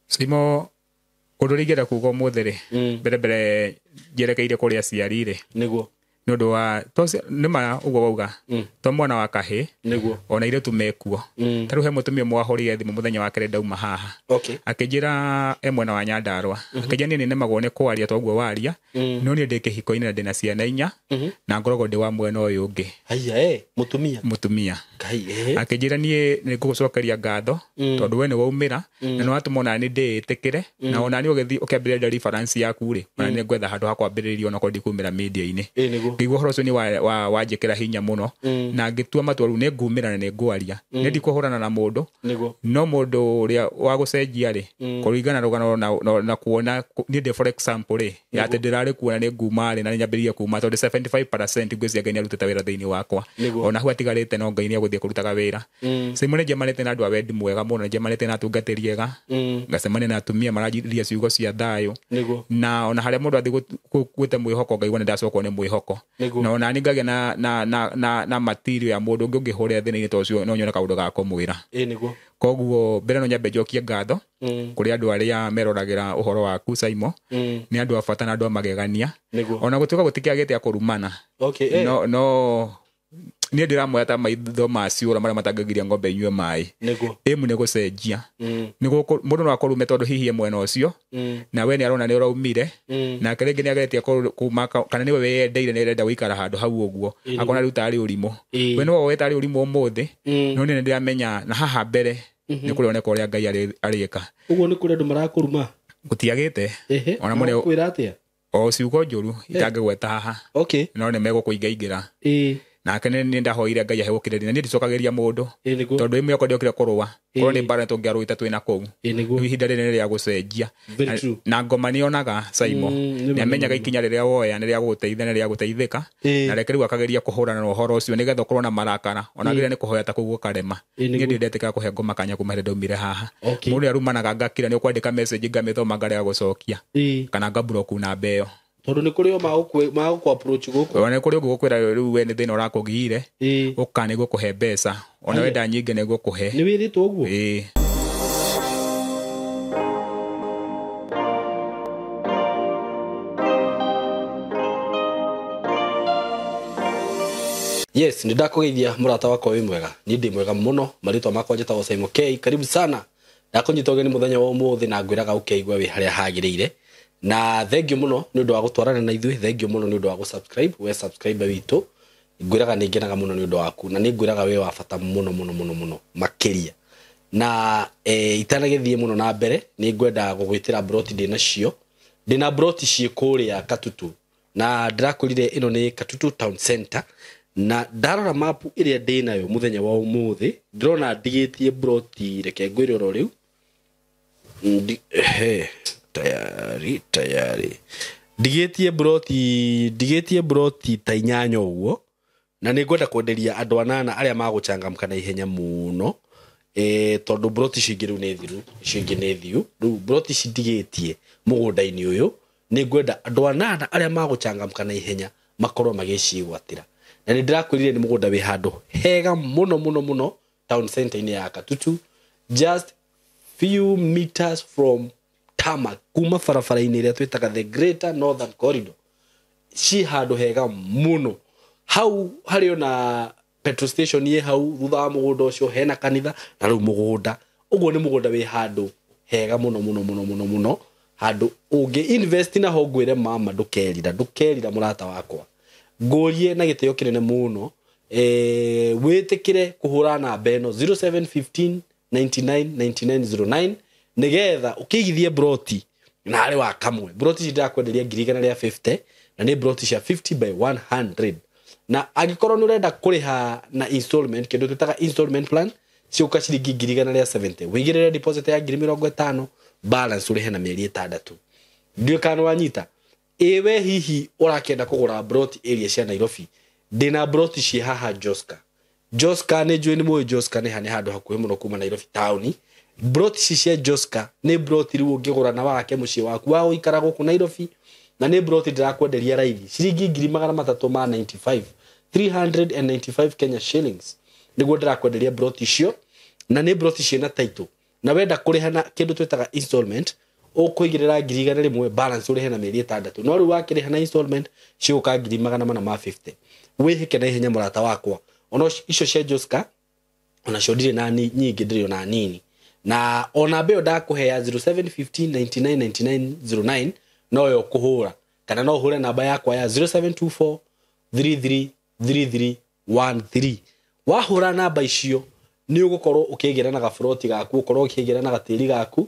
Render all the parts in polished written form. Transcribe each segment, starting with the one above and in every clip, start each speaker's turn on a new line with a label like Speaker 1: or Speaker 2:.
Speaker 1: Simo ũndũ ũrĩa ingĩenda kuga ũmũthĩ rĩ, mbere mbere njerekeire kũrĩ aciari rĩ,
Speaker 2: nĩguo
Speaker 1: nĩ ũndũ wa nĩ ma ũguo wauga, to mwana wa kahĩ
Speaker 2: nĩguo
Speaker 1: ona airĩtu mekuo. Ta rĩu he mũtumia ũmwe wahũrire thimũ mũthenya wa kerĩ ndauma haha, akĩnjĩra e mwena wa Nyandarũa, akĩnjĩra niĩ nĩnemagwo nĩ kwaria toguo waria, no niĩ ndĩ kĩhiko-inĩ na ndĩna ciana inya, na ngoragwo ndĩ wa mwena ũyũ ũngĩ.
Speaker 2: Haiya, mũtumia.
Speaker 1: Mũtumia.
Speaker 2: Ngai, eh.
Speaker 1: Akĩnjĩra niĩ nĩ ngũgũcokeria ngatho, tondũ we nĩ waumĩra, na nĩ watũma ona niĩ ndĩĩtĩkĩre, na ona niĩ ũgĩthiĩ ũkĩambĩrĩria deliverance yaku rĩ, ona nĩ ngwetha handũ ha kwambĩrĩria onakorwo ndikumĩra media-inĩ.
Speaker 2: Nĩguo.
Speaker 1: Ngĩigua ũhoro ũcio nĩ wanjĩkĩra hinya mũno, na ngĩtua matua rĩu nĩ ngumĩra na nĩ ngwaria. Nĩ ndikũhũrana na mũndũ,
Speaker 2: Nĩguo.
Speaker 1: no mũndũ ũrĩa wa gũcenjia rĩ, kũringana na rũgano na kuona, niĩ ndĩ for example rĩ, ya atĩ ndĩrarĩ kuona nĩ nguma rĩ, na nĩ nyambĩrĩirie kuma tondũ 75% ngwĩciria Ngai nĩ arutĩte wĩra thĩinĩ wakwa.
Speaker 2: Nĩguo.
Speaker 1: Ona hau atigarĩte no Ngai nĩ egũthiĩ kũrutaga wĩra. Simon nĩ njemanĩte na andũ a wendi mwega mũno, nĩ njemanĩte na atungatĩri ega, ngacemania na atumia maranjĩria ciugo cia thayũ.
Speaker 2: Nĩguo.
Speaker 1: Na ona harĩa mũndũ athiĩ gwĩte mwĩhoko, ngaigua nĩ ndacokwo nĩ mwĩhoko.
Speaker 2: Nĩguo.
Speaker 1: Na ona niĩ ngagĩa na material ya mũndũ ũngĩ ũngĩhũrĩra thĩna-inĩ ta ũcio, no nyone kaũndũ ga kũmwĩra.
Speaker 2: Nĩguo.
Speaker 1: Koguo mbere no nyambe njokie ngatho kũrĩ andũ arĩa meroragĩra ũhoro waku Simon. Nĩ andũ a bata na andũ a magegania.
Speaker 2: Nĩguo.
Speaker 1: Ona gũtuĩka gũtikĩagĩte a kũrumana.
Speaker 2: Okay,
Speaker 1: No niĩ ndĩramoya ta maitho ma ciũra marĩa matangĩgiria ng'ombe inyue maĩ.
Speaker 2: Nĩguo.
Speaker 1: Ĩmu nĩ gũcenjia. Mũndũ no akũrume tondũ hihi e mwena ũcio, na we nĩ arona nĩ ũraumire, nake rĩngĩ nĩ ageretie kuma kana nĩwe wĩyendeire nĩ arenda gũikara handũ hau ũguo, akona rĩu tarĩ ũrimũ. We nĩwe woe tarĩ ũrimũ ũmũthĩ, no niĩ nĩ ndĩramenya na haha mbere nĩ kũrĩoneka ũrĩa Ngai arĩka.
Speaker 2: Ũguo nĩ kũrĩ andũ marakũruma?
Speaker 1: Gũtiagĩte.
Speaker 2: Ehe,
Speaker 1: Ona mũne
Speaker 2: makwĩra atĩa?
Speaker 1: O ciugo njũru itangĩgweta haha. No nĩ megũkũingaingĩra. Nake nĩ ndahoire Ngai ahe gũkirĩrĩria, na niĩ ndicokagĩria mũndũ.
Speaker 2: Nĩguo.
Speaker 1: Tondũ ĩmwe yakwa ndiokire kũrũa. Korwo nĩ mbara tũngĩarũĩte twĩna kũu.
Speaker 2: Nĩguo.
Speaker 1: Rĩu ihinda rĩrĩ nĩ rĩa gũcenjia.
Speaker 2: Very true.
Speaker 1: Na ngoma nĩ yonaga Simon.
Speaker 2: Nĩ
Speaker 1: Nĩ amenyaga
Speaker 2: ma.
Speaker 1: ikinya rĩrĩa woya nĩ rĩa gũgũteithia, nĩ rĩa gũteithĩka. Na reke rĩu akageria kũhũrana na ũhoro ũcio nĩgetha ũkorwo na marakara. Ona agĩrĩire nĩ kũhoya ta kũu gũkarema.
Speaker 2: Nĩguo.
Speaker 1: Niĩ ndirĩ ndetĩkĩra kũhe ngoma kanya kuma hĩndĩ ndaumire haha.
Speaker 2: Okay.
Speaker 1: Mũndũ nĩarumanaga ngakira, nĩ ũkwandĩka message ngamĩthoma ngarega gũcokia. Kana ngablock namba ĩyo.
Speaker 2: Tondũ nĩ kũrĩ o magũkũ approach gũkũ.
Speaker 1: Ona nĩ kũrĩ ũngĩ ũgũkwĩra rĩu we nĩ thĩna ũrakũgiire. Ũka nĩguo kũhe mbeca. Ona wenda nyingĩ nĩguo kũhe.
Speaker 2: Nĩ wĩrĩtwo ũguo? Yes, nĩ ndakũgeithia mũrata wakwa wĩ mwega. Niĩ ndĩ mwega mũno, marĩtwa makwa njĩtagwo Simon K. Karibu sana. Ndakũnyita ũgeni mũthenya wa ũmũthĩ na ngwĩraga ũkeigua wĩ harĩa hagĩrĩire. Na thank you mũno nĩ ũndũ wa gũtwarana na ithuĩ, thank you mũno nĩ ũndũ wa gũ-subscribe, we subscriber witũ. Ngwĩraga nĩ ngenaga mũno nĩ ũndũ waku, na nĩ ngwĩraga wĩ wa bata mũno mũno mũno mũno makĩria. Na itanagĩthiĩ mũno na mbere, nĩ ngwenda gũgwĩtĩra broti ndĩ nacio. Ndĩna broti ciĩ kũrĩa Katutu. Na ndĩrakwĩrire ĩno nĩ Katutu Town Center. Na ndarora map ĩrĩa ndĩ nayo mũthenya wa ũmũthĩ, ndĩrona ndigĩtie broti, reke ngwĩre oro rĩu. Tayari, tayari. Ndigĩtie broti, ndigĩtie broti ta inyanya ũguo. Na nĩ ngwenda kwenderia andũ anana arĩa magũchangamka na ihenya mũno. Tondũ broti icio ingĩ rĩu nĩ thiru, icio ingĩ nĩ thiu. Rĩu broti ici ndigĩtie mũgũnda-inĩ ũyũ, nĩ ngwenda andũ anana arĩa magũchangamka na ihenya makorwo magĩciĩgwatĩra. Na nĩ ndĩrakwĩrire nĩ mũgũnda wĩ handũ hega mũno mũno mũno town center-inĩ ya Katutu, just few meters from tarmac, kuma barabara-inĩ ĩrĩa twĩtaga the Greater Northern Corridor. Ci handũ hega mũno. Hau harĩ ona petrol station ĩ hau thutha wa mũgũnda ũcio, hena kanitha na rĩu mũgũnda. Ũguo nĩ mũgũnda wĩ handũ hega mũno mũno mũno mũno mũno, handũ ũngĩ invest na ho ngwĩre mama ndũkerira, ndũkerira mũrata wakwa. Ngũrie na gĩtĩo kĩnene mũno, wĩtĩkĩre kũhũra namba ĩno zero seven fifteen ninety nine ninety nine zero nine nĩgetha ũkĩigithie broti na harĩ wa kamwe. Broti ici ndĩrakwenderia ngiri igana rĩa 50 na nĩ broti cia 50 by 100. Na angĩkorwo nĩ ũrenda kũrĩha na installment, kĩndũ twĩtaga installment plan, ciũka ciringi ngiri igana rĩa 70. Wĩigĩrĩre deposit ya ngiri mĩrongo ĩtano, balance ũrĩhe na mĩeri ĩtandatũ. Ndiũĩ kana nĩwanyita. Ĩ we hihi ũrakĩenda kũgũra broti area cia Nairobi? Ndĩna broti ciĩ haha Joska. Joska nĩ njũĩ nĩ mũĩ Joska nĩ ha, nĩ handũ hakuhĩ mũno kuma Nairobi town. Broti ici cia Joska nĩ broti rĩu ũngĩgũra na wake mũciĩ waku wa gũikara gũkũ Nairobi, na nĩ broti ndĩrakwenderia raithi ciringi ngiri magana matatũ ma 95, 395 Kenya shillings nĩguo ndĩrakwenderia broti icio, na nĩ broti ciĩna title. Na wenda kũrĩha na kĩndũ twĩtaga installment, ũkũigĩrĩra 100,000 balance ũrĩhe na mĩeri 6. No rĩu wakĩrĩha na installment cigũka 450,000. Wĩhĩke na ihenya mũrata wakwa. Ona icio cia Joska onacio ndirĩ na nyingĩ, ndĩrĩ ona nini. Na ona mbeo ndakũhe ya 0715 99 99 09 noyo kũhũra, kana no ũhũre namba yakwa ya 0724 33 33 13. Wahũra namba icio nĩ ũgũkorwo ũkĩgĩra na gaburoti gaku, ũkorwo ũkĩgĩra na gatĩri gaku,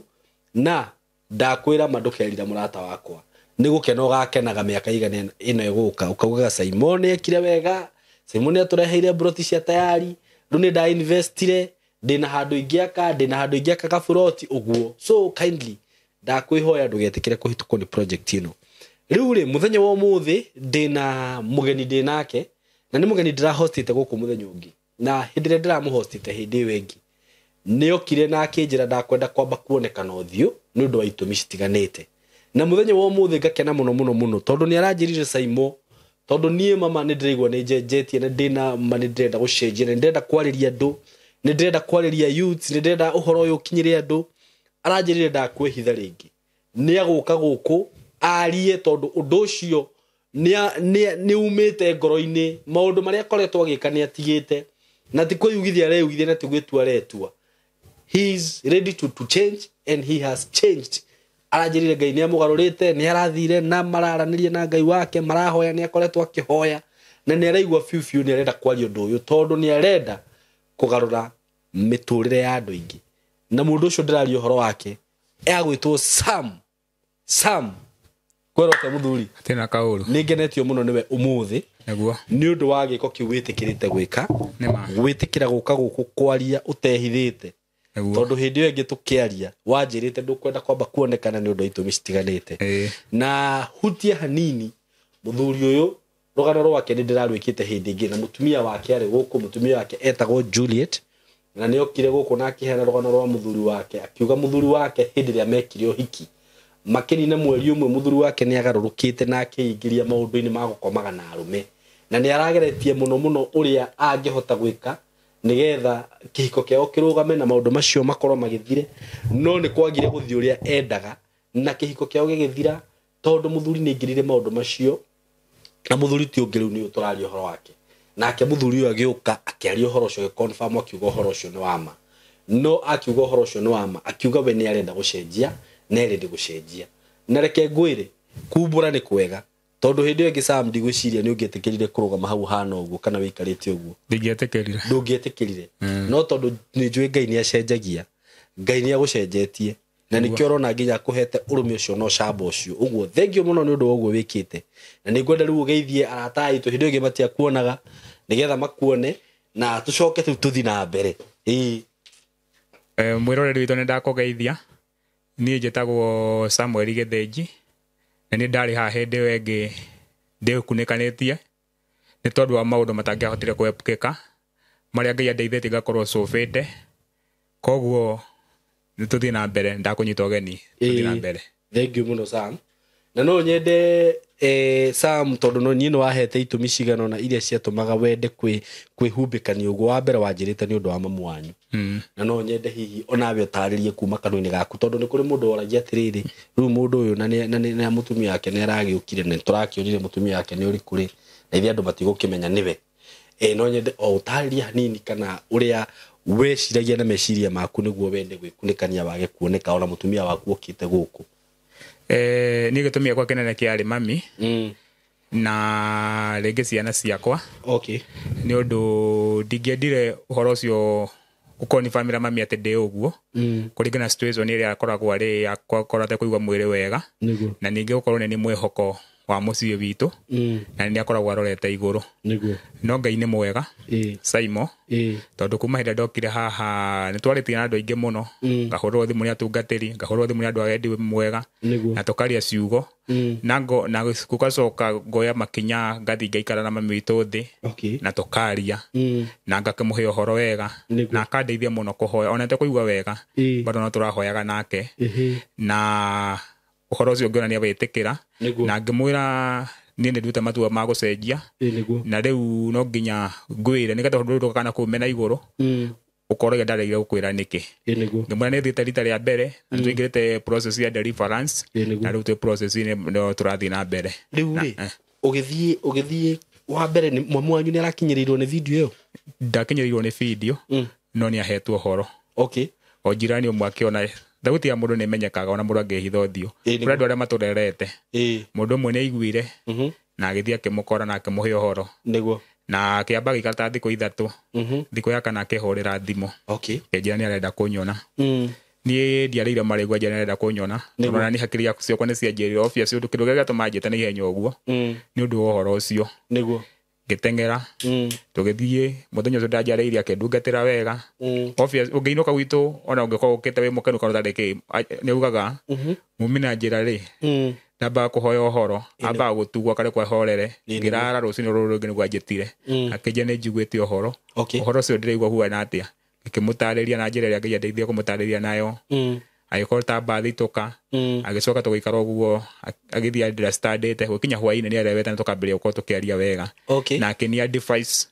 Speaker 2: na ndakwĩra ma ndũkerira mũrata wakwa. Nĩ gũkena ũgakenaga mĩaka igana ĩno ĩgũka, ũkaugaga Simon ekire wega, Simon atũreheire buroti cia tayari, rĩu nĩ ndainvestire, ndĩna handũ ingĩaka, ndĩna handũ ingĩaka gaburoti ũguo. So kindly ndakwĩhoya ndũgetĩkĩre kũhĩtũkwo nĩ project ĩno. Rĩu rĩ, mũthenya wa ũmũthĩ ndĩna mũgeni ndĩnake, na nĩ mũgeni ndĩrahostĩte gũkũ mũthenya ũngĩ, na hĩndĩ ĩrĩa ndĩramũhostĩte hĩndĩ ĩyo ĩngĩ nĩokire na akĩnjĩra ndakwenda kwamba kuonekana ũthiũ nĩ ũndũ wa itũmi citiganĩte. Na mũthenya wa ũmũthĩ ngakena mũno mũno mũno tondũ nĩ aranjĩrire Saimo, tondũ niĩ mama nĩ ndĩraigua nĩ njenjetie, na ndĩna ma nĩ ndĩrenda gũcenjia, na nĩ ndĩrenda kwarĩria andũ, nĩ ndĩrenda kwarĩria youths, nĩ ndĩrenda ũhoro ũyũ ũkinyĩre andũ. Aranjĩrire ndakwĩhitha rĩngĩ, nĩ agũka gũkũ arie, tondũ ũndũ ũcio nĩ umĩte ngoro-inĩ. Maũndũ marĩa akoretwo agĩka nĩ atigĩte, na ti kwĩyugithia areyugithia, na ti gwĩtua aretua. He is ready to change and he has changed. Aranjĩrire Ngai nĩ amũgarũrĩte, nĩ arathire na mararanĩria na Ngai wake, marahoya, nĩ akoretwo akĩhoya, na nĩ araigua biũ biũ nĩ arenda kwaria ũndũ ũyũ, tondũ nĩ arenda kũgarũra mĩtũrĩre ya andũ aingĩ. Na mũndũ ũcio ndĩraria ũhoro wake agwĩtwo Sam. Sam kwĩrwo atĩa mũthuri?
Speaker 1: Hatirĩ na kaũru.
Speaker 2: Nĩ ngenetio mũno nĩwe ũmũthĩ
Speaker 1: Nĩguo.
Speaker 2: nĩ ũndũ wa gĩko kĩu wĩtĩkĩrĩte gwĩka,
Speaker 1: Nĩ ma.
Speaker 2: gwĩtĩkĩra gũka gũkũ kwaria ũtehithĩte.
Speaker 1: Nĩguo.
Speaker 2: Tondũ hĩndĩ ĩyo ĩngĩ tũkĩaria wanjĩrĩte ndũkwenda kwamba kuonekana nĩ ũndũ wa itũmi citiganĩte. Na hutia hanini mũthuri ũyũ rũgano rwake nĩ ndĩrarwĩkĩte hĩndĩ ĩngĩ, na mũtumia wake arĩ gũkũ, mũtumia wake etagwo Juliet, na nĩ okire gũkũ na akĩheana rũgano rwa mũthuri wake, akiuga mũthuri wake hĩndĩ ĩrĩa mekire ũhiki makĩnina mweri ũmwe mũthuri wake nĩ agarũrũkĩte na akĩingĩria maũndũ-inĩ ma gũkomaga na arũme, na nĩ arageretie mũno mũno ũrĩa angĩhota gwĩka nĩgetha kĩhiko kĩao kĩrũgame na maũndũ macio makorwo magĩthire, no nĩ kwagire gũthiĩ ũrĩa endaga na kĩhiko kĩao gĩgĩthira tondũ mũthuri nĩ aingĩrire maũndũ macio, na mũthuri ti ũngĩ rĩu nĩ ũtũraria ũhoro wake. Nake mũthuri ũyũ agĩũka akĩaria ũhoro ũcio, agĩconfirm akiuga ũhoro ũcio nĩ wa ma. No akiuga ũhoro ũcio nĩ wa ma, akiuga we nĩ arenda gũcenjia, na arenda gũcenjia. Na reke ngwĩre, kumbũra nĩ kwega, tondũ hĩndĩ ĩyo ĩngĩ Sam ndigwĩciria nĩ ũngĩetĩkĩrire kũrũgama hau hana ũguo kana wĩikarĩte ũguo.
Speaker 1: Ndingĩetĩkĩrire.
Speaker 2: Ndũngĩetĩkĩrire. No tondũ nĩ njũĩ Ngai nĩ acenjagia, Ngai nĩ agũcenjetie, na nĩkĩo ũrona nginya akũhete ũrũme ũcio na ũcamba ũcio. Ũguo thengiũ mũno nĩ ũndũ wa ũguo wĩkĩte. Na nĩ ngwenda rĩu ũgeithie arata aitũ hĩndĩ ĩyo ĩngĩ matiakuonaga, nĩgetha makuone na tũcoke rĩu tũthiĩ na mbere. Ĩĩ.
Speaker 1: Mwĩroreri witũ nĩ ndakũgeithia. Niĩ njĩtagwo Samuel Gĩthĩnji, na nĩ ndarĩ haha hĩndĩ ĩyo ĩngĩ ndĩkunĩkanĩtie nĩ tondũ wa maũndũ matangĩahotire kwepukĩka marĩa Ngai andeithĩtie ngakorwo cũbĩte. Koguo nĩ tũthiĩ na mbere, ndakũnyita ũgeni, tũthiĩ na mbere.
Speaker 2: Thank you mũno Sam. Na no nyende Sam, tondũ no niĩ nĩ wahete itũmi cigana ũna iria ciatũmaga wende kwĩhumbĩkania ũguo. Wa mbere wanjĩrĩte nĩ ũndũ wa mamu wanyu. Na no nyende hihi onawe ũtarĩrie kuma kanua-inĩ gaku, tondũ nĩ kũrĩ mũndũ woragia atĩrĩrĩ, rĩu mũndũ ũyũ na mũtumia wake nĩ aragĩũkire, na tũrakĩonire mũtumia wake nĩ ũrĩkũ rĩ, na ithuĩ andũ matigũkĩmenya nĩwe. No nyende o ũtarĩrie hanini kana ũrĩa weciragia na meciria maku nĩguo wende gwĩkunĩkania wage kuoneka ona mũtumia waku okĩte gũkũ.
Speaker 1: Niĩ gĩtũmi gĩakwa kĩnene kĩarĩ mami na rĩngĩ ciana ciakwa.
Speaker 2: Okay.
Speaker 1: Nĩ ũndũ ndingĩendire ũhoro ũcio gũkonifamĩra mami atĩ ndĩ ũguo, kũringana na situation ĩrĩa akoragwo arĩ, akorwo atekũigua mwĩrĩ wega, na ningĩ gũkorwo nĩ mwĩhoko wa mũciĩ witũ, na nĩ akoragwo arorete igũrũ. No Ngai nĩ mwega, Saimo, tondũ kuma hĩndĩ ndokire haha nĩ twarĩtie na andũ aingĩ mũno, ngahũrwo thimũ nĩ atungatĩri, ngahũrwo thimũ nĩ andũ a wendi mwega, na tũkaria ciugo, na gũgacoka ngoya makinya ngathiĩ ngaikara na mami witũ thĩ, na tũkaria, na ngakĩmũhe ũhoro wega, na akandeithia mũno kũhoya, ona atekũigua wega, bado no tũrahoyaga nake, na ũhoro ũcio ngĩona nĩ awĩtĩkĩra, na ngĩmwĩra niĩ nĩ nduĩte matua ma gũcenjia, na rĩu no nginya ngwĩre nĩgetha ũndũ ũyũ ndũgakana kũmena igũrũ. Ũkoroge ndaregire gũkwĩra nĩkĩ.
Speaker 2: Ĩ nĩguo.
Speaker 1: Ngĩmwĩra nĩ thiĩte rita rĩa mbere na nĩ tũingĩrĩte process ya deliverance.
Speaker 2: Ĩ nĩguo.
Speaker 1: Na rĩu twĩ process-inĩ no tũrathiĩ na mbere.
Speaker 2: Rĩu rĩ, ũgĩthiĩ wa mbere nĩ mwamu wanyu nĩ arakinyĩrĩirwo nĩ video ĩyo?
Speaker 1: Ndakinyĩrĩirwo nĩ video, no nĩ ahetwo ũhoro. O jirani ũmwe akĩona thauti ya mũndũ nĩ ĩmenyekaga ona mũndũ angĩhitha ũthiũ.
Speaker 2: Ĩ nĩguo.
Speaker 1: Kũrĩ andũ arĩa matũrerete. Mũndũ ũmwe nĩ aiguire na agĩthiĩ akĩmũkora na akĩmũhe ũhoro. Na akĩamba agĩikara ta thikũ 3. Thikũ ya kana akĩhũrĩra thimũ. Akĩnjĩra nĩ arenda kũnyona. Niĩ ndiarĩire marĩgu, anjĩra nĩ arenda kũnyona. Tondũ ona niĩ hakiri ciakwa nĩ cianjĩrire obvious ũndũ kĩndũ kĩrĩa gĩatũma njĩte na ihenya ũguo nĩ ũndũ wa ũhoro ũcio. Ngĩteng'era, tũgĩthiĩ mũthenya ũcio ndanjarĩirie akĩndungatĩra wega. Obvious ũngĩinũka gwitũ ona ũngĩkorwo ũkĩte wĩ mũkenu kana ũtarĩ kĩ, nĩ augaga mumi na njĩra rĩ, ndambaga kũhoya ũhoro, ambaga gũtugwo akarekwo ahorere. Ngĩrara rũcinĩ rũrũ rũngĩ nĩguo anjĩtire. Akĩnjĩra nĩ njiguĩte ũhoro. Ũhoro ũcio ndĩraigua huana atĩa. Ngĩkĩmũtarĩria na njĩra ĩrĩa Ngai andeithia kũmũtarĩria nayo. Agĩkorwo ta mbathitũka. Agĩcoka tũgĩikara ũguo, agĩthiĩ understandĩte. Gũkinya hwaĩ-inĩ nĩ arewete na tũkambĩrĩria gũkorwo tũkĩaria wega. Na akĩnia advice.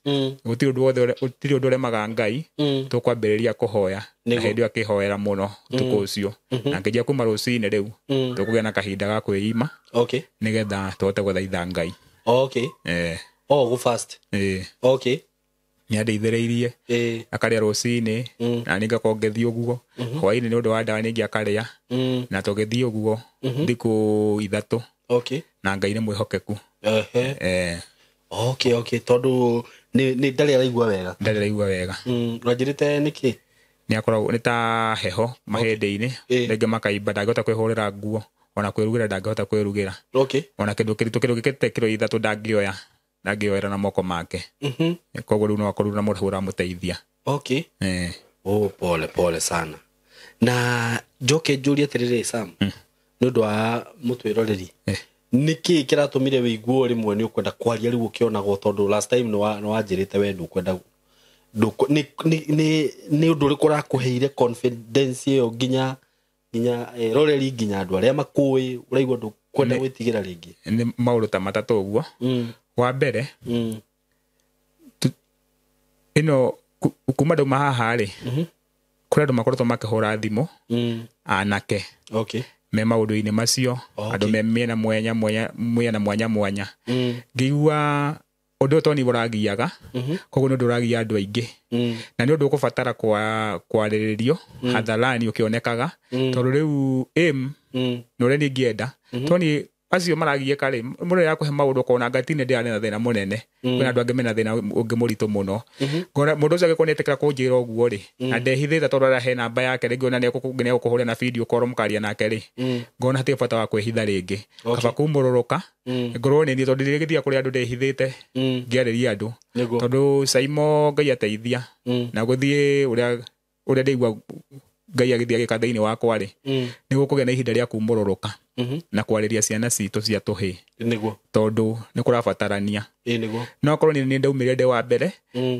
Speaker 1: Gũtirĩ ũndũ wothe gũtirĩ ũndũ ũremaga Ngai. Tũkwambĩrĩria kũhoya. Na hĩndĩ ĩyo akĩhoera mũno ũtukũ ũcio. Na akĩnjĩra kuma rũcinĩ rĩu, tũkũgĩa na kahinda ga kwĩima. Nĩgetha tũhote gũthaitha Ngai.
Speaker 2: Oh, go fast.
Speaker 1: Nĩ andeithĩrĩirie. Akarĩa rũcinĩ, na niĩ ngakorwo ngĩthiĩ ũguo. Hwaĩ-inĩ nĩ ũndũ wa ndawa ningĩ akarĩa. Na tũgĩthiĩ ũguo thikũ 3. Na Ngai nĩ mwĩhokeku.
Speaker 2: Tondũ nĩ ndarĩ araigua wega.
Speaker 1: Ndarĩ araigua wega.
Speaker 2: Ũranjĩrĩte nĩkĩ?
Speaker 1: Nĩ akoragwo nĩ ta heho mahĩndĩ-inĩ. Rĩngĩ makaimba, ndangĩhota kwĩhũrĩra nguo, ona kwĩrugĩra ndangĩhota kwĩrugĩra. Ona kĩndũ kĩritũ, kĩndũ gĩkĩrĩte kiro 3 ndangĩoya. Ndangĩoera na moko make. Koguo rĩu no akorwo na mũndũ ũramũteithia.
Speaker 2: Oh, pole pole sana. Na njoke njũrie atĩrĩrĩ Sam, nĩ ũndũ wa mũtwĩroreri. Nĩkĩ kĩratũmire wĩiguo rĩmwe nĩ ũkwenda kwaria rĩu ũkĩonagwo, tondũ last time nĩ wanjĩrĩte we ndũkwenda, nĩ ũndũ ũrĩkũ ũrakũheire confidence ĩyo nginya eroreri, nginya andũ arĩa makũĩ, ũraigua ndũkwenda gwĩtigĩra rĩngĩ?
Speaker 1: Nĩ maũndũ ta matatũ ũguo. Wa mbere, ĩno kuma ndauma haha rĩ, kũrĩ andũ makoretwo makĩhũra thimũ, anake. Me maũndũ-inĩ macio, andũ me mĩena mwanya mwanya, mĩena mwanya mwanya. Ngĩigua ũndũ ũyũ to nĩ ũragiaga, koguo nĩ ũndũ ũragia andũ aingĩ. Na nĩ ũndũ ũkũbatara kwarĩrĩrio, hadharani ũkĩonekaga, tondũ rĩu aim, na ũrĩa niĩ ingĩenda, to nĩ acio maragiĩka rĩ, mũndũ nĩ arakũhe maũndũ ũkona ngatine ndĩrarĩ na thĩna mũnene. Kwĩna andũ angĩ mena thĩna ũngĩ mũritũ mũno. Ngona mũndũ ũcio angĩkorwo nĩetĩkĩra kũnjĩra ũguo rĩ, na ndehithĩte tondũ arahe namba yake, rĩngĩ ona nĩegũkũhũrĩra na video call mũkaria nake rĩ, ngona hatirĩ bata wa kwĩhitha rĩngĩ. Kaba kumũrũrũka, ngorwo nĩ niĩ tondũ ndĩrĩgĩthiaga kũrĩ andũ ndehithĩte, ngĩarĩria andũ. Tondũ Saimo Ngai ateithia, na gũthiĩ ũrĩa ndĩigua Ngai agĩthiĩ agĩka thĩinĩ wakwa rĩ, nĩ gũkũgĩa na ihinda rĩa kumũrũrũka. Na kwarĩria ciana citũ cia tũhĩĩ. Tondũ nĩ kũrabatarania. No korwo nĩ ndaumire ndĩ wa mbere,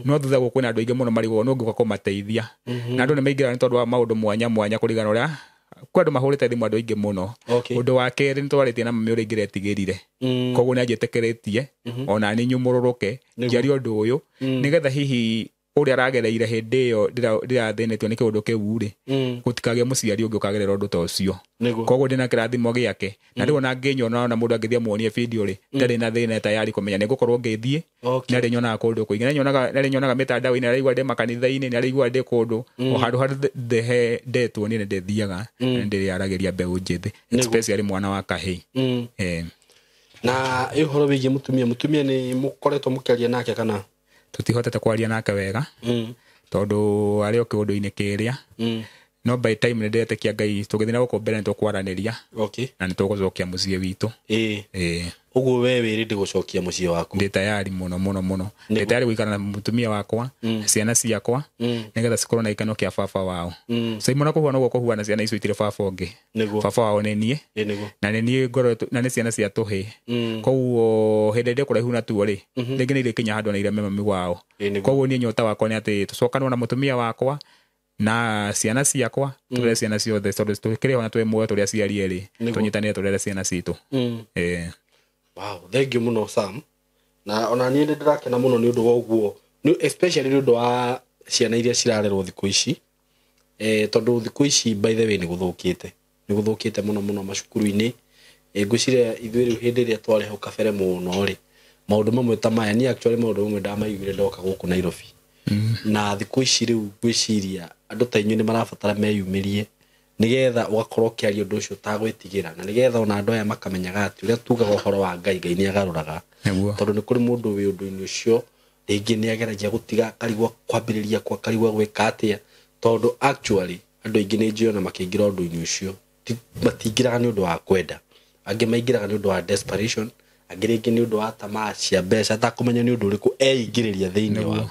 Speaker 1: no thutha gũkũ kwĩna andũ aingĩ mũno marigwo no ngĩũka kũmateithia. Na andũ nĩ maingĩraga nĩ tondũ wa maũndũ mwanya mwanya kũringana na ũrĩa kwĩ andũ mahũrĩte thimũ andũ aingĩ mũno. Ũndũ wa kerĩ nĩ twarĩtie na mami ũrĩa ingĩretigĩrire. Koguo nĩ anjĩtĩkĩrĩtie, ona niĩ nyumũrũrũke, njarie ũndũ ũyũ, nĩgetha hihi ũrĩa aragereire hĩndĩ ĩyo ndĩrathĩnĩtio nĩ kĩũndũ kĩu rĩ, gũtikagĩe mũciari ũngĩ ũkagerera ũndũ ta ũcio. Koguo ndĩna kĩrathimo gĩake. Na rĩu ona ngĩnyona ona mũndũ angĩthiĩ amuonie video rĩ, ndarĩ na thĩna tayari kũmenya nĩ ngũkorwo ngĩthiĩ. Nĩ arĩnyonaga kũndũ kũingĩ. Nĩ arĩnyonaga mĩtandao-inĩ, nĩ arĩigua ndĩ makanitha-inĩ, nĩ arĩigua ndĩ kũndũ. O handũ harĩa he ndetwo niĩ nĩ ndĩthiaga, nĩ ndĩrĩaragĩria mbeũ njĩthĩ, especially mwana wa kahĩĩ.
Speaker 2: Na ĩ ũhoro wĩgiĩ mũtumia, mũtumia nĩ mũkoretwo mũkĩaria nake kana?
Speaker 1: Tũtihotete kwaria nake wega, tondũ arĩ o kĩũndũ-inĩ kĩrĩa. No by time nĩ ndĩretĩkia Ngai tũgĩthiĩ na gũkũ mbere nĩ tũkwaranĩria. Na nĩ tũgũcokia mũciĩ witũ.
Speaker 2: Ũguo we wĩ ready gũcokia mũciĩ waku?
Speaker 1: Ndĩ tayari mũno, mũno, mũno. Ndĩ tayari gũikara na mũtumia wakwa, ciana ciakwa, nĩgetha cikorwo na gĩkeno kĩa baba wao. Saimo na kũhuana ũguo kũhuana ciana icio itirĩ baba ũngĩ. Baba wao nĩ niĩ. Na nĩ niĩ ngoretwo, na nĩ ciana cia tũhĩĩ. Koguo hĩndĩ ĩrĩa ndĩ kũraihu na tuo rĩ, rĩngĩ nĩ irĩkinya handũ na ireme mami wao. Koguo niĩ nyota wakwa nĩ atĩ tũcokanwo na mũtumia wakwa na ciana ciakwa, tũrere ciana ciothe, tondũ tũkĩrĩ ho na twĩ muoyo tũrĩ aciari erĩ, tũnyitanĩre tũrere ciana citũ.
Speaker 2: Wow, thank you mũno Sam. Na ona niĩ nĩ ndĩrakena mũno nĩ ũndũ wa ũguo, especially nĩ ũndũ wa ciana iria cirarerwo thikũ ici tondũ thikũ ici by the way nĩ gũthũkĩte mũno mũno macukuru-inĩ. Ngwĩciria ithuĩ rĩu hĩndĩ ĩrĩa twarĩ hau kabere mũno rĩ, maũndũ mamwe ta maya ni actually maũndũ mamwe ndamaiguire ndoka gũkũ Nairobi. Na thikũ ici rĩu ngwĩciria andũ ta inyuĩ nĩ marabatara meyumĩrie nĩgetha ũgakorwo ũkĩaria ũndũ ũcio ũtagwĩtigĩra, na nĩgetha ona andũ aya makamenyaga atĩ ũrĩa tugaga ũhoro wa Ngai, Ngai nĩ agarũraga. Tondũ nĩ kũrĩ mũndũ wĩ ũndũ-inĩ ũcio rĩngĩ nĩ ageragia gũtiga akarigwo kwambĩrĩria kwa akarigwo gwĩka atĩa, tondũ actually andũ aingĩ nĩ njũĩ ona makĩingĩra ũndũ-inĩ ũcio matingĩraga nĩ ũndũ wa kwenda, angĩ maingĩraga nĩ ũndũ wa desperation, angĩ rĩngĩ nĩ ũndũ wa tamaa cia mbeca, atakũmenya nĩ ũndũ ũrĩkũ eingĩrĩria thĩinĩ waguo.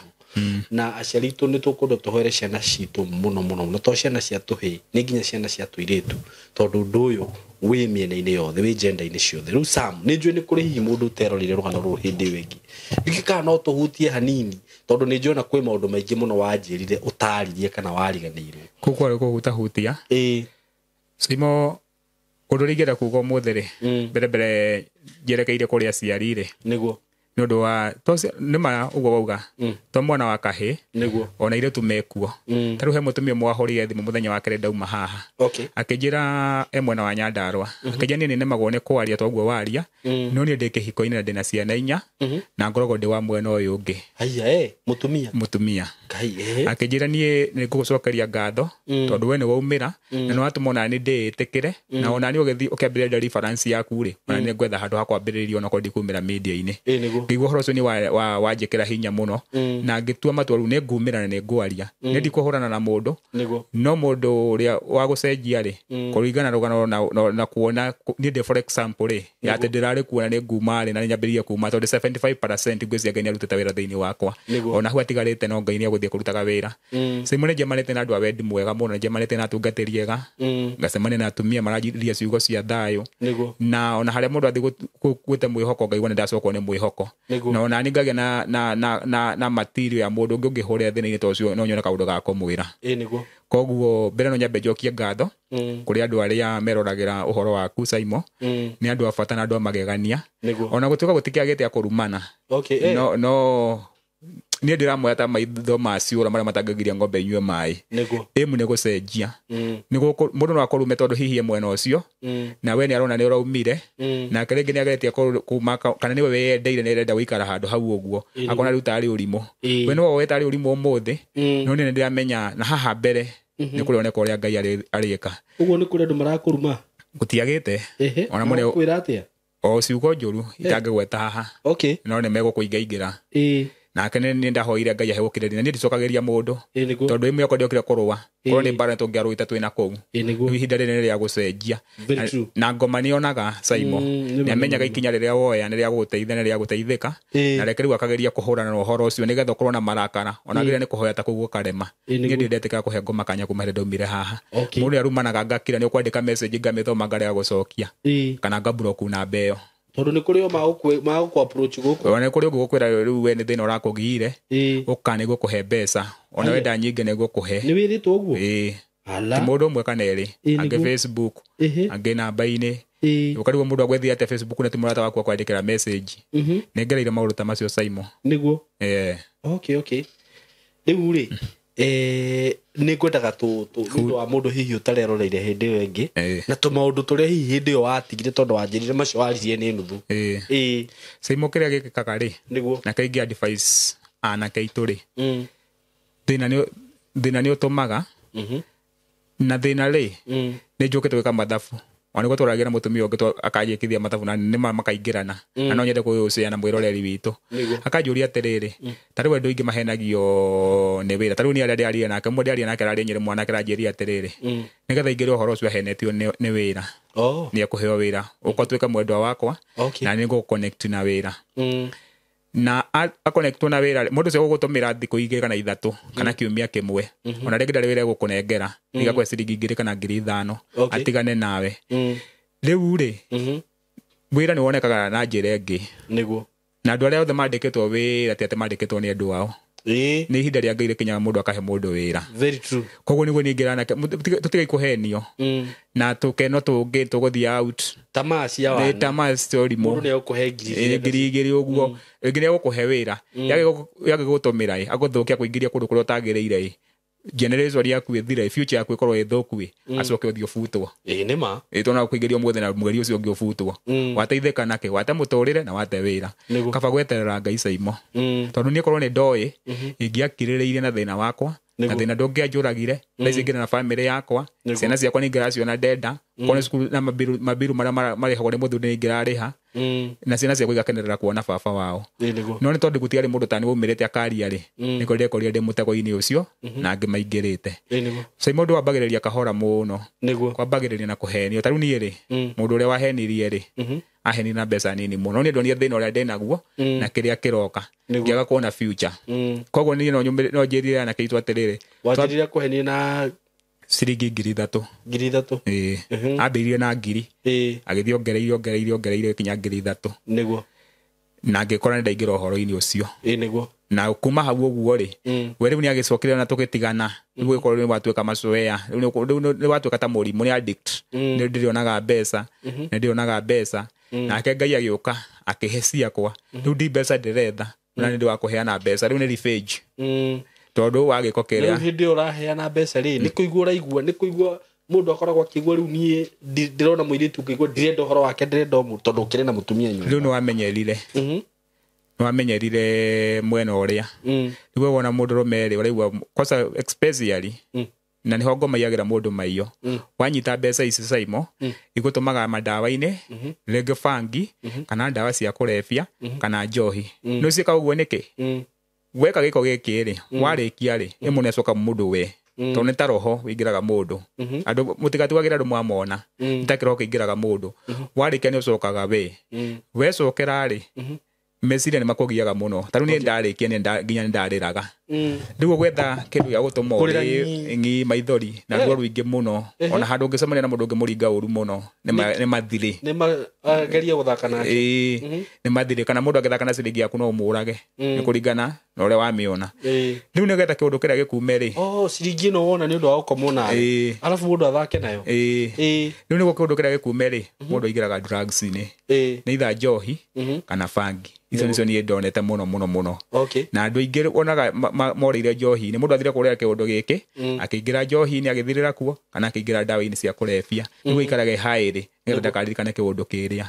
Speaker 2: Na aciari aitũ nĩ tũkwenda tũhoere ciana citũ mũno mũno mũno, to ciana cia tũhĩĩ, nĩ nginya ciana cia tũirĩtu, tondũ ũndũ ũyũ wĩ mĩena-inĩ yothe, wĩ gender-inĩ ciothe. Rĩu Sam, nĩ njũĩ nĩ kũrĩ hihi mũndũ ũterorire rũgano rũrũ hĩndĩ ĩyo ĩngĩ, ningĩ kana no tũhutie hanini, tondũ nĩ njũĩ ona kwĩ maũndũ maingĩ mũno wanjĩrire ũtaririe kana wariganĩirwo.
Speaker 1: Kũu kwarĩ kũhutahutia. Simo, ũndũ ũrĩa ingĩenda kuga ũmũthĩ rĩ, mbere mbere njerekeire kũrĩ aciari rĩ,
Speaker 2: nĩguo
Speaker 1: nĩ ũndũ wa nĩ ma ũguo wauga, to mwana wa kahĩĩ
Speaker 2: nĩguo
Speaker 1: ona airĩtu mekuo. Ta rĩu he mũtumia ũmwe wahũrire thimũ mũthenya wa kerĩ ndauma haha, akĩnjĩra e mwena wa Nyandarũa, akĩnjĩra niĩ nĩnemagwo nĩ kwaria toguo waria, no niĩ ndĩ kĩhiko-inĩ na ndĩna ciana inya, na ngoragwo ndĩ wa mwena ũyũ ũngĩ.
Speaker 2: Haiya, mũtumia.
Speaker 1: Mũtumia.
Speaker 2: Ngai,
Speaker 1: Akĩnjĩra niĩ nĩ ngũgũcokeria ngatho, tondũ we nĩ waumĩra, na nĩ watũma ona niĩ ndĩĩtĩkĩre, na ona niĩ ũgĩthiĩ ũkĩambĩrĩria deliverance yaku rĩ, ona nĩ ngwetha handũ ha kwambĩrĩria onakorwo ndikumĩra media-inĩ.
Speaker 2: Nĩguo.
Speaker 1: Ngĩigua ũhoro ũcio nĩ wanjĩkĩra hinya mũno, na ngĩtua matua rĩu nĩ ngumĩra na nĩ ngwaria. Nĩ ndikũhũrana na mũndũ, no mũndũ ũrĩa wa gũcenjia rĩ, kũringana na rũgano na kuona niĩ ndĩ for example rĩ, ya atĩ ndĩrarĩ kuona nĩ nguma rĩ, na nĩ nyambĩrĩirie kuma tondũ 75% ngwĩciria Ngai nĩ arutĩte wĩra thĩinĩ wakwa. Ona hau atigarĩte no Ngai nĩ egũthiĩ kũrutaga wĩra. Simũ nĩ njemanĩte na andũ a wendi mwega mũno, nĩ njemanĩte na atungatĩri ega, ngacemania na atumia maranjĩria ciugo cia thayũ. Na ona harĩa mũndũ athiĩ gwĩte mwĩhoko, ngaigua nĩ ndacokwo nĩ mwĩhoko. Na ona niĩ ngagĩa na material ya mũndũ ũngĩ ũngĩhũrĩra thĩna-inĩ ta ũcio, no nyone kaũndũ ga kũmwĩra. Koguo mbere no nyambe njokie ngatho kũrĩ andũ arĩa meroragĩra ũhoro waku Saimo, nĩ andũ a bata na andũ a magegania. Ona gũtuĩka gũtikĩagĩte a kũrumana. No niĩ ndĩramoya ta maitho ma ciũra marĩa matangĩgiria ng'ombe inyue maĩ. Ĩmu nĩ gũcenjia. Mũndũ no akũrume tondũ hihi e mwena ũcio, na we nĩ arona nĩ ũraumire, nake rĩngĩ nĩ ageretie kuma kana nĩwe wĩyendeire nĩ arenda gũikara handũ hau ũguo, akona rĩu tarĩ ũrimũ. We nĩwe woe tarĩ ũrimũ ũmũthĩ, no niĩ nĩ ndĩramenya na haha mbere nĩ kũrĩoneka ũrĩa Ngai arĩka.
Speaker 2: Ũguo nĩ kũrĩ andũ marakũruma?
Speaker 1: Gũtiagĩte. Ona mũne
Speaker 2: kwĩra atĩa?
Speaker 1: O ciugo njũru itangĩgweta haha. No nĩ megũkũingaingĩra. Nake nĩ ndahoire Ngai ahe gũkirĩrĩria, na niĩ ndicokagĩria mũndũ, tondũ ĩmwe yakwa ndiokire kũrũa, korwo nĩ mbara tũngĩarũĩte twĩna kũu. Rĩu ihinda rĩrĩ nĩ rĩa gũcenjia. Na ngoma nĩonaga Saimo, nĩamenyaga ikinya rĩrĩa woya nĩ rĩa gũgũteithia, nĩ rĩa gũteithĩka, na reke rĩu akageria kũhũrana na ũhoro ũcio nĩgetha ũkorwo na marakara, ona agĩrĩire nĩ kũhoya ta kũu gũkarema. Niĩ ndirĩ ndetĩkĩra kũhe ngoma kanya kuma hĩndĩ ndaumire haha. Mũndũ nĩarumanaga ngakira, nĩ ũkwandĩka message ngamĩthoma ngarega gũcokia, kana ngablock namba ĩyo.
Speaker 2: Tondũ nĩ kũrĩ o magũkũ approach gũkũ.
Speaker 1: Ona nĩ kũrĩ ũngĩ ũgũkwĩra rĩu we nĩ thĩna ũrakũgiire, ũka nĩ ngũkũhe mbeca, ona wenda nyingĩ nĩ ngũkũhe.
Speaker 2: Nĩ wĩrĩtwo ũguo?
Speaker 1: Ti mũndũ ũmwe kana erĩ, angĩ Facebook, angĩ namba-inĩ. Ũkarigwo mũndũ agwethia atĩa Facebook na ti mũrata waku akwandĩkĩra message. Nĩ ngereire maũndũ ta macio Saimo.
Speaker 2: Nĩguo? Rĩu rĩ, nĩ ngwendaga nĩ ũndũ wa mũndũ hihi ũtareroreire hĩndĩ ĩyo ĩngĩ, na tũmaũndũ tũrĩa hihi hĩndĩ ĩyo watigire tondũ wanjĩrire macio waririe nĩ nuthu.
Speaker 1: Saimo kĩrĩa gĩkĩkaga rĩ, na kaingĩ advice anake aitũ rĩ, thĩna nĩ ũtũmaga, na thĩna rĩ, nĩ njũkĩte gwĩka mathabu. Ona nĩguo tũragia na mũtumia ũngĩ akanjĩkithia mathabu na nĩ makaingĩrana, na no nyende kũũceana na mwĩroreri witũ. Akanjũria atĩrĩrĩ, ta rĩu andũ aingĩ mahenagio nĩ wĩra, ta rĩu niĩ arĩa ndĩraria nake, ũmwe ndĩraria nake ararĩ Nyĩrĩ, mwanake aranjĩria atĩrĩrĩ, nĩgetha ingĩre ũhoro ũcio ahenetio nĩ wĩra. Nĩ ekũheo wĩra, ũka ũtuĩke mwendwa wakwa, na nĩ ngũgũ-connect na wĩra. Na aconnectwo na wĩra, mũndũ ũcio ũgũgũtũmĩra thikũ igĩrĩ kana ithatũ, kana kiumia kĩmwe. Ona rĩngĩ ndarĩ wĩra egũkũnengera, nĩgakũhe ciringi 2,000 kana 5,000, atigane nawe. Rĩu rĩ, wĩra nĩ wonekaga na njĩra ĩngĩ. Na andũ arĩa othe mandĩkĩtwo wĩra ti atĩ mandĩkĩtwo nĩ andũ ao. Nĩ ihinda rĩa Ngai rĩkinyaga mũndũ akahe mũndũ wĩra.
Speaker 2: Very true.
Speaker 1: Koguo nĩguo niĩ ingĩra anake tũtige kũhenio na tũkeno tũngĩ tũgũthiĩ out.
Speaker 2: Tamaa cia
Speaker 1: Nĩ
Speaker 2: wana.
Speaker 1: tamaa cia ũrimũ.
Speaker 2: Mũndũ nĩ egũkũhe ngiri
Speaker 1: ngiri igĩrĩ ũguo, rĩngĩ nĩ egũkũhe wĩra, yage gũtũmĩra ĩ, agũthũkia kũingĩria kũndũ kũrĩa ũtagĩrĩire ĩ, generation yaku ĩthire, future yaku ĩkorwo ĩ thũku ĩ, acoke ũthiĩ ũbutwo.
Speaker 2: Ĩĩ nĩ ma.
Speaker 1: Ĩ tondũ kũingĩrio ũmũthĩ na mweri ũcio ũngĩ ũbutwo. Wateithĩka nakĩ? Wate mũtũrĩre na wate wĩra.
Speaker 2: Nĩguo.
Speaker 1: Kaba gweterera Ngai caimo. Tondũ niĩ korwo nĩ ndoĩ, ingĩakirĩrĩirie na thĩna wakwa, na thĩna ndũngĩanjũragire, thaa ici ingĩrĩ na bamĩrĩ yakwa, ciana ciakwa nĩ ingĩraciona ndenda, korwo nĩ cukuru na mabiru marĩa marĩhagwo nĩ mũthuri nĩ ingĩrarĩha, na ciana ciakwa igakenerera kuona baba wao.
Speaker 2: Ĩĩ nĩguo.
Speaker 1: No nĩ tondũ gũtiarĩ mũndũ tani waumĩrĩte akaria rĩ, nĩkĩo ndekorire ndĩ mũtego-inĩ ũcio na angĩ maingĩrĩte.
Speaker 2: Ĩĩ nĩguo.
Speaker 1: Cai mũndũ wambagĩrĩria kahora mũno.
Speaker 2: Nĩguo.
Speaker 1: Kwambagĩrĩria na kũhenio. Ta rĩu niĩ rĩ, mũndũ ũrĩa wahenirie rĩ, ahenirie na mbeca nini mũno. No niĩ ndonire thĩna ũrĩa ndĩnaguo na kĩrĩa kĩroka. Ngĩaga kuona future. Koguo niĩ no njĩrire anake aitũ atĩrĩrĩ,
Speaker 2: Wanjĩrire kũhenio na
Speaker 1: ciringi 3,000.
Speaker 2: 3,000.
Speaker 1: Ĩĩ. Ambĩrĩirie na 1,000.
Speaker 2: Ĩĩ.
Speaker 1: Agĩthiĩ ongereire, ongereire, ongereire nginya 3,000.
Speaker 2: Nĩguo.
Speaker 1: Na ngĩkora nĩ ndaingĩra ũhoro-inĩ ũcio.
Speaker 2: Ĩĩ nĩguo.
Speaker 1: Na kuma hau ũguo rĩ, we rĩu nĩ agĩcokire na tũgĩtigana. Rĩu gũgĩkorwo nĩ watuĩka macoea. Rĩu nĩ watuĩka ta mũrimũ, nĩ addict. Nĩ ndĩrĩonaga mbeca, nĩ ndĩrĩonaga mbeca. Nake Ngai agĩũka akĩhe ciakwa. Rĩu ndi mbeca ndĩretha, na nĩ ũndũ wa kũheana mbeca. Rĩu nĩ revenge. Tondũ wa gĩko kĩrĩa.
Speaker 2: Rĩu hĩndĩ ĩyo ũraheana mbeca rĩ, nĩ kũigua ũraigua, nĩ kũigua mũndũ akoragwo akĩigua rĩu niĩ ndĩrona mũirĩtu ngĩigua ndirenda ũhoro wake, ndĩrenda tondũ ũkĩrĩ na mũtumia nyũmba.
Speaker 1: Rĩu nĩ wamenyerire. Nĩ wamenyerire mwena ũrĩa. Rĩu wona mũndũ rũme rĩ, ũraigua kwanza especially, na nĩho ngoma iyagĩra mũndũ maiyo. Wanyita mbeca ici caimo, igũtũmaga mandawa-inĩ, rĩngĩ bangi, kana ndawa cia kũrebia, kana njohi. Nĩ ũciĩkaga ũguo nĩkĩ? Weka gĩko gĩkĩ rĩ, warĩkia rĩ, ĩmwe nĩ acoka mũndũ we. Tondũ nĩ ta roho wĩingĩraga mũndũ. Andũ mũtigatuagĩre andũ mwamona. Nĩ ta kĩroho kĩingĩraga mũndũ. Warĩkia nĩ ũcokaga we. Wecokera rĩ, meciria nĩ makũgiaga mũno. Ta rĩu niĩ ndarĩkia nginya nĩ ndarĩraga. Rĩu ũgwetha kĩndũ gĩa gũtũma
Speaker 2: Kũrĩra
Speaker 1: ũrĩe
Speaker 2: ng'i.
Speaker 1: ng'i maithori na ruo rũingĩ mũno. Ona handũ ũngĩcemania na mũndũ ũngĩmũringa ũru mũno, nĩ mathirĩ.
Speaker 2: Nĩ geria gũthaka nake.
Speaker 1: Ĩĩ, nĩ mathirĩ. Kana mũndũ angĩthaka na ciringi yaku no ũmũrage. Nĩ kũringana na ũrĩa wamĩona. Rĩu nĩgetha kĩũndũ kĩrĩa gĩkume rĩ.
Speaker 2: Oh, ciringi ĩno wona nĩ ũndũ wa gũkomwo nayo. Arabu mũndũ athake nayo.
Speaker 1: Rĩu nĩguo kĩũndũ kĩrĩa gĩkume rĩ, mũndũ aingĩraga drugs-inĩ. Nĩ either njohi kana bangi. Icio nĩcio niĩ ndonete mũno, mũno, mũno. Na andũ aingĩ wonaga morĩire njohi-inĩ. Mũndũ athire kũrĩa kĩũndũ gĩkĩ, akĩingĩra njohi-inĩ agĩthirĩra kuo, kana akĩingĩra ndawa-inĩ cia kũrebia. Nĩguo aikarage high rĩ, nĩgetha ndakaririkane kĩũndũ kĩrĩa.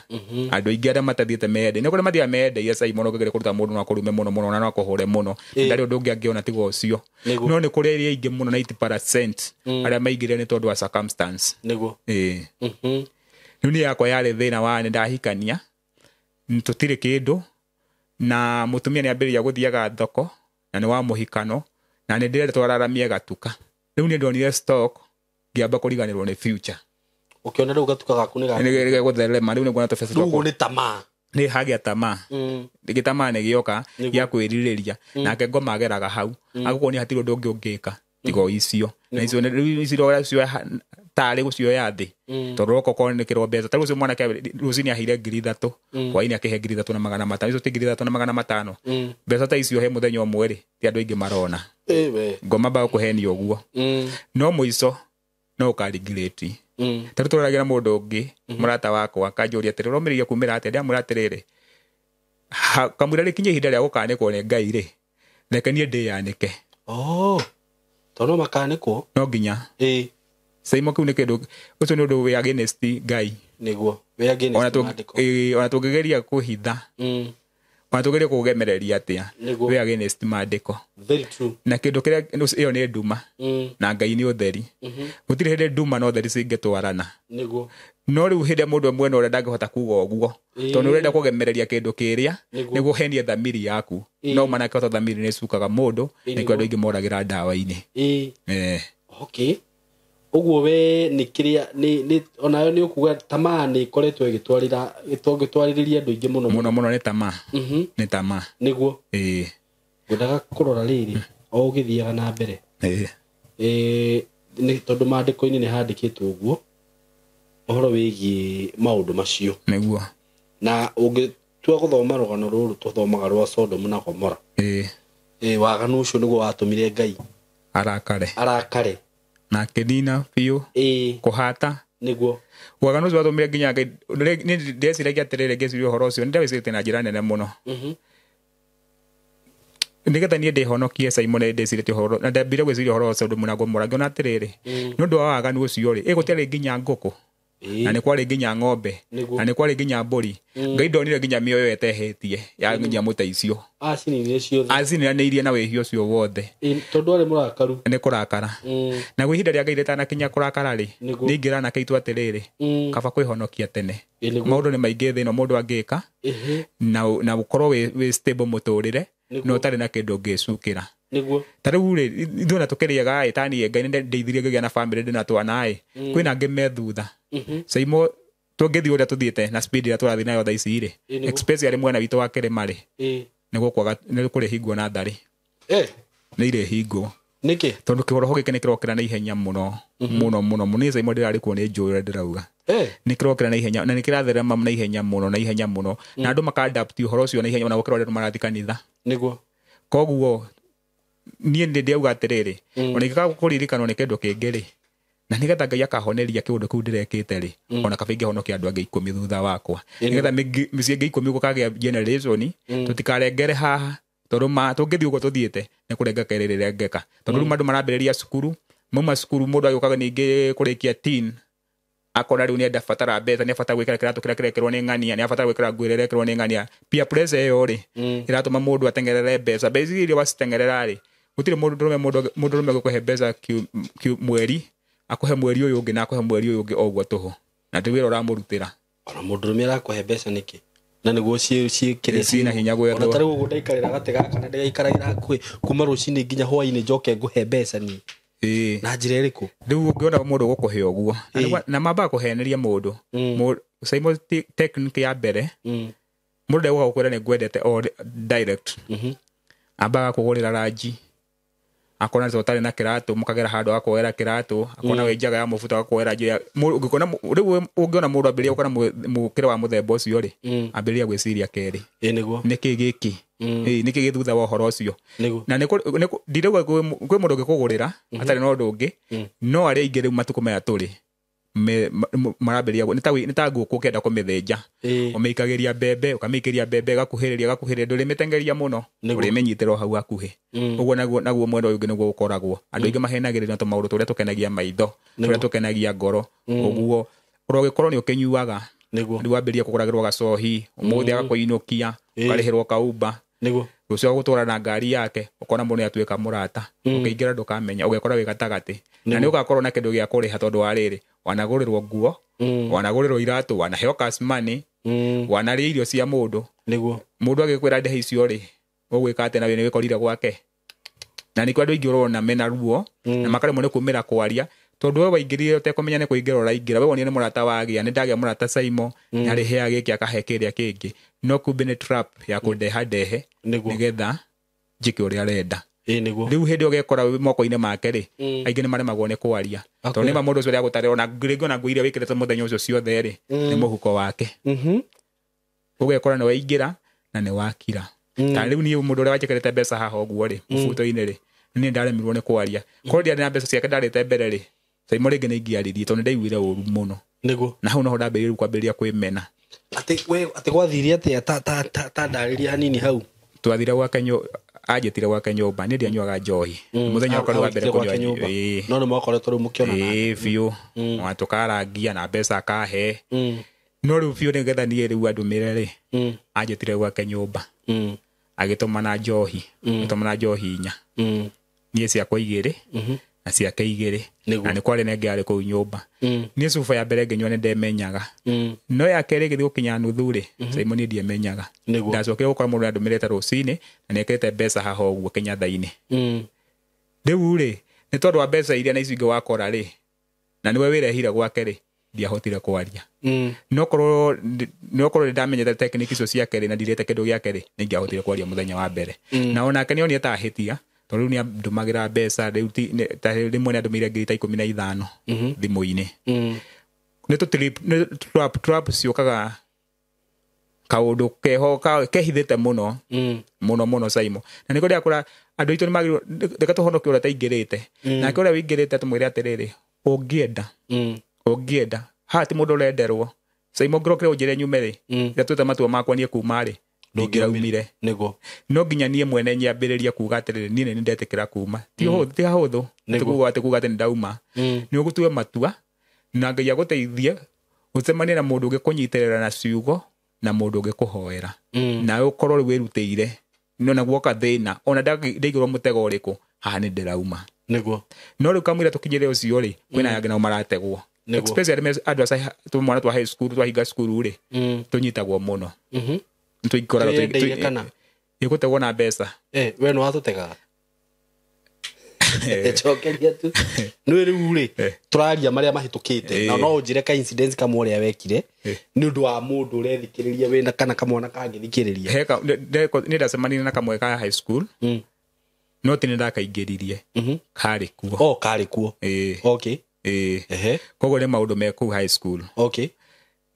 Speaker 1: Andũ aingĩ arĩa matathiĩte mende, nĩ kũrĩ mathiaga mendeire cai mũno, ũngĩgeria kũruta mũndũ no akũrume mũno, mũno, na no akũhũre mũno. Ndarĩ ũndũ ũngĩ angĩona tiga ũcio. No nĩ kũrĩ arĩa aingĩ mũno, 90% arĩa maingĩrire nĩ tondũ wa circumstance. Rĩu niĩ yakwa yarĩ thĩna wa nĩ ndahikania, tũtirĩ kĩndũ, na mũtumia nĩ ambĩrĩria gũthiaga thoko, na nĩ wa mũhikano, na nĩ ndĩrenda twararamie gatuka. Rĩu nĩ ndonire stock, ngĩamba kũriganĩrwo nĩ future.
Speaker 2: Ũkĩona rĩu gatuka gaku nĩ gaka?
Speaker 1: Nĩ gegũtherema, rĩu nĩ nguona tũbeca
Speaker 2: Rĩu
Speaker 1: twakwa.
Speaker 2: ũguo nĩ tamaa.
Speaker 1: Nĩ hagĩa tamaa. Gĩtamaa nĩ gĩoka, gĩa kwĩrirĩria. Nake ngoma ageraga hau. Agũkuonia hatirĩ ũndũ ũngĩ ũngĩka, tiga o icio. Na icio nĩ, rĩu icio ũracioya tarĩ gũcioya thĩ. Tondũ roka ũkorwo nĩ kĩrwo mbeca. Ta rĩu ũcio mwanake rũcinĩ aheire 3,000, hwaĩ-inĩ akĩhe 3,500. Icio ti 3,500. Mbeca ta icio he mũthenya ũmwe rĩ, ti andũ aingĩ marona. Ngoma mbaga kũhenio ũguo. No mũico no ũkarigirĩti. Ta rĩu tũraragia na mũndũ ũngĩ, mũrata wakwa, akanjũria atĩrĩ, ũromĩrĩirie kumĩra atĩa? Ndamwĩra atĩrĩrĩ, kamũira rĩkinye ihinda rĩa gũkanĩkwo nĩ Ngai rĩ, reke niĩ ndĩyanĩke.
Speaker 2: Oh, tondũ no makanĩkwo?
Speaker 1: No nginya. Caimo kĩu nĩ kĩndũ, ũcio nĩ ũndũ wĩ against Ngai.
Speaker 2: Nĩguo, wĩ against maandĩko.
Speaker 1: Ona tũngĩgeria kũhitha. Ona tũgerie kũgemereria atĩa. Wĩ against maandĩko.
Speaker 2: Very true.
Speaker 1: Na kĩndũ kĩrĩa, ĩyo nĩ nduma. Na Ngai nĩ ũtheri. Gũtirĩ hĩndĩ nduma na ũtheri cingĩtwarana. No rĩu hĩndĩ ĩrĩa mũndũ mwena ũrĩa ndangĩhota kuga ũguo. Tondũ nĩ ũrenda kũgemereria kĩndũ kĩrĩa, nĩguo ũhenie thamiri yaku. No manake ota thamiri nĩ ĩcukaga mũndũ, nĩkĩo andũ aingĩ moragĩra ndawa-inĩ.
Speaker 2: Ũguo we nĩ kĩrĩa, nĩ, nĩ, onayo nĩ ũkuga tamaa nĩ ĩkoretwo ĩgĩtwarĩrĩria andũ aingĩ mũno.
Speaker 1: Mũno mũno nĩ tamaa. Nĩ tamaa.
Speaker 2: Nĩguo. Ngwendaga kũrora rĩrĩ, o ũgĩthiaga na mbere. Nĩ tondũ maandĩko-inĩ nĩ handĩkĩtwo ũguo, ũhoro wĩgiĩ maũndũ macio.
Speaker 1: Nĩguo.
Speaker 2: Na ũngĩtua gũthoma rũgano rũrũ tũthomaga rwa Sodom na Gomora. Waganu ũcio nĩguo watũmire Ngai arakare
Speaker 1: na akĩnina biũ kũhata
Speaker 2: nĩguo
Speaker 1: waganu ũcio watũmire nginya Ngai. Nĩ ndeciragia atĩrĩrĩ, ngĩciria ũhoro ũcio nĩ ndawĩcirĩtie na njĩra nene mũno nĩgetha niĩ ndĩhonokie Simon. Nĩ ndĩcirĩtie ũhoro na ndambire gwĩciria ũhoro ũcio Sodomu na Gomora, ngĩona atĩrĩrĩ, nĩ ũndũ wa waganu ũcio rĩ, gũtiarĩ nginya ngũkũ na nĩ kwarĩ nginya ng'ombe na nĩ kwarĩ nginya mbũri. Ngai ndonire nginya mĩoyo ĩtehĩtie ya nyamũ ta icio,
Speaker 2: acininire ciothe,
Speaker 1: acininanĩirie na wĩhia ũcio wothe,
Speaker 2: tondũ arĩ mũrakaru.
Speaker 1: Nĩ kũrakara. Na gwĩ ihinda rĩa Ngai rĩtanakinya kũrakara rĩ, nĩ ingĩra anake aitũ atĩrĩrĩ, kaba kwĩhonokia tene. Maũndũ nĩ maingĩ thĩ ĩno mũndũ angĩka na ũkorwo wĩ stable mũtũrĩre na ũtarĩ na kĩndũ ũngĩcukĩra.
Speaker 2: Nĩguo.
Speaker 1: Ta rĩu rĩ, ithuĩ ona tũkĩrĩaga ĩ, taniĩ Ngai nĩ ndeithirie ngĩgĩa na bamĩrĩ ndĩ na twana ĩ, kwĩna angĩ me thutha. Saimo tũngĩthiĩ ũrĩa tũthiĩte na speed ĩrĩa tũrathiĩ nayo thaa ici rĩ, especially mwena witũ wa kĩrĩma rĩ, nĩ gũkwaga nĩ kũrĩhingwo na tharĩ. Nĩ irĩhingwo.
Speaker 2: Nĩkĩ?
Speaker 1: Tondũ kĩhoroho gĩkĩ nĩ kĩrokĩra na ihenya mũno mũno mũno mũno. Niĩ Saimo ndĩrarĩkuo nĩ njũĩ ũrĩa ndĩrauga. Nĩ kĩrokĩra na ihenya na nĩ kĩratherema na ihenya mũno na ihenya mũno, na andũ maka-adapt ũhoro ũcio na ihenya ona gũkĩra ũrĩa andũ marathiĩ kanitha.
Speaker 2: Nĩguo.
Speaker 1: Koguo niĩ nĩ ndĩauga atĩrĩrĩ, ona ingĩkaga kũririkanwo nĩ kĩndũ kĩngĩ rĩ, na nĩgetha Ngai akahoneria kĩũndũ kĩu ndĩrekĩte rĩ, ona kaba ingĩhonokia andũ angĩ 10 thutha wakwa, nĩgetha mĩciĩ ĩngĩ 10 gũkagĩa generation, tũtikarengere haha, tondũ tũngĩthiĩ ũguo tũthiĩte nĩ kũrengeka ĩrĩrengeka. Tondũ rĩu andũ marambĩrĩria cukuru, mauma cukuru mũndũ agĩũkaga ningĩ kũrĩkia teen, akona rĩu nĩ abatara mbeca, nĩ abatara gwĩkĩra kĩratũ kĩrĩa kĩrekĩrwo nĩ ng'ania, nĩ abatara gwĩkĩra nguo ĩrĩa ĩrekĩrwo nĩ ng'ania. Peer pressure ĩyo rĩ, ĩratũma mũndũ ateng'erere mbeca. Mbeca iria waciteng'erera rĩ, gũtirĩ mũndũrũme gũkũhe mbeca mweri, akũhe mweri ũyũ ũngĩ na akũhe mweri ũyũ ũngĩ o ũguo tũhũ, na ti wĩra ũramũrutĩra.
Speaker 2: Ona mũndũrũme arakũhe mbeca nĩkĩ? Na nĩguo ciĩkĩre
Speaker 1: ciĩna hinya gwethwo.
Speaker 2: Ona ta rĩu ũguo ndaikarĩra gatĩ gaka na ndĩgaikaragĩra hakuhĩ kuma rũcinĩ nginya hwaĩ-inĩ njoke ngũhe mbeca niĩ. Na njĩra ĩrĩkũ?
Speaker 1: Rĩu ũngĩona mũndũ gũkũhe ũguo, na mambaga kũheneria mũndũ. Saimo technique ya mbere, mũndũ ndegũka gũkwĩra nĩ ngwendete o direct. Ambaga kũgũrĩra ranji, akona ta ũtarĩ na kĩratũ, mũkagera handũ agakuoera kĩratũ, akona wĩ njaga ya mũbuto agakuoera njoya. Rĩu ũngĩona mũndũ ambĩrĩria gũkora mũkĩre wa mũthemba ũcio rĩ, ambĩrĩria gwĩciria kerĩ.
Speaker 2: Nĩguo.
Speaker 1: Nĩkĩ gĩkĩ? Nĩkĩ gĩ thutha wa ũhoro ũcio?
Speaker 2: Nĩguo.
Speaker 1: Na ndirauga kwĩ mũndũ ũngĩkũgũrĩra atarĩ na ũndũ ũngĩ, no arĩa aingĩ rĩu matukũ maya tũrĩ marambĩrĩria nĩ ta ngũkũ ũkĩenda kũmĩthĩnja, ũmĩikagĩria mbembe, ũkamĩikĩria mbembe, ĩgakuhĩrĩria, ĩgakuhĩrĩria, ndũrĩmĩteng'eria mũno, ũrĩmĩnyitĩra o hau hakuhĩ. Ũguo naguo mwena ũyũ ũngĩ nĩguo ũkoragwo. Andũ aingĩ mahenagĩrĩria na tũmaũndũ tũrĩa tũkenagia maitho, tũrĩa tũkenagia ngoro. Ũguo ũrogĩkorwo nĩ ũkĩnyuaga, rĩu wambĩrĩria kũgũragĩrwo gacohi, ũmũthĩ agakũinũkia, ũkarĩhĩrwo kaumba.
Speaker 2: Nĩguo.
Speaker 1: Rũciũ agũtwara na ngari yake, ũkona mũndũ nĩatuĩka mũrata, ũkĩingĩra ndũkamenya, ũgekora wĩ gatagatĩ. Na nĩ ũgakorwo na kĩndũ gĩa kũrĩha tondũ wa rĩrĩ, wanagũrĩrwo nguo, wanagũrĩrwo iratũ, wanaheo cash money, wanarĩa irio cia mũndũ.
Speaker 2: Nĩguo.
Speaker 1: Mũndũ agĩkwĩra ndĩhe icio rĩ, ũgwĩka atĩa na wĩ nĩ wĩkorire gwake? Na nĩkĩo andũ aingĩ ũrona mena ruo, na makaremwo nĩ kumĩra kwaria, tondũ we waingĩrire ũtekũmenya nĩ kũingĩra ũraingĩra. We wonire nĩ mũrata wagĩa, nĩ ndagĩa mũrata Saimo, nĩarĩheaga gĩkĩ akahe kĩrĩa kĩngĩ. No kumbe nĩ trap ya kũndeha ndehe, nĩgetha njĩke ũrĩa arenda.
Speaker 2: Nĩguo.
Speaker 1: Rĩu hĩndĩ ĩyo ũgekora wĩ moko-inĩ make rĩ, aingĩ nĩ maremagwo nĩ kwaria. Tondũ nĩ ma mũndũ ũcio ũrĩa agũtarĩra, ona rĩngĩ ona nguo iria wĩkĩrĩte mũthenya ũcio ciothe rĩ, nĩ mũhuko wake. Ũgekora nĩ waingĩra na nĩ wakira. Ta rĩu niĩ mũndũ ũrĩa wanjĩkĩrĩte mbeca haha ũguo rĩ, mũbuto-inĩ rĩ, niĩ ndaremirwo nĩ kwaria. Korwo ndiarĩ na mbeca ciake ndarĩte mbere rĩ, Saimo rĩngĩ nĩ ingĩaririe tondũ nĩ ndaiguire ũru mũno.
Speaker 2: Nĩguo.
Speaker 1: Na hau noho ndambĩrĩirie rĩu kwambĩrĩria kwĩmena.
Speaker 2: Atĩ we, atĩ gwathire atĩa? Ta ndarĩria hanini hau.
Speaker 1: Twathire gwake anjĩtire gwake nyũmba, niĩ ndianyuaga njohi. Mũthenya wakwa wa mbere kũnyua njohi.
Speaker 2: No nĩ mwakoretwo rĩu mũkĩonana.
Speaker 1: Biũ. Na tũkarangia na mbeca akahe. No rĩu biũ nĩgetha niĩ rĩu andũmĩre rĩ, anjĩtire gwake nyũmba. Agĩtũmana njohi. Agĩtũmana njohi 4. Niĩ ciakwa 2. Na ciake 2. Na nĩ kwarĩ na ĩngĩ yarĩ kũu nyũmba. Niĩ cuba ya mbere ngĩnyua nĩ ndemenyaga. No ya kerĩ ĩgĩthiĩ gũkinya nuthu rĩ, Simon niĩ ndiemenyaga. Ndacokire gũkora mũndũ nĩandũmĩrĩte rũcinĩ na nĩekĩrĩte mbeca haha ũguo kĩnyatha-inĩ. Rĩu rĩ, nĩ tondũ wa mbeca iria na icio ingĩ wakora rĩ, na nĩwe wĩrehire gwake rĩ, ndiahotire kwaria. No korwo nĩ ndamenyete technique icio ciake rĩ, na ndirĩte kĩndũ gĩake rĩ, nĩ ingĩahotire kwaria mũthenya wa mbere. Na onake nĩonire ta ahĩtia, tondũ rĩu nĩandũmagĩra mbeca, rĩu ti, nĩ, ta rĩmwe nĩandũmĩire ngiri ta 15 thimũ-inĩ. Nĩ tũ trip, nĩ trap, trap ciũkaga kaũndũ keho, kehithĩte mũno, mũno, mũno Saimo. Na nĩkĩo ndĩrakora Andũ aitũ nĩmagĩrĩirwo reke tũhonokie ũrĩa ũtaingĩrĩte. Nake ũrĩa wĩingĩrĩte tũmwĩre atĩrĩrĩ, ũngĩenda ũngĩenda haha ti mũndũ ũrenderwo. Saimo ngĩrokire ũnjĩre nyume rĩ, ndatuĩte matua makwa niĩ kuma rĩ, ndingĩraumire.
Speaker 2: Nĩguo.
Speaker 1: No nginya niĩ mwene nyambĩrĩrie kuga atĩrĩrĩ, niĩ nĩ ndetĩkĩra kuma. Ti ũhũthũ, ti hahũthũ.
Speaker 2: Nĩguo.
Speaker 1: Ti kuga atĩ kuga atĩ nĩndauma. Nĩ ũgũtua matua na Ngai agũteithie ũcemanie na mũndũ ũngĩkũnyitĩrĩra na ciugo na mũndũ ũngĩkũhoera. Nawe ũkorwo rĩu wĩrutĩire. No na guoka thĩna ona ndaigĩrwo mũtego ũrĩkũ, haha nĩ ndĩrauma.
Speaker 2: Nĩguo.
Speaker 1: No rĩu kamũira tũkinyĩre ũcio rĩ, kwĩna angĩ nao marategwo.
Speaker 2: Nĩguo.
Speaker 1: Especially andũ a mwana twa high school, twahinga cukuru rĩ, tũnyitagwo mũno. Nĩtũikoraga
Speaker 2: Twĩyendeire kana?
Speaker 1: Ĩgũtegwo na mbeca.
Speaker 2: We nĩ watũtegaga? Cokeria tu. Nĩ rĩu rĩ, tũraria marĩa mahĩtũkĩte. Na no ũnjĩre ka incident kamwe ũrĩa wekire nĩ ũndũ wa mũndũ ũrethikĩrĩria wĩna kana kamwana kangĩthikĩrĩria.
Speaker 1: Nĩ ndacemanirie na kamwe ka high school. No ti nĩ ndakaingĩririe. Karĩ kuo.
Speaker 2: Oh, karĩ kuo. Okay.
Speaker 1: Koguo nĩ maũndũ me kũu high school.
Speaker 2: Okay.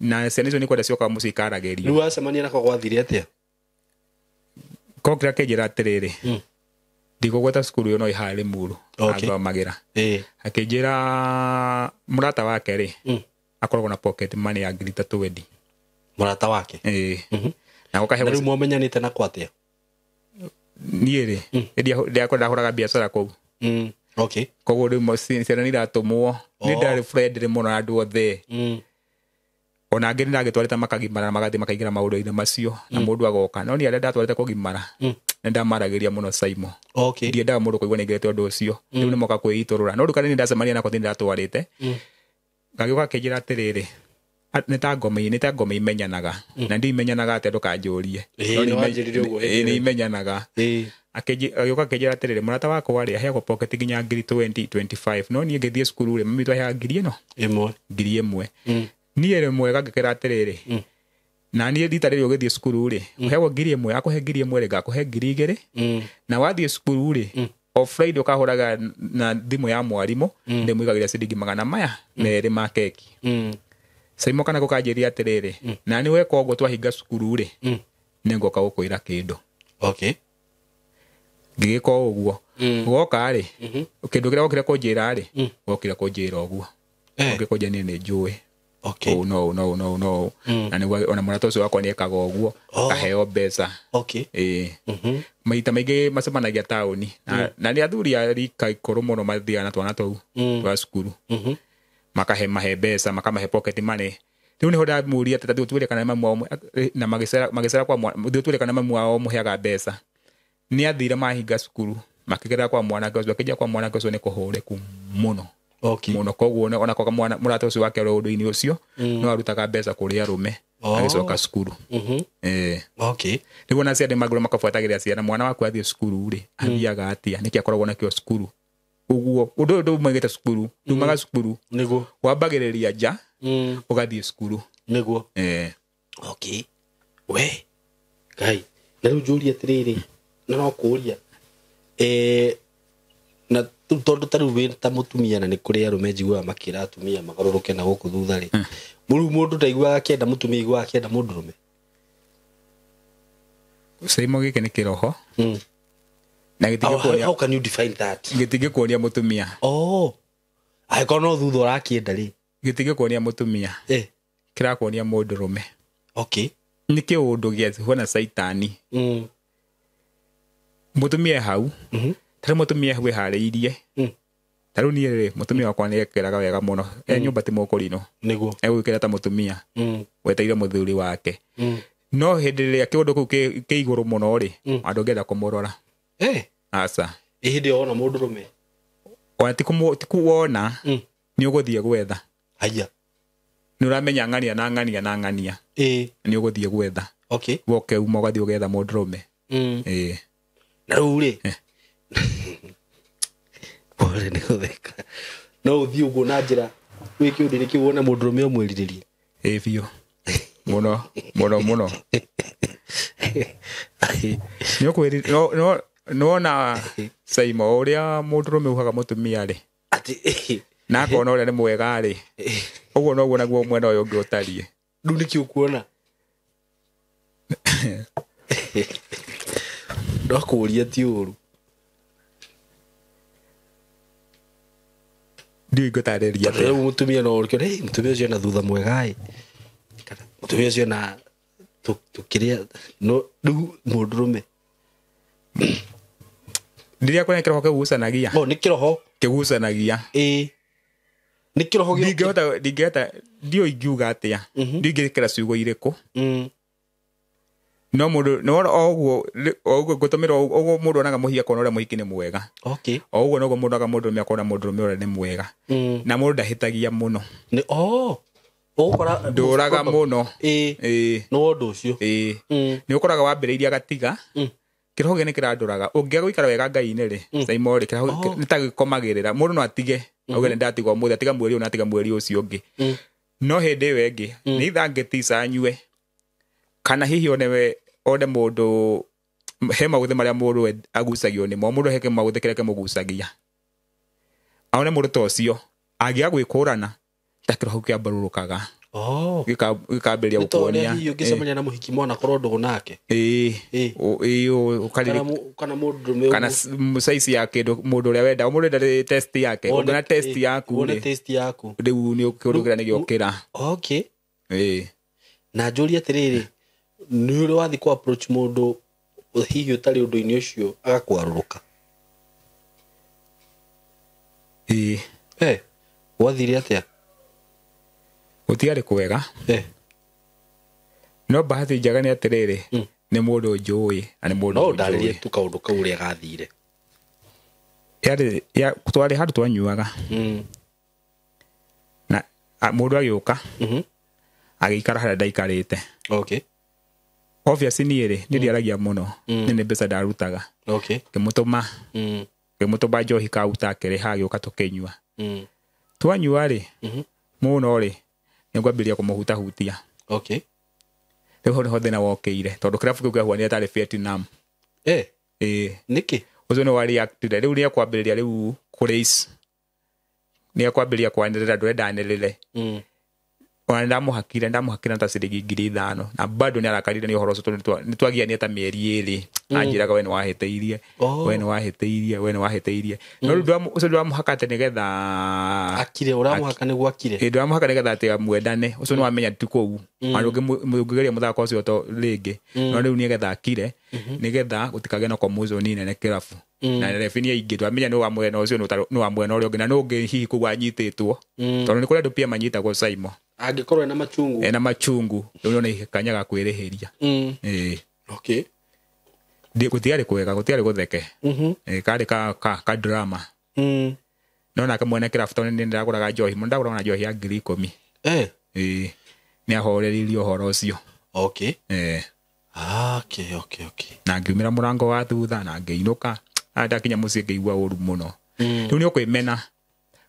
Speaker 1: Na ciana icio nĩ kwenda ciokaga mũciĩ ikaragĩrio.
Speaker 2: Rĩu wacemania nako gwathire atĩa?
Speaker 1: Kokĩra kĩnjĩra atĩrĩrĩ, ndigũgweta cukuru ĩyo no ĩhaha Limuru. Athomagĩra. Akĩnjĩra mũrata wake rĩ, akoragwo na pocket money ya ngiri ta 20.
Speaker 2: Mũrata wake?
Speaker 1: Na gũkahe
Speaker 2: Na rĩu mwamenyanĩte nako atĩa?
Speaker 1: Niĩ rĩ, ndĩakwa ndahũraga biacara kũu.
Speaker 2: Okay.
Speaker 1: Koguo rĩu ciana nĩ iratũmwo. Nĩ ndarĩ friendly mũno na andũ othe. Ona angĩ nĩndagĩtwarĩte makagimara na magathiĩ makaingĩra maũndũ-inĩ macio na mũndũ agoka. No niĩ arĩa ndatwarĩte kũgimara, nĩndamaragĩria mũno Saimo.
Speaker 2: Okay.
Speaker 1: Ndiendaga mũndũ kũigua nĩaingĩrĩte ũndũ ũcio. Rĩu nĩmoka kwĩitũrũra. No rĩu kana nĩndacemania nako nĩndatwarĩte. Gagĩũka akĩnjĩra atĩrĩrĩ, nĩ ta ngoma imenyanaga. Na ndimenyanaga atĩa ndũkanjũrie. No
Speaker 2: Nĩwanjĩrire ũguo hĩndĩ ĩyo.
Speaker 1: nĩ imenyanaga. Agĩũka akĩnjĩra atĩrĩrĩ, mũrata wakwa rĩ, aheagwo pocket nginya ngiri 20, 25. No niĩ ngĩthiĩ cukuru rĩ, mami witũ aheaga ngiri ĩno?
Speaker 2: Ĩmwe.
Speaker 1: Ngiri ĩmwe. Niĩ rĩmwe gangĩkĩra atĩrĩrĩ, na niĩ rita rĩrĩ ũgĩthiĩ cukuru rĩ, ũheagwo ngiri ĩmwe, akũhe ngiri ĩmwe rĩ, ngakũhe ngiri igĩrĩ. Na wathiĩ cukuru rĩ, o Friday ũkahũraga na thimũ ya mwarimũ, ndĩmũigagĩra ciringi magana maya merĩ ma keki. Saimo kana gũkanjĩria atĩrĩrĩ, na nĩ weka ũguo twahinga cukuru rĩ, nĩngoka gũkwĩra kĩndũ.
Speaker 2: Okay.
Speaker 1: Ngĩgĩka o ũguo. Goka rĩ, kĩndũ kĩrĩa gokire kũnjĩra rĩ, gokire kũnjĩra ũguo. Gokire kũnjĩra niĩ nĩ njũĩ.
Speaker 2: Okay.
Speaker 1: Oh, no, no, no, no. Na nĩguo ona mũrata ũcio wakwa nĩekaga ũguo, akaheo mbeca.
Speaker 2: Okay.
Speaker 1: Maita maingĩ macemanagia taũni. Na nĩ athuri a rika ikũrũ mũno mathiaga na twana tũu twa cukuru. Makahe mahe mbeca, makamahe pocket money. Rĩu nĩho ndamũria atĩ tathiĩ ũtuĩre kana mamu wao na magĩcera kwa mwana, thiĩ ũtuĩre kana mamu wao mũheaga mbeca. Nĩ athire mahinga cukuru, makĩgerera kwa mwanake ũcio, akĩnjia kwa mwanake ũcio nĩ kũhũrĩku mũno.
Speaker 2: Okay.
Speaker 1: Mũno koguo ona kwa mwana mũrata ũcio wake ũrĩ ũndũ-inĩ ũcio, no arutaga mbeca kũrĩ arũme, agĩcoka cukuru.
Speaker 2: Okay.
Speaker 1: Rĩu ona ciana magũrũ makabuatagĩrĩra ciana, mwana waku athiĩ cukuru rĩ, athiaga atĩa? Nĩkĩ akoragwo nakĩo cukuru? Ũguo, ũndũ ũyũ ndũmaigĩte cukuru, ndumaga cukuru.
Speaker 2: Nĩguo.
Speaker 1: Wambagĩrĩria nja, ũgathiĩ cukuru.
Speaker 2: Nĩguo. Okay. We. Ngai, na rĩu njũrie atĩrĩrĩ, na no kũũria. Na tondũ ta rĩu wĩ ta mũtumia na nĩ kũrĩ arũme njiguaga makĩra atumia magarũrũke na gũkũ thutha rĩ. Rĩu mũndũ ndaiguaga akĩenda mũtumia, aiguaga akĩenda mũndũrũme.
Speaker 1: Saimo gĩkĩ nĩ kĩroho. Na gĩtingĩkuonia.
Speaker 2: How can you define that?
Speaker 1: Gĩtingĩkuonia mũtumia.
Speaker 2: Oh. Angĩkorwo no thutha ũrakĩenda rĩ.
Speaker 1: Gĩtingĩkuonia mũtumia. Kĩrakuonia mũndũrũme.
Speaker 2: Okay.
Speaker 1: Nĩ kĩũndũ gĩa na caitani. Mũtumia hau. Tarĩ mũtumia hau eharĩirie. Ta rĩu niĩ rĩ, mũtumia wakwa nĩ ekĩraga wega mũno. E nyũmba ti mũkũrinũ.
Speaker 2: Nĩguo.
Speaker 1: Egwĩkĩra ta mũtumia. Wetereire mũthuri wake. No hĩndĩ ĩrĩa kĩũndũ kĩu kĩ igũrũ mũno rĩ, andũ ũngĩenda kũmũrora. Aca.
Speaker 2: Ĩ hĩndĩ ĩyo wona mũndũrũme?
Speaker 1: Ona ti kuona, nĩ ũgũthiĩ gwetha.
Speaker 2: Haiya.
Speaker 1: Nĩ ũramenya ng'ania na ng'ania na ng'ania. Nĩ ũgũthiĩ gwetha.
Speaker 2: Okay.
Speaker 1: Woke uma ũgathiĩ ũgetha mũndũrũme.
Speaker 2: Na rĩu rĩ, pole nĩ gũtheka. No ũthiĩ ũguo na njĩra wĩ kĩũndũ-inĩ kĩu wone mũndũrũme ũmwĩrirĩrie.
Speaker 1: Ĩ biũ. Mũno, mũno, mũno. Nĩ ũkwĩri-, no, no, nĩwona Saimo ũrĩa mũndũrũme uhaga mũtumia rĩ.
Speaker 2: Atĩ,
Speaker 1: Na akona ũrĩa nĩ mwega rĩ. Ũguo noguo naguo mwena ũyũ ũngĩ ũtariĩ.
Speaker 2: Rĩu nĩkĩ ũkuona? No kũũria ti ũru.
Speaker 1: Ndiũĩ ngũtarĩria atĩa.
Speaker 2: Rĩu mũtumia no ũrĩkĩo, "Hey, mũtumia ũcio ena thutha mwega ĩ, kana mũtumia ũcio ena tũkĩrĩa no rĩu mũndũrũme."
Speaker 1: Rĩrĩa kwĩna kĩroho kĩgucanagia.
Speaker 2: Oh, nĩ kĩroho.
Speaker 1: Kĩgucanagia.
Speaker 2: Ĩĩ, nĩ kĩroho gĩokĩ.
Speaker 1: Ndingĩhota ndiũĩ ingiuga atĩa, ndiũĩ ingĩkĩra ciugo irĩkũ. No mũndũ no o ũguo o ũguo ngũtũmĩra ũguo mũndũ onaga mũhiki akona ũrĩa mũhiki nĩ mwega.
Speaker 2: Okay.
Speaker 1: O ũguo noguo mũndũ onaga mũndũrũme akona mũndũrũme ũrĩa nĩ mwega. Na mũndũ ndahĩtagia mũno.
Speaker 2: Nĩ oh ũgũkora
Speaker 1: Ndũraga mũno.
Speaker 2: Ĩĩ.
Speaker 1: Ĩĩ.
Speaker 2: Nĩ ũndũ ũcio.
Speaker 1: Ĩĩ. Nĩ ũkoraga wambĩrĩirie agatiga. Kĩroho gĩkĩ nĩ kĩrandũraga. Ũngĩaga gũikara wega Ngai-inĩ rĩ, Saimo rĩ, kĩroho nĩ ta gĩkomagĩrĩra. Mũndũ no atige, auge nĩ ndatiga ũmũthĩ, atiga mweri ũyũ na atiga mweri ũcio ũngĩ. No hĩndĩ ĩyo ĩngĩ, nĩ itha angĩtica anyue, kana hihi one mũndũ, he maũthĩ marĩa mũndũ agucagio nĩmo, mũndũ he maũthĩ kĩrĩa kĩmũgucagia. One mũndũ ta ũcio, angĩaga gwĩkũrana, ta kĩroho kĩambarũrũkaga.
Speaker 2: Oh.
Speaker 1: Gĩkambĩrĩria
Speaker 2: Nĩ ta ũrĩa
Speaker 1: gũkuonia.
Speaker 2: hihi ũngĩcemania na mũhiki mwana korwo ndũgũ nake.
Speaker 1: Ĩĩ.
Speaker 2: Ĩĩ.
Speaker 1: Ĩĩ,
Speaker 2: Kana mũndũrũme
Speaker 1: kana size ya kĩndũ mũndũ ũrĩa wenda, mũndũ enda test yake, ũngĩona test yaku
Speaker 2: wone
Speaker 1: rĩ,
Speaker 2: test yaku.
Speaker 1: Rĩu nĩ kĩũndũ kĩrĩa nĩ gĩokĩra.
Speaker 2: Okay.
Speaker 1: Ĩĩ.
Speaker 2: Na njũrie atĩrĩrĩ, nĩ ũrĩ wathiĩ kũ approach mũndũ hihi ũtarĩ ũndũ-inĩ ũcio agakwarũrũka?
Speaker 1: Ĩĩ.
Speaker 2: Gwathire atĩa?
Speaker 1: Gũtiarĩ kwega. No bahati njega nĩ atĩrĩrĩ, nĩ mũndũ njũĩ na nĩ mũndũ
Speaker 2: No
Speaker 1: njũĩ.
Speaker 2: ũndarĩrie tu kaũndũ kau ũrĩa gathire.
Speaker 1: Yarĩ, twarĩ handũ twanyuaga. Na mũndũ agĩũka, agĩikara harĩa ndaikarĩte.
Speaker 2: Okay.
Speaker 1: Obviously niĩ rĩ, niĩ ndiaragia mũno. Niĩ nĩ mbeca ndarutaga.
Speaker 2: Okay.
Speaker 1: Ngĩmũtũma. Ngĩmũtũma njohi kauta akĩrĩha agĩũka tũkĩnyua. Twanyua rĩ, mũno rĩ, nĩngwambĩrĩria kũmũhutahutia.
Speaker 2: Okay.
Speaker 1: Rĩu hau nĩho thĩna wokĩire, tondũ kĩrabu kĩu kĩahuanire tarĩ Vietnam. Ĩĩ.
Speaker 2: Nĩkĩ?
Speaker 1: Ũcio nĩ wa reactire. Rĩu nĩekwambĩrĩria rĩu kũrace. Nĩekwambĩrĩria kwanĩrĩra, ndũrenda anĩrĩre. Ona nĩndamũhakire ta ciringi 5,000 na bado nĩarakarire nĩ ũhoro ũcio tondũ nĩtwagianire ta mĩeri 2. Anjĩraga we nĩwahĩtĩirie, we nĩwahĩtĩirie, we nĩwahĩtĩirie. No rĩu ũcio ndũramũhaka atĩ nĩgetha
Speaker 2: akire, ũramũhaka nĩguo akire.
Speaker 1: Ĩĩ, ndũramũhaka nĩgetha atĩ mwendane. Ũcio nĩwamenya ti kũu. Ona ũngĩgeria mũthako ũcio to rĩngĩ. No rĩu nĩgetha akire, nĩgetha gũtikagĩe na commotion nene kĩrabu. Na rebi nĩ aingĩ, twamenya nĩ wa mwena ũcio, nĩ wa mwena ũrĩa ũngĩ, na nĩ ũngĩ hihi kũu anyitĩtwo. Tondũ nĩ kũrĩ andũ pia manyitagwo Saimo.
Speaker 2: Angĩkorwo ena machungu.
Speaker 1: Ena machungu, rĩu nĩ kanya ga kwĩrĩhĩria. Ĩĩ.
Speaker 2: Okay.
Speaker 1: Gũtiarĩ kwega, gũtiarĩ gũtheke. Ĩĩ, karĩ ka drama. No nake mwene kĩrabu tondũ nĩ ndagũraga njohi, mũno ndagũraga na njohi ya 10,000. Ĩĩ. Nĩ ahoreririe ũhoro ũcio.
Speaker 2: Okay.
Speaker 1: Ĩĩ.
Speaker 2: Okay, okay, okay.
Speaker 1: Na ngiumĩra mũrango wa thutha na ngĩinũka. Ndakinya mũciĩ ngĩigua ũru mũno. Rĩu nĩ ũkwĩmena.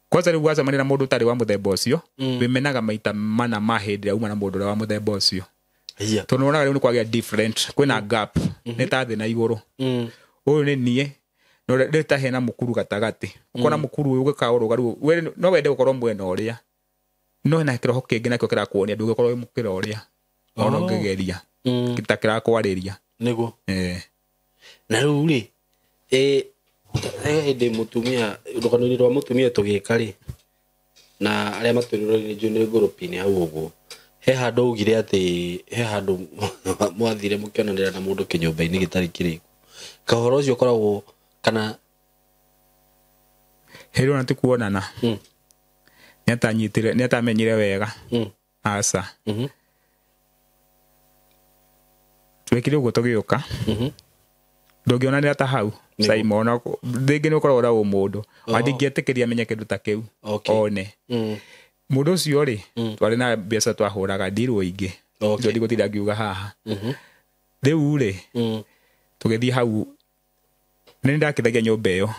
Speaker 1: Kwanza rĩu wacemania na mũndũ ũtarĩ wa mũthemba ũcio, wĩmenaga maita mana ma hĩndĩ ĩrĩa uma na mũndũ ũrĩa wa mũthemba ũcio. Tondũ wonaga rĩu nĩ kwagĩa different, kwĩna gap, nĩ ta thĩ na igũrũ. Ũyũ nĩ niĩ, no rĩu ta hena mũkuru gatagatĩ. Ũkona mũkuru ũyũ ũgĩkaũrũga rĩu, we no wende gũkorwo mwena ũrĩa. No hena kĩroho kĩngĩ nakĩo kĩrakuonia ndũgĩkorwo wĩ mũkĩra ũrĩa. Ona ũngĩgeria. Ta kĩrakwarĩria.
Speaker 2: Nĩguo. Na rĩu rĩ, he hĩndĩ mũtumia, rũgano-inĩ rwa mũtumia tũgĩka rĩ, na arĩa matwĩroreire njũĩ nĩ ngũrũpi-inĩ hau ũguo, he handũ augire atĩ he handũ mwathire mũkĩonanĩra na mũndũ kĩnyũmba-inĩ gĩtarĩ kĩrĩku. Kahoro ũcio ũkoragwo kana
Speaker 1: Hĩndĩ ĩyo ti kuonana. Nĩatanyitire, nĩatamenyire wega. Aca. Twekire ũguo tũgĩũka. Ndũngĩonanĩra ta hau. Saimo, ona rĩngĩ nĩ ũkoragwo na ũmũndũ. Ona ndingĩetĩkĩria amenye kĩndũ ta kĩu. One. Mũndũ ũcio rĩ, twarĩ na mbeca twahũraga ndirwo ingĩ. Ndio ndigũtinda ngiuga haha. Rĩu rĩ, tũgĩthiĩ hau. Nĩ ndakithagia nyũmba ĩyo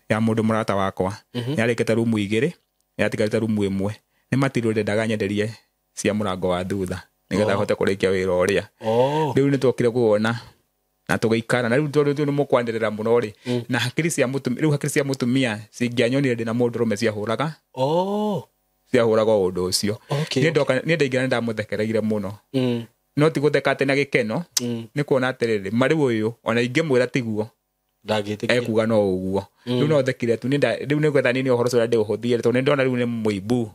Speaker 1: ya mũndũ mũrata wakwa. Nĩarĩkĩte rumu 2, nĩatigarĩte rumu 1. Nĩ matirwo ndendaga nyenderie cia mũrango wa thutha nĩgetha ahote kũrĩkia wĩra ũrĩa. Rĩu nĩtwokire kuona na tũgĩikara. Na rĩu tondũ nĩ mũkwanĩrĩra mũno rĩ, na hakiri cia mũtumia, rĩu hakiri cia mũtumia cingĩanyonire ndĩ na mũndũrũme ciahũraga. Ciahũraga ũndũ ũcio. Niĩ ndoka, niĩ ndaingĩra nĩndamũthekereire mũno. No ti gũtheka atĩ na gĩkeno, nĩ kuona atĩrĩrĩ, marĩ ũyũ, ona ingĩmwĩra tiguo,
Speaker 2: Ndangĩtĩkia.
Speaker 1: Ekuga no ũguo. Rĩu no thekire tu. Rĩu nĩ gwetha nini ũhoro ũcio ndĩũhũthie, tondũ nĩ ndona rĩu nĩ mũimbu.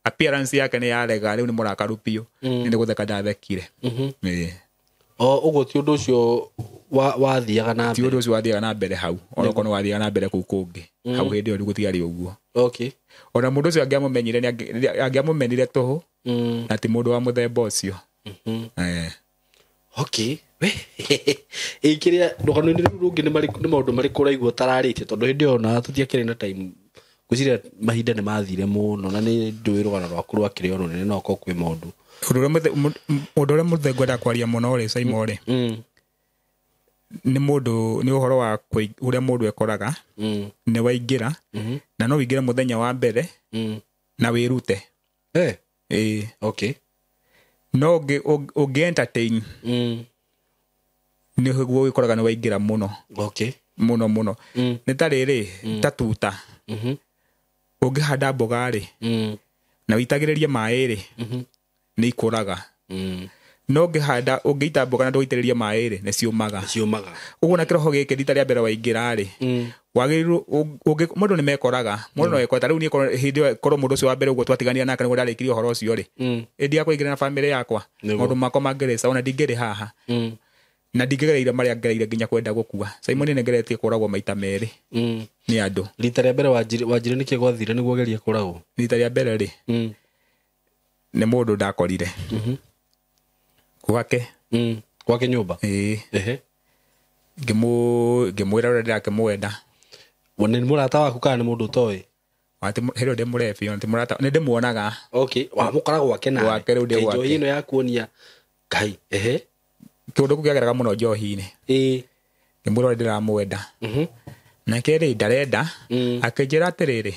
Speaker 1: Appearance yake nĩ yarega, rĩu nĩ mũrakaru biũ. Nĩ gũtheka ndathekire. Ĩĩ.
Speaker 2: O ũguo ti ũndũ ũcio wathiaga na
Speaker 1: Ti
Speaker 2: mbere.
Speaker 1: ũndũ ũcio wathiaga na mbere hau, onokorwo nĩ wathiaga na mbere kũu kũngĩ hau hĩndĩ ĩyo rĩu gũtiarĩ ũguo. Ona mũndũ ũcio angĩamũmenyire nĩ angĩamũmenire tũhũ, na ti mũndũ wa mũthemba ũcio.
Speaker 2: Okay. Ĩ kĩrĩa rũgano-inĩ rũu rũngĩ nĩ maũndũ marĩkũ ũraigua ũtararĩtie, tondũ hĩndĩ ĩyo ona tũtiakĩrĩ na time, ngwĩciria mahinda nĩ mathire mũno, na nĩ ndũĩ rũgano rwaku rwakĩrĩ o rũnene, no okorwo kwĩ maũndũ.
Speaker 1: Ũndũ ũrĩa mũthee ngwenda kwaria mũno rĩ, Simon rĩ, nĩ mũndũ, nĩ ũhoro wa ũrĩa mũndũ ekoraga nĩ waingĩra, na no ũingĩre mũthenya wa mbere na wĩrute. Ĩĩ. No ũngĩ entertain, nĩguo wĩkoraga nĩ waingĩra mũno. Mũno mũno. Nĩ ta rĩrĩ, ta tuta. Ũngĩhanda mboga rĩ, na wĩitagĩrĩrie maĩ rĩ, nĩ ikũraga. No ũngĩita mboga na ndũitĩrĩrie maĩ rĩ, nĩ ciũmaga.
Speaker 2: Ciũmaga.
Speaker 1: Ũguo na kĩroho gĩkĩ rita rĩa mbere waingĩra rĩ, wagĩrĩirwo mũndũ nĩ mekoraga, mũndũ no ekore. Ta rĩu niĩ hĩndĩ ĩyo korwo mũndũ ũcio wa mbere ũguo twatiganire nake nĩguo ndarĩkirie ũhoro ũcio rĩ, ĩndĩ ya kũingĩra na bamĩrĩ yakwa, maũndũ makwa mangĩrĩ sawa, ona ndingĩrĩ haha. Na ndingĩgereire marĩa ngereire nginya kwenda gũkua. Simon nĩ ngeretie kũragwo maita merĩ nĩ andũ.
Speaker 2: Rita rĩa mbere wanjire nĩkĩ gwathire nĩguo ũgerie kũragwo?
Speaker 1: Rita rĩa mbere rĩ, nĩ mũndũ ndakorire. Gwake.
Speaker 2: Gwake nyũmba?
Speaker 1: Ĩĩ. Ngĩmwĩra ũrĩa ndĩrakĩmwenda.
Speaker 2: Nĩ mũrata waku kana nĩ mũndũ ũtoĩ?
Speaker 1: Hĩndĩ ĩyo ndĩ mũrebi, ona ti mũrata, nĩ ndĩmuonaga.
Speaker 2: Okay, wamũkora gwake nawe.
Speaker 1: Gwake rĩu ndĩ
Speaker 2: Njohi
Speaker 1: gwake.
Speaker 2: ĩno ya kuonia Ngai.
Speaker 1: Kĩũndũ kĩu kĩageraga mũno njohi-inĩ. Ngĩmwĩra ũrĩa ndĩramwenda. Nake rĩ, ndarenda. Akĩnjĩra atĩrĩrĩ,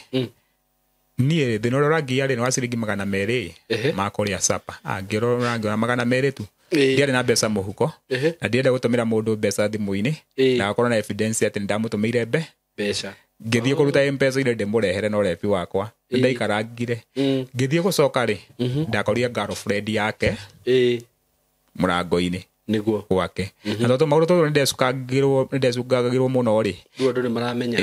Speaker 1: niĩ thĩna ũrĩa ũrangia rĩ, nĩ wa ciringi 200 ma kũrĩa sapa. Angĩrora ngĩona 200 tu. Ndiarĩ na mbeca mũhuko. Na ndienda gũtũmĩra mũndũ mbeca thimũ-inĩ. Na akorwo na evidence atĩ nĩndamũtũmĩire
Speaker 2: mbeca.
Speaker 1: Ngĩthiĩ kũruta M-Pesa ile ndĩmũrehere na ũrebi wakwa. Nĩndaikarangire. Ngĩthiĩ gũcoka rĩ, ndakorire girlfriend yake mũrango-inĩ.
Speaker 2: Nĩguo.
Speaker 1: Gwake. Na tondũ maũndũ tondũ nĩndecukagĩrwo mũno rĩ.
Speaker 2: Rĩu andũ nĩmaramenya.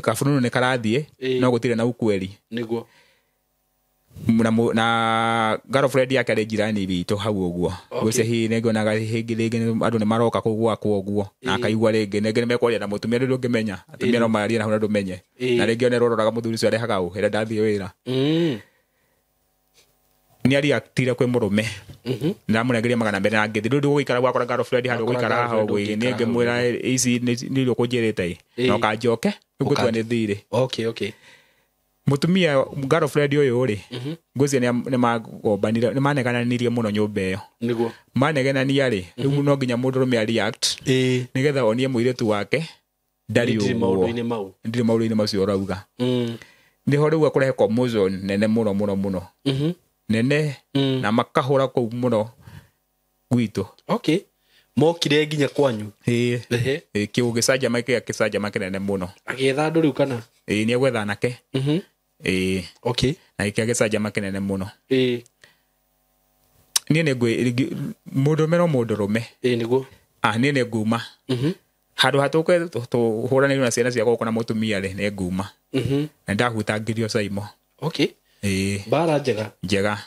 Speaker 1: Kabununu nĩ karathiĩ, no gũtirĩ na ukweli.
Speaker 2: Nĩguo.
Speaker 1: Na girlfriend yake arĩ jirani witũ hau ũguo. Ngwĩciria hihi nĩngĩonaga hĩngĩ rĩngĩ andũ nĩmaroka kũu gwakwa ũguo. Na akaigua rĩngĩ, rĩngĩ nĩmekwaria na mũtumia rĩu ndũngĩmenya. Atumia no marie na hau na ndũmenye. Na rĩngĩ ona ĩroraga mũthuri ũcio arehaga ũ, ĩrĩa ndathiĩ wĩra. Nĩ ariaktire kwĩ mũrũme. Ndamũnengeria 200 na ngĩthiĩ. Rĩu ndũgũikara gwakora girlfriend handũ
Speaker 2: Wakora
Speaker 1: gũikara haha
Speaker 2: girlfriend
Speaker 1: ũguo. Niĩ
Speaker 2: ũngĩikara hau
Speaker 1: ngĩmwĩra
Speaker 2: ũguo.
Speaker 1: ici nĩ irio ũkũnjĩrĩte ĩ. Na ũkanjoke, rĩu ngũtua nĩ thirĩ. Mũtumia girlfriend ũyũ rĩ, ngwĩciria nĩmagombanire, nĩmanegananirie mũno nyũmba ĩyo. Manegenania rĩ, rĩu no nginya mũndũrũme a react. Nĩgetha onie mũirĩtu wake ndarĩ
Speaker 2: Ndirĩ
Speaker 1: ũguo.
Speaker 2: maũndũ-inĩ mau.
Speaker 1: Ndirĩ maũndũ-inĩ macio ũrauga. Nĩho rĩu akũrehe commotion nene mũno mũno mũno. Nene, na makahũra kũu mũno gwitũ.
Speaker 2: Mokire nginya kwanyu.
Speaker 1: Ĩĩ. Ĩĩ, kĩu gĩcanjama kĩrĩa gĩcanjama kĩnene mũno.
Speaker 2: Agĩetha andũ rĩu kana?
Speaker 1: Ĩĩ, nĩegwetha anake. Ĩĩ. Na gĩkĩa gĩcanjama kĩnene mũno. Niĩ nĩ mũndũrũme no mũndũrũme.
Speaker 2: Ĩĩ, nĩguo.
Speaker 1: Niĩ nĩ nguma. Handũ ha tũke tũhũranĩirwo na ciana ciakwa gũkũ na mũtumia rĩ, nĩ nguma. Na nĩndahutangirio Saimo. Ĩĩ.
Speaker 2: Mbara njega.
Speaker 1: Njega.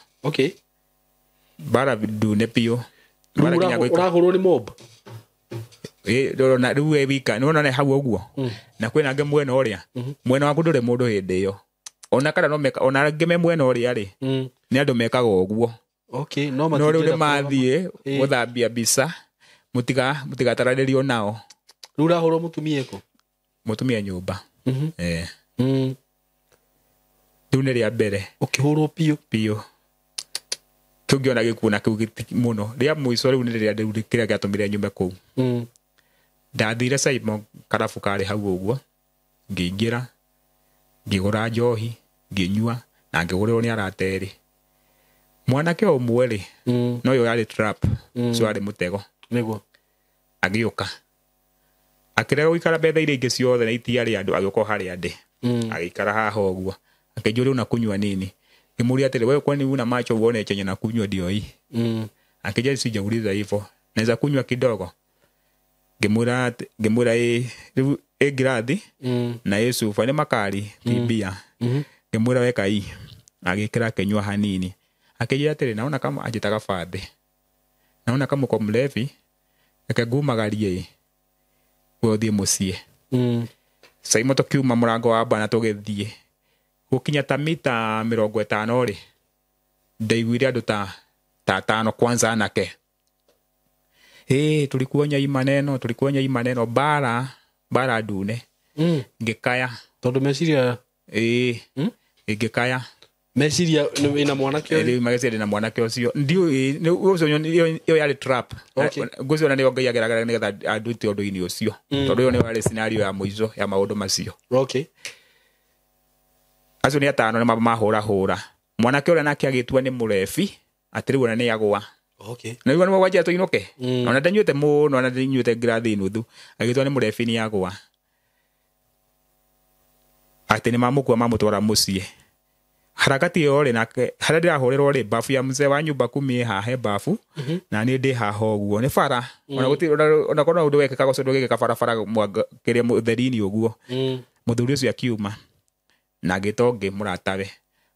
Speaker 1: Mbara ndune biũ.
Speaker 2: Rĩu
Speaker 1: Mbara nginya gũikara.
Speaker 2: ũrahũrwo nĩ mob?
Speaker 1: Ĩĩ, ndũrona, rĩu wĩ wika, nĩwona nĩ hau ũguo. Na kwĩna angĩ mwena ũrĩa. Mwena waku ndũrĩ mũndũ hĩndĩ ĩyo. Ona kana no meka, ona angĩ me mwena ũrĩa rĩ, nĩ andũ mekaga ũguo.
Speaker 2: No
Speaker 1: No rĩu
Speaker 2: matingĩenda
Speaker 1: nĩ mathiĩ
Speaker 2: kũrũgama.
Speaker 1: gũthambia mbica, mũtigataranĩrio nao.
Speaker 2: Rĩu ũrahũrwo mũtumia ĩkũ?
Speaker 1: Mũtumia nyũmba. Rĩu nĩ rĩa mbere.
Speaker 2: Ũkĩhũrwo biũ?
Speaker 1: Biũ. Kĩu ngĩona gĩkuũ na kĩu gĩti mũno. Rĩa mũico rĩu nĩ rĩrĩa rĩu kĩrĩa gĩatũmire nyume kũu. Ndathire Simon karabu karĩ hau ũguo, ngĩingĩra, ngĩgũra njohi, ngĩnyua, na ngĩgũrĩrwo nĩ arata erĩ. Mwanake ũmwe rĩ, no ũyũ yarĩ trap, ũcio warĩ mũtego. Agĩũka. Akĩrega gũikara metha iria ingĩ ciothe na itiarĩ andũ, agĩũka o harĩa ndĩ. Agĩikara haha ũguo. Akĩnjũria unakunywa nini? Ngĩmũũria atĩrĩ, wewe kwani una macho uone chenye nakunywa ndio hii? Akĩnjĩra sijauliza hivyo. Naweza kunywa kidogo. Ngĩmwĩra ĩ rĩu ĩ ngirathi na ĩ cuba nĩ makari ti mbia. Ngĩmwĩra weka i agĩkĩra akĩnyua hanini. Akĩnjĩra atĩrĩ naona kama anjĩtaga bathĩ. Naona kama uko mlevi reke ngumagarie we ũthiĩ mũciĩ. Saimo tũkiuma mũrango wa bana tũgĩthiĩ. Gũkinya ta mita 50 rĩ ndaiguire andũ ta 5 kwanza anake. Tulikuonya hii maneno, tulikuonya hii maneno bara ndune. Ngĩkaya.
Speaker 2: Tondũ meciria
Speaker 1: ngĩkaya.
Speaker 2: Meciria ina mwanake ũyũ.
Speaker 1: Rĩu mageciria na mwanake ũcio. Ndiũĩ ũcio ĩyo yarĩ trap. Ngũcio nĩyo Ngai ageragera nĩgetha andute ũndũ-inĩ ũcio. Tondũ ĩyo nĩyo yarĩ scenario ya mũico ya maũndũ macio.
Speaker 2: Okay.
Speaker 1: Acio nĩ 5 nĩ mahũra hũra. Mwanake ũrĩa nake agĩtua nĩ mũrebi atĩ rĩu ona nĩ agũa.
Speaker 2: Okay.
Speaker 1: Na rĩu nĩ mũgwanja tũinũke. Ona ndanyuĩte mũno, ona ndanyuĩte ngirathi nuthu. Agĩtua nĩ mũrebi nĩ agũa. Atĩ nĩ mamũkua mamũtwara mũciĩ. Harakati ĩyo rĩ nake harĩa ndĩrahũrĩrwo rĩ bafu ya mzee wa nyumba kumi ĩ haha he bafu na niĩ ndĩ haha ũguo nĩ bara. Ona gũtirĩ ona korwo ũndũ wekĩkaga ũcio ndũgĩkĩka barabara kĩrĩa ũtheri-inĩ ũguo. Mũthuri ũcio akiuma na agĩta ũngĩ mũratawe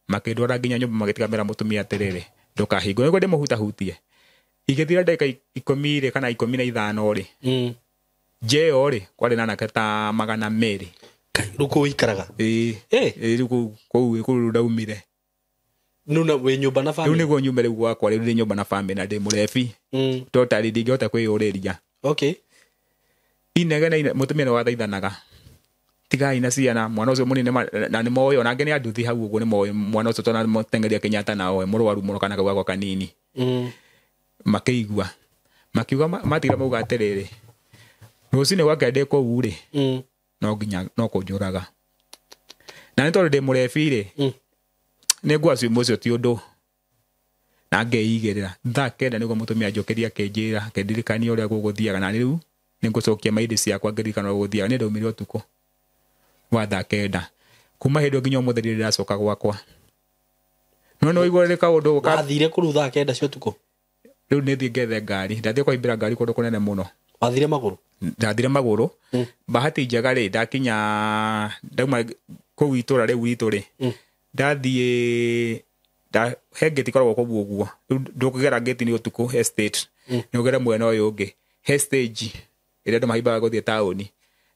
Speaker 1: makĩndwara nginya nyũmba magĩtiga mera mũtumia atĩrĩrĩ ndũkahingũre nĩguo ndĩmũhutahutie. Igĩthira ndagĩka 10 rĩ kana 15 rĩ nja ĩyo rĩ kwarĩ na anake ta 200.
Speaker 2: Rĩu kũu ũikaraga?
Speaker 1: Ĩĩ. Rĩu kũu ndaumire.
Speaker 2: Nũ na wĩ nyũmba na
Speaker 1: Rĩu
Speaker 2: family?
Speaker 1: nĩguo nyume rĩu gwakwa rĩu ndĩ nyũmba na family na ndĩ mũrebi. Totally ndingĩhota kwĩyũrĩria.
Speaker 2: Okay.
Speaker 1: Inegene mũtumia nĩ wathaithanaga. Tigai na ciana mwana ũcio mũnini na nĩ moĩ ona angĩ nĩ anduthi hau ũguo nĩ moĩ mwana ũcio twanamũteng'eria Kenyatta na oe mũrwaru mũno kana kau gakwa kanini. Makĩigua makiuga matiga mauga atĩrĩrĩ rũcinĩ gwake ndĩ kũu rĩ no nginya no kũnjũraga. Na nĩ tondũ ndĩ mũrebi rĩ nĩ ngwaciuma ũcio ti ũndũ na ngeigĩrĩra. Thaa 9 nĩguo mũtumia anjũkĩria akĩnjĩra akĩndirikania ũrĩa gũgũthiaga na rĩu nĩ ngũcokia maindi ciakwa ngĩririkana ũrĩa gũgũthiaga. Nĩ ndaumire ũtukũ wa thaa 9 kuma hĩndĩ ĩyo nginya ũmũthĩ ndirĩ ndacoka gwakwa. No no igũrũ rĩ kaũndũ ka
Speaker 2: Wathire kũu thaa 9 cia ũtukũ?
Speaker 1: Rĩu nĩ thiĩ ngethe ngari. Ndathiĩ kũhaimbĩra ngari kũndũ kũnene mũno.
Speaker 2: Wathire magũrũ?
Speaker 1: Ndathire magũrũ. Bahati njega rĩ ndakinya ndauma kũu itũra rĩu itũ rĩ ndathiĩ he ngĩti ĩkoragwo kũu ũguo. Rĩu ndũkũgera ngĩti nĩ ũtukũ estate. Nĩ ũgere mwena ũyũ ũngĩ. He stage ĩrĩa andũ mahaimbaga gũthiĩ taũni.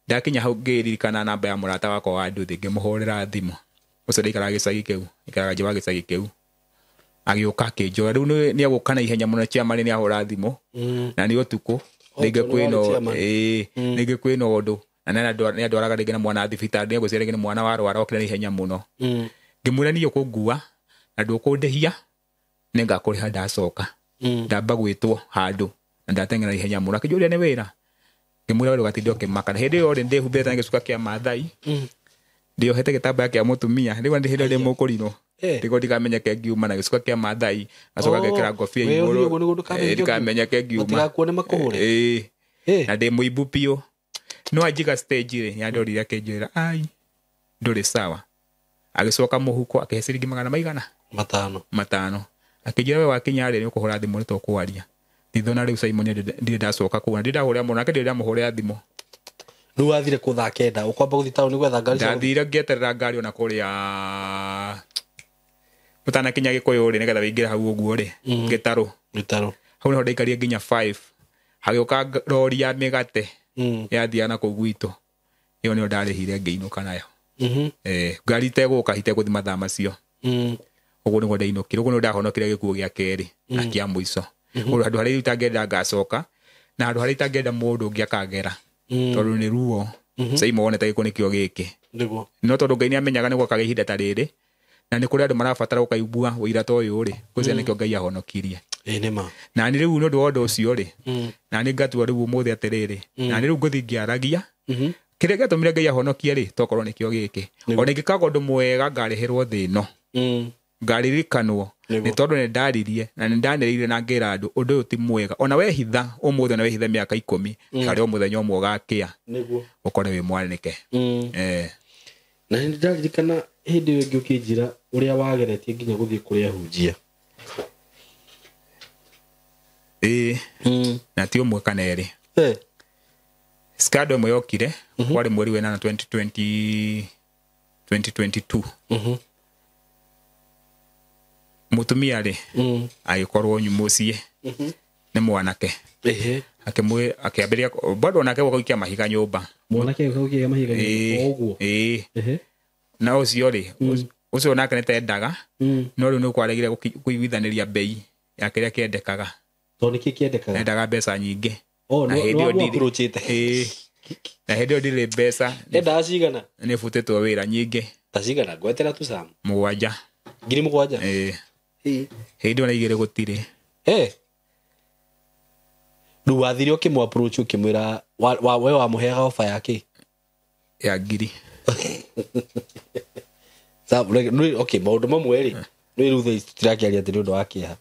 Speaker 1: Ndakinya hau ngĩririkana namba ya mũrata wakwa wa nduthi ngĩmũhũrĩra thimũ. Ũcio ndaikaraga gĩcagi kĩu, aikaraga nja wa gĩcagi kĩu. Agĩũka akĩnjoya. Rĩu nĩ egũka na ihenya mũno chairman nĩ ahũra thimũ. Na nĩ ũtukũ. Rĩngĩ kwĩna rĩngĩ kwĩna ũndũ. Na nĩ andwaraga rĩngĩ na mwana thibitarĩ, nĩ egwĩciria rĩngĩ nĩ mwana warwara okire na ihenya mũno. Ngĩmwĩra niĩ ũkũngua na ndũkũndĩhia nĩ ngakũrĩha ndacoka. Ndamba gwĩtwo handũ na ndateng'era ihenya mũno. Akĩnjũria nĩ wĩra. Ngĩmwĩra we ndũgatinde ũkĩmaka. Na hĩndĩ ĩyo rĩ ndĩhumbĩte na gĩcuka kĩa Maathai. Ndĩohete gĩtambaya kĩa mũtumia. Rĩu ndĩ hĩndĩ ĩyo ndĩ mũkũrinũ. Nĩguo ndikamenyeke ngiuma na gĩcuka kĩa Maathai. Ngacoka ngekĩra ngobia igũrũ. Ndikamenyeke ngiuma.
Speaker 2: Matigakuone makũhũre.
Speaker 1: Na ndĩ mũimbu biũ. No anjiga stage rĩ nĩandorire akĩnjĩra ai ndũrĩ sawa. Agĩcoka mũhuko akĩhe ciringi magana maigana? 5. Akĩnjĩra we wakinya rĩ nĩ ũkũhũra thimũ nĩ tũkwaria. Ndithona rĩu Simon ndirĩ ndacoka kũu na ndirĩ ndahũrĩra mũno nake ndirĩ ndamũhũrĩra thimũ.
Speaker 2: Rĩu wathire kũ thaa 9 ũkwamba gũthiĩ taũni gwetha ngari cia gũthiĩ?
Speaker 1: Ndathire ngĩeterera ngari ona kũrĩa ũtanakinya Gĩkũyũ rĩ nĩgetha wĩingĩre hau ũguo rĩ Gĩtarũ.
Speaker 2: Gĩtarũ.
Speaker 1: Hau nĩho ndaikarire nginya 5. Hagĩũka rori ya mĩgate yathiaga na kũu gwitũ. Ĩyo nĩyo ndarĩhire ngĩinũka nayo. Ngari itegũka itegũthiĩ mathaa macio. Ũguo nĩguo ndainũkire. Ũguo nĩguo ndahonokire gĩkuũ gĩa kerĩ na kĩa mũico. Ũguo handũ harĩa itangĩenda ngacoka na handũ harĩa itangĩenda mũndũ ũngĩ akagera. Tondũ nĩ ruo. Saimo wonete gĩkuũ nĩkĩo gĩkĩ.
Speaker 2: Nĩguo.
Speaker 1: No tondũ Ngai nĩamenyaga nĩguo akagĩa ihinda ta rĩrĩ na nĩ kũrĩ andũ marabatara gũkaigua ũira ta ũyũ rĩ, ngwĩciria nĩkĩo Ngai ahonokirie.
Speaker 2: Nĩ ma.
Speaker 1: Na nĩ rĩu nĩ ũndũ wa ũndũ ũcio rĩ, na nĩ ngatua rĩu ũmũthĩ atĩrĩrĩ, na nĩ rĩu ngũthiĩ ngĩaragia. Kĩrĩa gĩatũmire Ngai ahonokie rĩ, tokorwo nĩkĩo gĩkĩ. Ona ingĩkaga ũndũ mwega ngarĩhĩrwo thĩ ĩno. Ngaririkanwo. Nĩ tondũ nĩ ndaririe na nĩ ndanĩrĩire na ngĩra andũ ũndũ ũyũ ti mwega. Ona wehitha ũmũthĩ ona wehitha mĩaka 10 harĩ o mũthenya ũmwe ũgakĩa.
Speaker 2: Nĩguo.
Speaker 1: Ũkore wĩ mwanĩke.
Speaker 2: Na nĩ ndaririkana hĩndĩ ĩyo ĩngĩ ũkĩnjĩra ũrĩa wageretie nginya gũthiĩ kũrĩa hunjia.
Speaker 1: Na ti ũmwe kana erĩ. Scandal ĩmwe yokire kwarĩ mweri wa ĩnana 2020 2022. Mũtumia rĩ agĩkorwo mũciĩ nĩ mwanake. Akĩmwĩ akĩambĩrĩria bado onake gũikia mahiga nyũmba.
Speaker 2: Mwanake gũikia mahiga nyũmba ũguo.
Speaker 1: Na ũcio rĩ ũcio onake nĩ tendaga no rĩu nĩ kwaregire kũiguithanĩria bei ya kĩrĩa kĩendekaga.
Speaker 2: Tondũ nĩkĩ kĩendekaga?
Speaker 1: Endaga mbeca nyingĩ.
Speaker 2: Oh,
Speaker 1: na hĩndĩ ĩyo ndirĩ. Na hĩndĩ ĩyo ndirĩ mbeca.
Speaker 2: Endaga cigana?
Speaker 1: Nĩ butĩtwo wĩra nyingĩ.
Speaker 2: Ta cigana? Ngwetera tu Sam.
Speaker 1: 7.
Speaker 2: 7,000?
Speaker 1: Hĩndĩ ĩyo na 2 gũtirĩ.
Speaker 2: Rĩu wathire ũkĩmũ approach ũkĩmwĩra we wamũheaga offer ya kĩ?
Speaker 1: Ya 1,000.
Speaker 2: Sam, okay, maũndũ mamwe rĩ nĩ rĩu thaa ici tũtirakĩaria atĩ nĩ ũndũ wa kĩeha.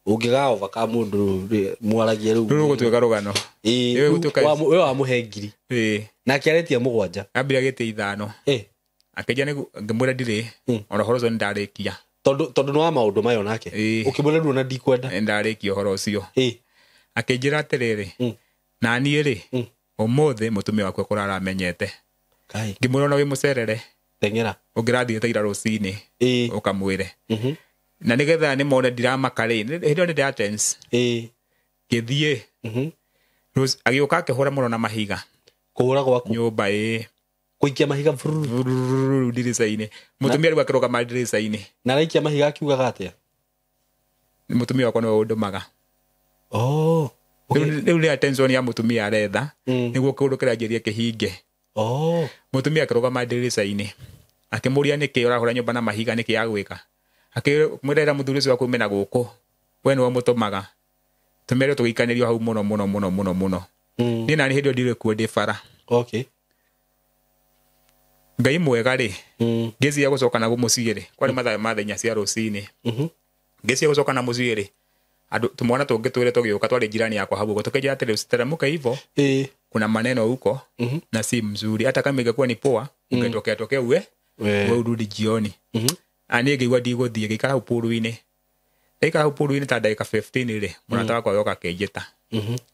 Speaker 2: Ũngĩga offer ka mũndũ mwaragie rĩu.
Speaker 1: Rĩu gũtuĩka rũgano.
Speaker 2: We wamũhe 1,000. Nake aretia 7.
Speaker 1: Ambire agĩtia 5. Akĩnjia ngĩmwĩra ndirĩ ona ũhoro ũcio nĩndarĩkia.
Speaker 2: Tondũ nĩ wa maũndũ mayo nake. Ũkĩmwĩra rĩu ona ndikwenda.
Speaker 1: Nĩndarĩkia ũhoro ũcio. Akĩnjĩra atĩrĩrĩ, na niĩ rĩ ũmũthĩ mũtumia wakwa kũrara amenyete. Ngĩmwĩra ona wĩ mũcerere.
Speaker 2: Teng'era.
Speaker 1: Ũngĩrathiĩte ira rũcinĩ ũkamwĩre. Na nĩgetha nĩmone ndiramaka rĩ, hĩndĩ ĩyo nĩ ndĩra tense. Ngĩthiĩ. Agĩũka akĩhũra mũno na mahiga.
Speaker 2: Kũhũra gwaku?
Speaker 1: Nyũmba
Speaker 2: Kũikia mahiga
Speaker 1: ndirica-inĩ. Mũtumia rĩu akĩrũgama ndirica-inĩ.
Speaker 2: Na araikia mahiga akiugaga atĩa?
Speaker 1: Mũtumia wakwa nĩwe ũndũmaga.
Speaker 2: Oh.
Speaker 1: Rĩu nĩ attention ya mũtumia aretha nĩguo kĩũndũ kĩranjĩrie kĩhinge. Mũtumia akĩrũgama ndirica-inĩ. Akĩmũria nĩkĩ ũrahũra nyũmba na mahiga nĩkĩ agwĩka. Akĩmwĩra mũthuri ũcio waku mena gũkũ. We nĩwe ũmũtũmaga. Tũmere tũgĩikanĩrio hau mũno mũno mũno mũno mũno. Niĩ nani hĩndĩ ĩyo ndirĩ kuo ndĩ bara.
Speaker 2: Okay.
Speaker 1: Ngai mwega rĩ, ngĩciria gũcoka na mũciĩ rĩ, kwarĩ mathaa ma thaa inya cia rũcinĩ. Ngĩciria gũcoka na mũciĩ rĩ, andũ tũmwana tũngĩ twĩrĩ tũgĩũka twarĩ jirani yakwa hau ũguo tũkĩnjĩra atĩrĩ usiteremke hivyo. Kuna maneno huko na si mzuri. Hata kama ingekuwa ni poa, ungetokea tokea uwe urudi jioni. Niĩ ngĩigua ndigũthiĩ, ngĩikara hau puru-inĩ. Ndaikara hau puru-inĩ ta ndagĩka 15 rĩ, mũrata wakwa agĩũka akĩnjĩta.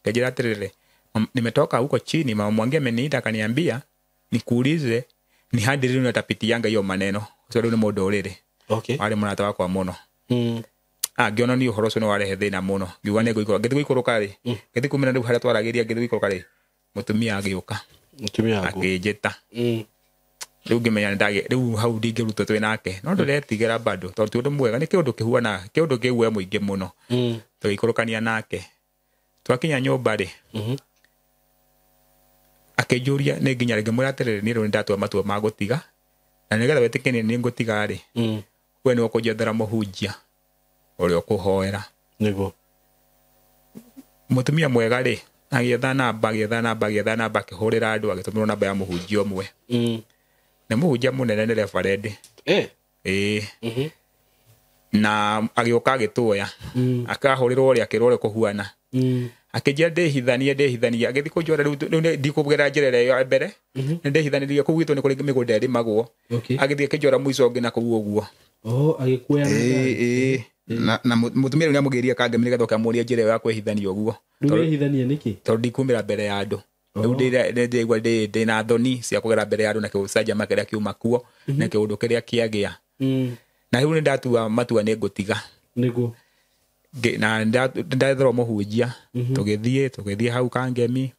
Speaker 1: Akĩnjĩra atĩrĩrĩ, nimetoka huko chini, mama Mwangi ameniita akaniambia nikuulize ni hadi lini unatapitianga hiyo maneno. Ũcio rĩu nĩ mũndũ ũrĩrĩ. Warĩ mũrata wakwa mũno. Ngĩona ni ũhoro ũcio nĩ warehe thĩna mũno. Ngiuga nĩ ngũikũrũka. Ngĩthiĩ gũikũrũka rĩ, ngĩthiĩ kumĩra rĩu harĩa twaragĩria, ngĩthiĩ gũikũrũka rĩ, mũtumia agĩũka.
Speaker 2: Mũtumia waku.
Speaker 1: Akĩnjĩta. Rĩu ngĩmenya rĩu hau ndingĩrutwo twĩ nake. No ndĩretigĩra bado tondũ ti ũndũ mwega, nĩ kĩũndũ kĩhuana, kĩũndũ kĩ guoya mũingĩ mũno. Tũgĩikũrũkania nake. Twakinya nyũmba rĩ, akĩnjũria nĩ nginya rĩ, ngĩmwĩra atĩrĩrĩ, niĩ rĩu nĩndatua matua ma gũtiga, na nĩgetha wĩtĩkĩrie nĩ ngũtiga rĩ, we nĩwe ũkũnjethera mũhunjia ũrĩa ũkũhoera.
Speaker 2: Nĩguo.
Speaker 1: Mũtumia mwega rĩ, agĩetha namba, agĩetha namba, agĩetha namba, akĩhũrĩra andũ, agĩtũmĩrwo namba ya mũhunjia ũmwe. Nĩ mũhunjia mũnene nĩ reverend. Na agĩũka agĩtũoya. Akahũrĩrwo ũrĩa akĩrwo ũrĩa kũhuana. Akĩnjĩra ndĩhithanie, ndĩhithanie. Agĩthiĩ kũnjũra rĩu nĩ ndikũgera njĩra ĩrĩa ya mbere. Nĩ ndĩhithanĩrie kũu gwitũ nĩ kũrĩ mĩgũnda ĩrĩmagwo. Agĩthiĩ akĩnjũra mũico ũngĩ na kũu ũguo.
Speaker 2: Agĩkuoya na ngari.
Speaker 1: Na mũtumia rĩu nĩamũgĩria kangemi nĩgetha oke amũrie njĩra ĩyo ya kwĩhithania ũguo.
Speaker 2: Rĩu wehithania nĩkĩ?
Speaker 1: Tondũ ndikumĩra mbere ya andũ. Rĩu ndĩraigua ndĩ na thoni cia kũgera mbere ya andũ na kĩũcanjama kĩrĩa kiuma kuo na kĩũndũ kĩrĩa kĩagĩa. Na rĩu nĩndatua matua nĩ ngũtiga.
Speaker 2: Nĩguo.
Speaker 1: Na ndetherwo mũhunjia, tũgĩthiĩ hau Kangemi,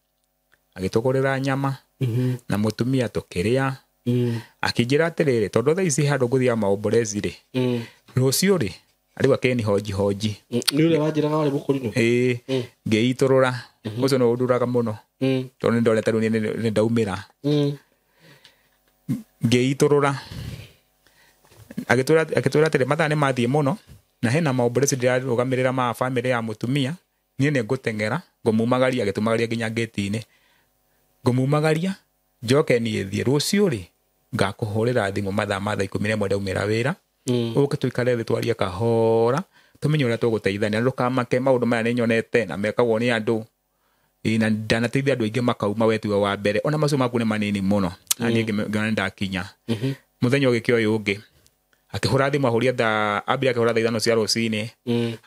Speaker 1: agĩtũgũrĩra nyama na mũtumia tũkĩrĩa. Akĩnjĩra atĩrĩrĩ, tondũ thaa ici handũ ngũthiaga maomborezi rĩ, rũciũ rĩ, rĩu akĩni hoji hoji.
Speaker 2: Nĩ ũrĩa wanjĩraga warĩ mũkũrinũ?
Speaker 1: Ngĩitũrũra. Ũcio nĩ ũnduraga mũno. Tondũ nĩndonete rĩu nĩ ndaumĩra. Ngĩitũrũra. Agĩtwĩra atĩrĩ, mathaa nĩ mathiĩ mũno, na hena maomborezi ndĩrarũgamĩrĩra ma bamĩrĩ ya mũtumia, niĩ nĩ ngũteng'era, ngũmumagaria, agĩtumagaria nginya ngĩti-inĩ. Ngũmumagaria, njoke niĩ thiĩ. Rũciũ rĩ, ngakũhũrĩra thimũ mathaa ma thaa 11 ndaumĩra wĩra. Ũke tũikare thĩ twarie kahora, tũmenye ũrĩa tũgũteithania. Ndũkamake, maũndũ maya nĩnyonete na mekagwo nĩ andũ. Na ndanateithia andũ aingĩ makauma we tiwe wa mbere. Ona macio maku nĩ manini mũno. Na niĩ ngĩona nĩndakinya. Mũthenya ũgĩkĩa ũyũ ũngĩ, akĩhũra thimũ, ahũria thaa, ambire akĩhũra thaa 5 cia rũcinĩ.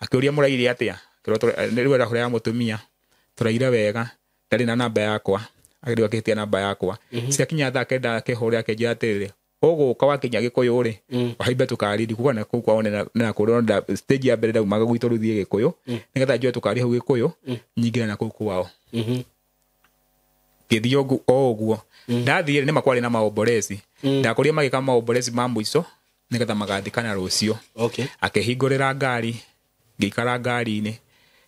Speaker 1: Akĩũria mũraire atĩa? Akĩrwo rĩu arahũra ya mũtumia. Tũraire wega, ndarĩ na namba yakwa. Agĩrĩo akĩhĩtia namba yakwa. Ciakinya thaa kenda akĩhũrĩra akĩnjĩra atĩrĩrĩ, ũgũka wakinya Gĩkũyũ rĩ, wahaimbe tũkari ndikuga na kũu kwao na kũrĩa stage ya mbere ndaumaga gwitũ rĩu thiĩ Gĩkũyũ nĩgetha njoe tũkari hau Gĩkũyũ nyingĩre na kũu kwao. Ngĩthiĩ o ũguo ndathiĩ nĩ makwarĩ na maomborezi, ndakorire magĩka maomborezi ma mũico nĩgetha magathikana rũciũ. Akĩhingũrĩra ngari, ngĩikara ngari-inĩ.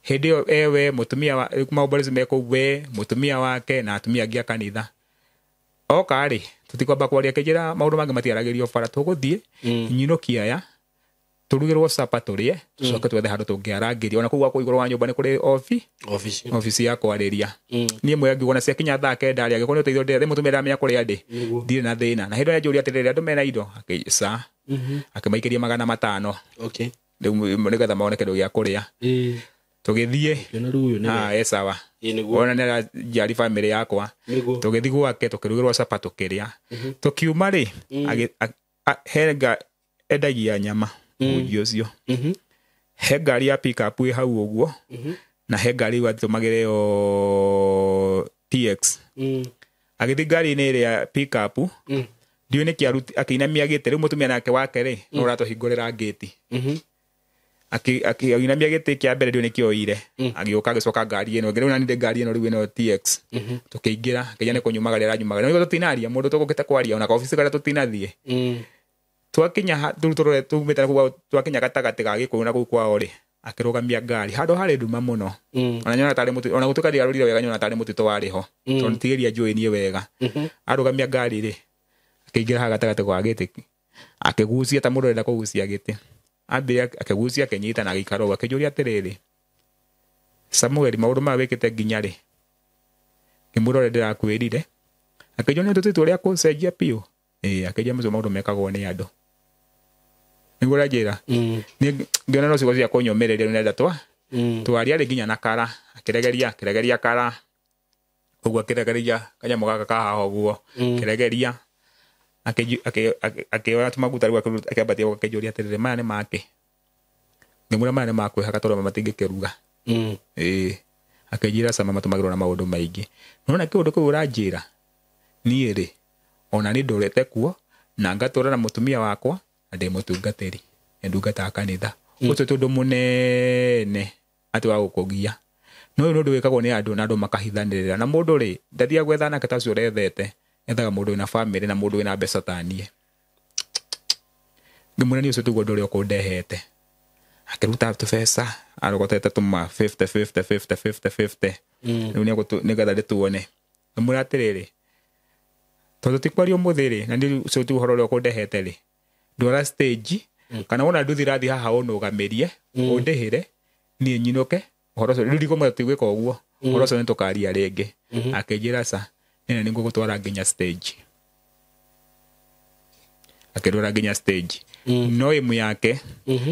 Speaker 1: Hĩndĩ ĩyo ewe mũtumia wa maomborezi me kũu, we mũtumia wake na atumia angĩ a kanitha. Oka rĩ, tũtikwamba kwaria, akĩnjĩra maũndũ mangĩ matiaragĩrio bara, tũgũthiĩ nyinũki aya tũrugĩrwo capa tũrĩe, tũcoke twethe handũ tũngĩarangĩria. Ona kũu gwakwa igũrũ wa nyũmba nĩ kũrĩ obici ya kwarĩria. Niĩ mwega ngiuga ona ciakinya thaa kenda rĩ, angĩkorwo nĩ ũteithio ndĩretha, mũtumia ndamenya kũrĩa ndĩ, ndirĩ na thĩna. Na hĩndĩ ĩrĩa njũria atĩrĩrĩ, andũ mena indo, akĩca akĩmaikĩria 500. Rĩu nĩgetha mone kĩndũ gĩa kũrĩa. Tũgĩthiĩ. Sawa. Ona nĩ aranjari bamĩrĩ yakwa. Tũgĩthiĩ gwake, tũkĩrugĩrwo capa tũkĩrĩa. Tũkiuma rĩ, he endagia nyama mũhunjia ũcio. He ngari ya pick-up ĩ hau ũguo, na he ngari watũmagĩra ĩyo TX. Agĩthiĩ ngari-inĩ ĩrĩa pick-up, ndiũĩ nĩkĩ akĩinamia gĩtĩ. Rĩu mũtumia nake wake rĩ, no ũratũhingũrĩra ngĩti. Akĩinamia gĩtĩ kĩa mbere, ndiũĩ nĩkĩ oire. Agĩũka agĩcoka ngari ĩno ĩngĩ. Rĩu nani ngari ĩno rĩu ĩno TX. Tũkĩingĩra, akĩnjĩra nĩ kũnyumagaria aranyumagaria. Nĩguo tũtinaria, mũndũ tũgũkĩte kwaria, ona kaobici karĩa tũtinathiĩ. Twakinya tũrore tumĩte kũu, twakinya gatagatĩ ga Gĩkũyũ na kũu kwao rĩ, akĩrũgamia ngari handũ harĩ nduma mũno. Ona nyona tarĩ mũtitũ, ona gũtuĩka ndiarorire wega, nyona tarĩ mũtitũ warĩ ho, tondũ ndigĩria njũĩ niĩ wega. Arũgamia ngari rĩ, akĩingĩra haha gatagatĩ gwa gĩtĩ, akĩgucia ta mũndũ ũrenda kũgucia gĩtĩ. Ambire akĩgucia, akĩnyita na agĩikara ũguo, akĩnjũria atĩrĩrĩ, Samuel, maũndũ maya wĩkĩte nginya rĩ? Ngĩmwĩra ũrĩa ndĩrakwĩrire. Akĩnjũria nĩ tũtĩtwo ũrĩa kũcenjia biũ. Akĩnjĩra macio maũndũ mekagwo nĩ andũ. Nĩguo ũranjĩra. Ngĩona no ciugo cia kũnyũmĩrĩria rĩu nenda twaria rĩ nginya na kara. Akĩregeria kara. Ũguo akĩregeria kanyamũ gaka ka haha ũguo. Akĩregeria. Akĩoya tũmaguta rĩu akĩambatia ũguo, akĩnjũria atĩrĩrĩ, maya nĩ make? Ngĩmwĩra maya nĩ ma kwĩhaka tondũ matingĩkĩruga. Akĩnjĩra cama matũmagĩrwo na maũndũ maingĩ. Nĩwona kĩũndũ kĩu ũranjĩra? Niĩ rĩ, ona nĩ ndũrĩte kuo na ngatũra na mũtumia wakwa na ndĩ mũtungatĩri, nĩ ndungataga kanitha. Ũcio ti ũndũ mũnene atĩ wa gũkũgia. No ũyũ nĩ ũndũ wĩkagwo nĩ andũ na andũ makahithanĩrĩra. Na mũndũ rĩ, ndathiaga gwetha anake ta acio ũrethete, ethaga mũndũ wĩna bamĩrĩ na mũndũ wĩna mbeca ta niĩ. Ngĩmwĩra niĩ ũcio tiguo ũndũ ũrĩa ũkũndehete. Akĩruta tũbeca, arogotete tũma 50, 50, 50, 50, 50. Rĩu nĩgetha ndĩtuone. Ngĩmwĩra atĩrĩrĩ, tondũ ti kwaria ũmũthĩ rĩ, na niĩ ũcio ti ũhoro ũrĩa ũkũndehete rĩ, ndwara stage, kana wona nduthi ĩrathiĩ haha ũnũgamĩrie, ũndĩhĩre, niĩ nyinũke, ũhoro ũcio, rĩu ndikũmwĩra tũtigwĩka ũguo, ũhoro ũcio nĩtũkaria rĩngĩ. Akĩnjĩra ca, nĩ nĩngũgũtwara nginya stage. Akĩndwara nginya stage. No ĩmu yake,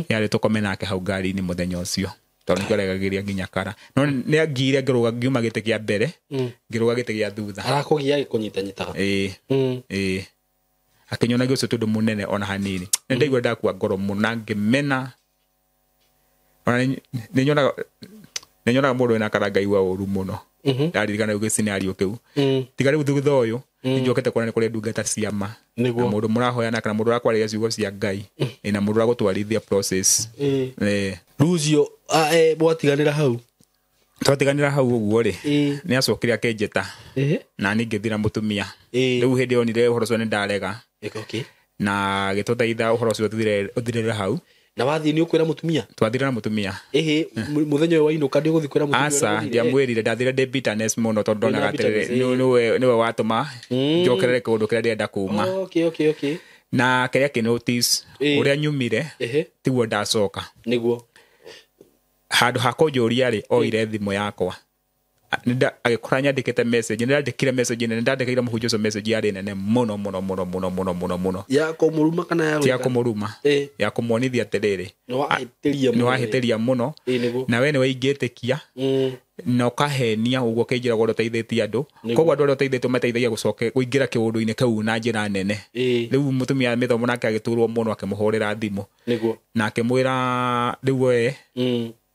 Speaker 1: yarĩ tũkome nake hau ngari-inĩ mũthenya ũcio. Tondũ nĩkĩo aregagĩria nginya kara. No nĩ angire ngĩrũga ngiuma gĩtĩ kĩa mbere, ngĩrũga gĩtĩ gĩa thutha.
Speaker 2: Arakũgia agĩkũnyitanyitaga.
Speaker 1: Akĩnyonagia ũcio ti ũndũ mũnene ona hanini. Nĩ ndaigua ndakua ngoro mũno na ngĩmena. Ona nĩ nyonaga mũndũ wĩna kara ngaigua ũru mũno. Ndaririkana rĩu gĩscenario kĩu. Tiga rĩu thutha ũyũ, nĩnjokete kuona nĩ kũrĩ ndungata cia ma. Na mũndũ mũrahoyana kana mũndũ ũrakwarĩria ciugo cia Ngai, na mũndũ ũragũtwarithia process.
Speaker 2: Rĩu ũcio, mwatiganĩra hau?
Speaker 1: Twatiganĩra hau ũguo rĩ, nĩ acokire akĩnjĩta. Na niĩ ngĩthiĩ na mũtumia. Rĩu hĩndĩ ĩyo onire ũhoro ũcio nĩ ndarega. Na agĩtũthaitha ũhoro ũcio ũthirĩre hau.
Speaker 2: Na wathiĩ nĩ ũkwĩra mũtumia?
Speaker 1: Twathire na mũtumia.
Speaker 2: Mũthenya ũyũ wainũka nĩ ũgũthiĩ kwĩra mũtumia ũrĩa
Speaker 1: Aca,
Speaker 2: ũthire?
Speaker 1: ndiamwĩrire, ndathire ndĩ bitterness mũno tondũ ndonaga
Speaker 2: Wĩna bitterness,
Speaker 1: atĩrĩrĩ, nĩwe watũma njokerere kũndũ kũrĩa ndĩrenda kuma. Na kĩrĩa kĩ notice, ũrĩa nyumire, tiguo ndacoka.
Speaker 2: Nĩguo.
Speaker 1: Handũ ha kũnjũria rĩ, oire thimũ yakwa. Agĩkora nyandĩkĩte message, nĩ ndandĩkire message nene, nĩ ndandĩkĩire mũhunjia ũcio message yarĩ nene mũno, mũno, mũno, mũno, mũno, mũno, mũno.
Speaker 2: Ya kũmũruma kana ya
Speaker 1: Ti ya
Speaker 2: gwĩka?
Speaker 1: kũmũruma. Ya kũmuonithia atĩrĩrĩ.
Speaker 2: Nĩ wahĩtĩria
Speaker 1: Nĩ
Speaker 2: mũno.
Speaker 1: wahĩtĩria mũno.
Speaker 2: Nĩguo.
Speaker 1: Na we nĩ waingĩtĩkia. Na ũkahenia ũguo ũkĩnjĩra ũrĩa ũteithĩtie andũ. Koguo andũ arĩa ũteithĩtie ũmateithagia gũcoke kũingĩra kĩũndũ-inĩ kĩu na njĩra nene. Rĩu mũtumia mĩthomo nake agĩturwo mũno akĩmũhũrĩra thimũ. Na akĩmwĩra rĩu we,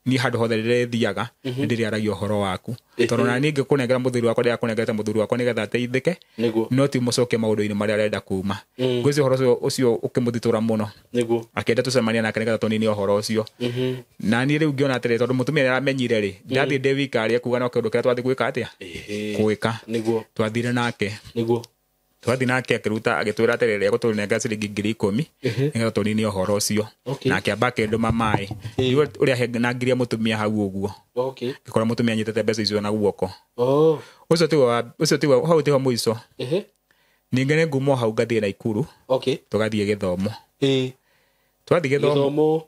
Speaker 1: Niĩ handũ hothe ndĩrĩthiaga nĩ ndĩrĩaragia ũhoro waku tondũ na niĩ ngĩkũnengera mũthuri wakwa ndĩrakũnengerete mũthuri wakwa nĩgetha ateithĩke no ti mũcoke maũndũ-inĩ marĩa arenda kuma. Ngwĩciria ũhoro ũcio ũkĩmũthitũra mũno akĩenda tũcemania nake nĩgetha tũnine ũhoro ũcio. Na niĩ rĩu ngĩona atĩrĩ tondũ mũtumia nĩaramenyire rĩ ndathiĩ ndĩ wika arĩa kuga no kĩũndũ kĩrĩa twathiĩ gwĩka atĩa gwĩka twathire nake twathiĩ nake akĩruta agĩtwĩra atĩrĩrĩ egũtũnengera ciringi 10,000 nĩgetha tũnine ũhoro ũcio. Na akĩamba akĩndũma maĩ ũrĩa nangirie mũtumia hau ũguo ngĩkora mũtumia anyitĩte mbeca icio na guoko. Ũcio tiwe hau tiho mũico. Ningĩ nĩ nguma hau ngathiĩ Naikuru tũgathiĩ gĩthomo. Twathiĩ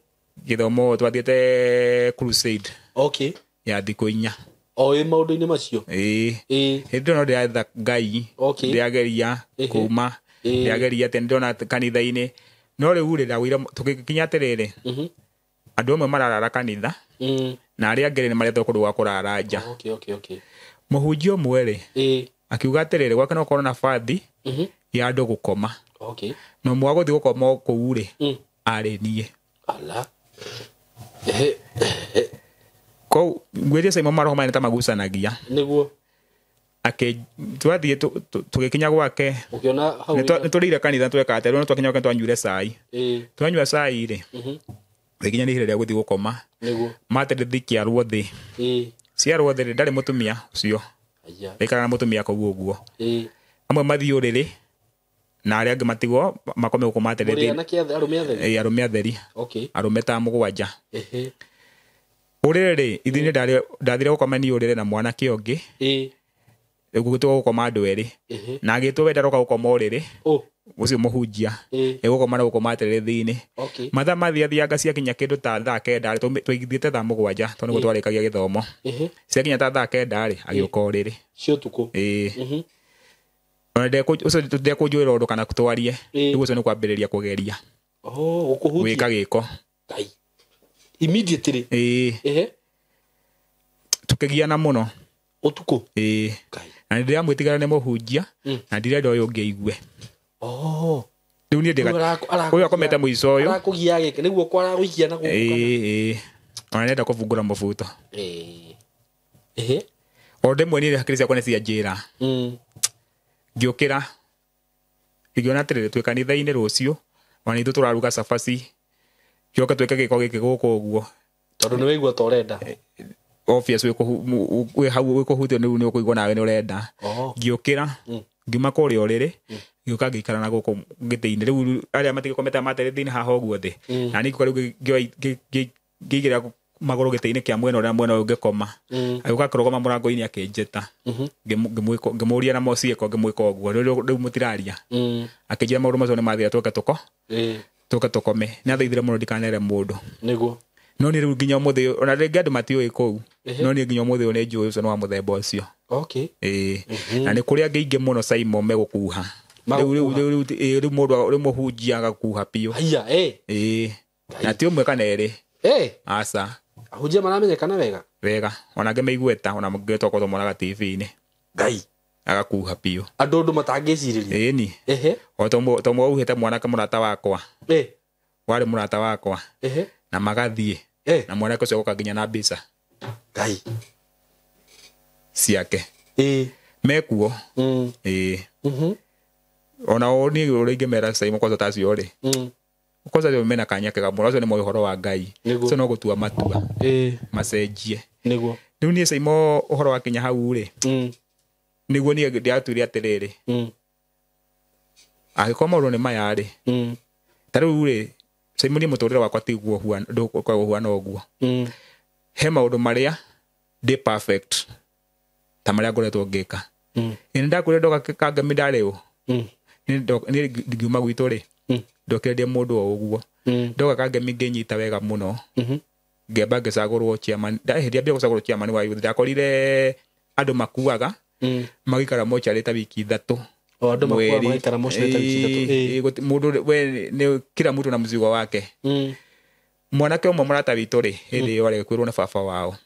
Speaker 1: gĩthomo twathiĩte crusade ya thikũ 4.
Speaker 2: O ĩ maũndũ-inĩ macio.
Speaker 1: Hĩndĩ ĩyo no ndĩratha Ngai ndĩrageria kuma ndĩrageria atĩ nĩndĩrona kanitha-inĩ no rĩu rĩ ndagwĩra tũgĩkinya atĩrĩrĩ andũ amwe mararara kanitha na arĩa angĩ nĩ maretwo kũndũ gwa kũrara nja. Mũhunjia ũmwe rĩ akiuga atĩrĩrĩ gwake no gũkorwo na bathi ya andũ gũkoma na ũmwe wa gũthiĩ gũkoma kũu rĩ arĩ niĩ. Kou ngwĩria Simon maroho maya nĩ ta magucanagia.
Speaker 2: Nĩguo.
Speaker 1: Twathiĩ tũgĩkinya gwake nĩ tũrĩire kanitha tweka atĩa rĩu twakinya gwake twanyuire cai. Twanyua cai rĩ gĩkinya nĩ ihinda rĩa gũthiĩ gũkoma. Matĩrĩthi kĩarwo thĩ. Ciarwo thĩ rĩ ndarĩ mũtumia ũcio. Ndaikaraga na mũtumia kũu ũguo. Amwe mathiĩ ũrĩrĩ na arĩa angĩ matigwo makome gũkũ matĩrĩthi. Arũme atheri. Arũme ta 7. Ũrĩrĩ rĩ ithuĩ ndathire gũkoma niĩ ũrĩrĩ na mwanake ũngĩ. Gũgĩtwo gũkoma andũ erĩ. Na agĩtwo we ndaroka gũkoma ũrĩrĩ. Ũcio mũhunjia. Egũkoma na gũkoma atĩrĩrĩ-inĩ. Mathaa mathiathianga ciakinya kĩndũ ta thaa 9 rĩ twaigithĩte thaa 7 tondũ nĩguo twarĩkagia gĩthomo. Ciakinya ta thaa 9 rĩ agĩũka ũrĩrĩ.
Speaker 2: Cia ũtukũ.
Speaker 1: Ona ũcio ndekũnjũĩra ũndũ kana twarie. Rĩu ũcio nĩ kwambĩrĩria kũgeria.
Speaker 2: Gũkũhutia.
Speaker 1: Gwĩka gĩko.
Speaker 2: Ngai. Immediately.
Speaker 1: Tukĩgiana mũno.
Speaker 2: Ũtukũ.
Speaker 1: Na nĩndĩramwĩtigĩra nĩ mũhunjia na ndirenda ũyũ ũngĩ aigue. Rĩu niĩ ũyũ akomete mũico ũyũ.
Speaker 2: Arakũgia gĩkĩ nĩguo kwaragũikia na gũkũ.
Speaker 1: Ona nĩenda kũbungũra mũbuto. O rĩmwe niĩ hakiri ciakwa nĩ cianjĩra. Ngĩũkĩra ngĩona atĩrĩrĩ twĩ kanitha-inĩ rũciũ ona ithuĩ tũraruga cabaci gĩoke twĩke gĩko gĩkĩ gũkũ ũguo.
Speaker 2: Tondũ nĩ waigua ta ũrenda.
Speaker 1: Obvious wĩ hau wĩkũhutio rĩu nĩ ũkũigua nawe nĩ ũrenda. Ngĩũkĩra ngiuma kũrĩa ũrĩrĩ ngĩũka ngĩikara na gũkũ gĩtĩ-inĩ rĩu arĩa matigĩkomete matĩrĩ-inĩ haha ũguo thĩ. Na niĩ ngĩũka rĩu ngĩigĩrĩra magũrũ gĩtĩ-inĩ kĩa mwena ũrĩa mwena ũyũ ngĩkoma. Agĩũka akĩrũgama mũrango-inĩ akĩnjĩta. Ngĩmũria na ciĩko ngĩmwĩka ũguo rĩu mũtiraria. Akĩnjĩra maũndũ macio nĩ mathira tũke tũko. Tũke tũkome. Nĩ athaithire mũno ndikanere mũndũ.
Speaker 2: Nĩguo.
Speaker 1: No niĩ rĩu nginya ũmũthĩ ona rĩngĩ andũ matiũĩ kũu. No niĩ nginya ũmũthĩ ũyũ nĩ njũĩ ũcio nĩ wa mũthemba ũcio. Na nĩ kũrĩ angĩ aingĩ mũno Simon megũkuha. Rĩu mũndũ rĩu mũhunjia agakuha biũ. Na ti ũmwe kana erĩ. Aca.
Speaker 2: Ahunjia maramenyekana wega.
Speaker 1: Wega. Ona angĩ meigueta ona mũngĩ tokorwo monaga TV-inĩ.
Speaker 2: Ngai.
Speaker 1: Agakuha biũ.
Speaker 2: Andũ ũndũ matangĩcirĩria.
Speaker 1: Ĩni. O to mwaugĩte mwanake mũrata wakwa. Warĩ mũrata wakwa. Na magathiĩ. Na mwanake ũcio agoka nginya na mbica.
Speaker 2: Ngai.
Speaker 1: Ciake. Mekuo. Ona o niĩ ũrĩa ingĩmera Simon kwanza ta acio rĩ. Kwanza rĩu mena kanya kega mũno acio nĩ moĩ ũhoro wa Ngai. Ũcio no gũtua matua. Macenjie.
Speaker 2: Nĩguo.
Speaker 1: Rĩu niĩ Simon ũhoro wakinya hau rĩ. Nĩguo niĩ ndĩratuire atĩrĩrĩ. Angĩkorwo maũndũ nĩ maya rĩ. Ta rĩu rĩ Simon niĩ mũtũrĩre wakwa tiguo ndũkoragwo ũhuana ũguo. He maũndũ marĩa ndĩ perfect ta marĩa ngoretwo ngĩka. Nĩ ndakwĩra ndoka Kangemi ndarĩ ũ. Niĩ ngiuma gwitũ rĩ ndokire ndĩ mũndũ o ũguo. Ndoka Kangemi ngĩnyita wega mũno. Ngĩamba ngĩcagũrwo chairman. Hĩndĩ ambia gũcagũrwo chairman wa youth ndakorire andũ makuaga magĩikara mocarĩ ta wiki 3.
Speaker 2: Andũ makuaga magaikara mocarĩ ta wiki 3.
Speaker 1: Mũndũ we nĩ kila mtu na mzigo wake. Mwanake ũmwe mũrata witũ rĩ hĩndĩ ĩyo arĩ kwĩrwo nĩ baba wao.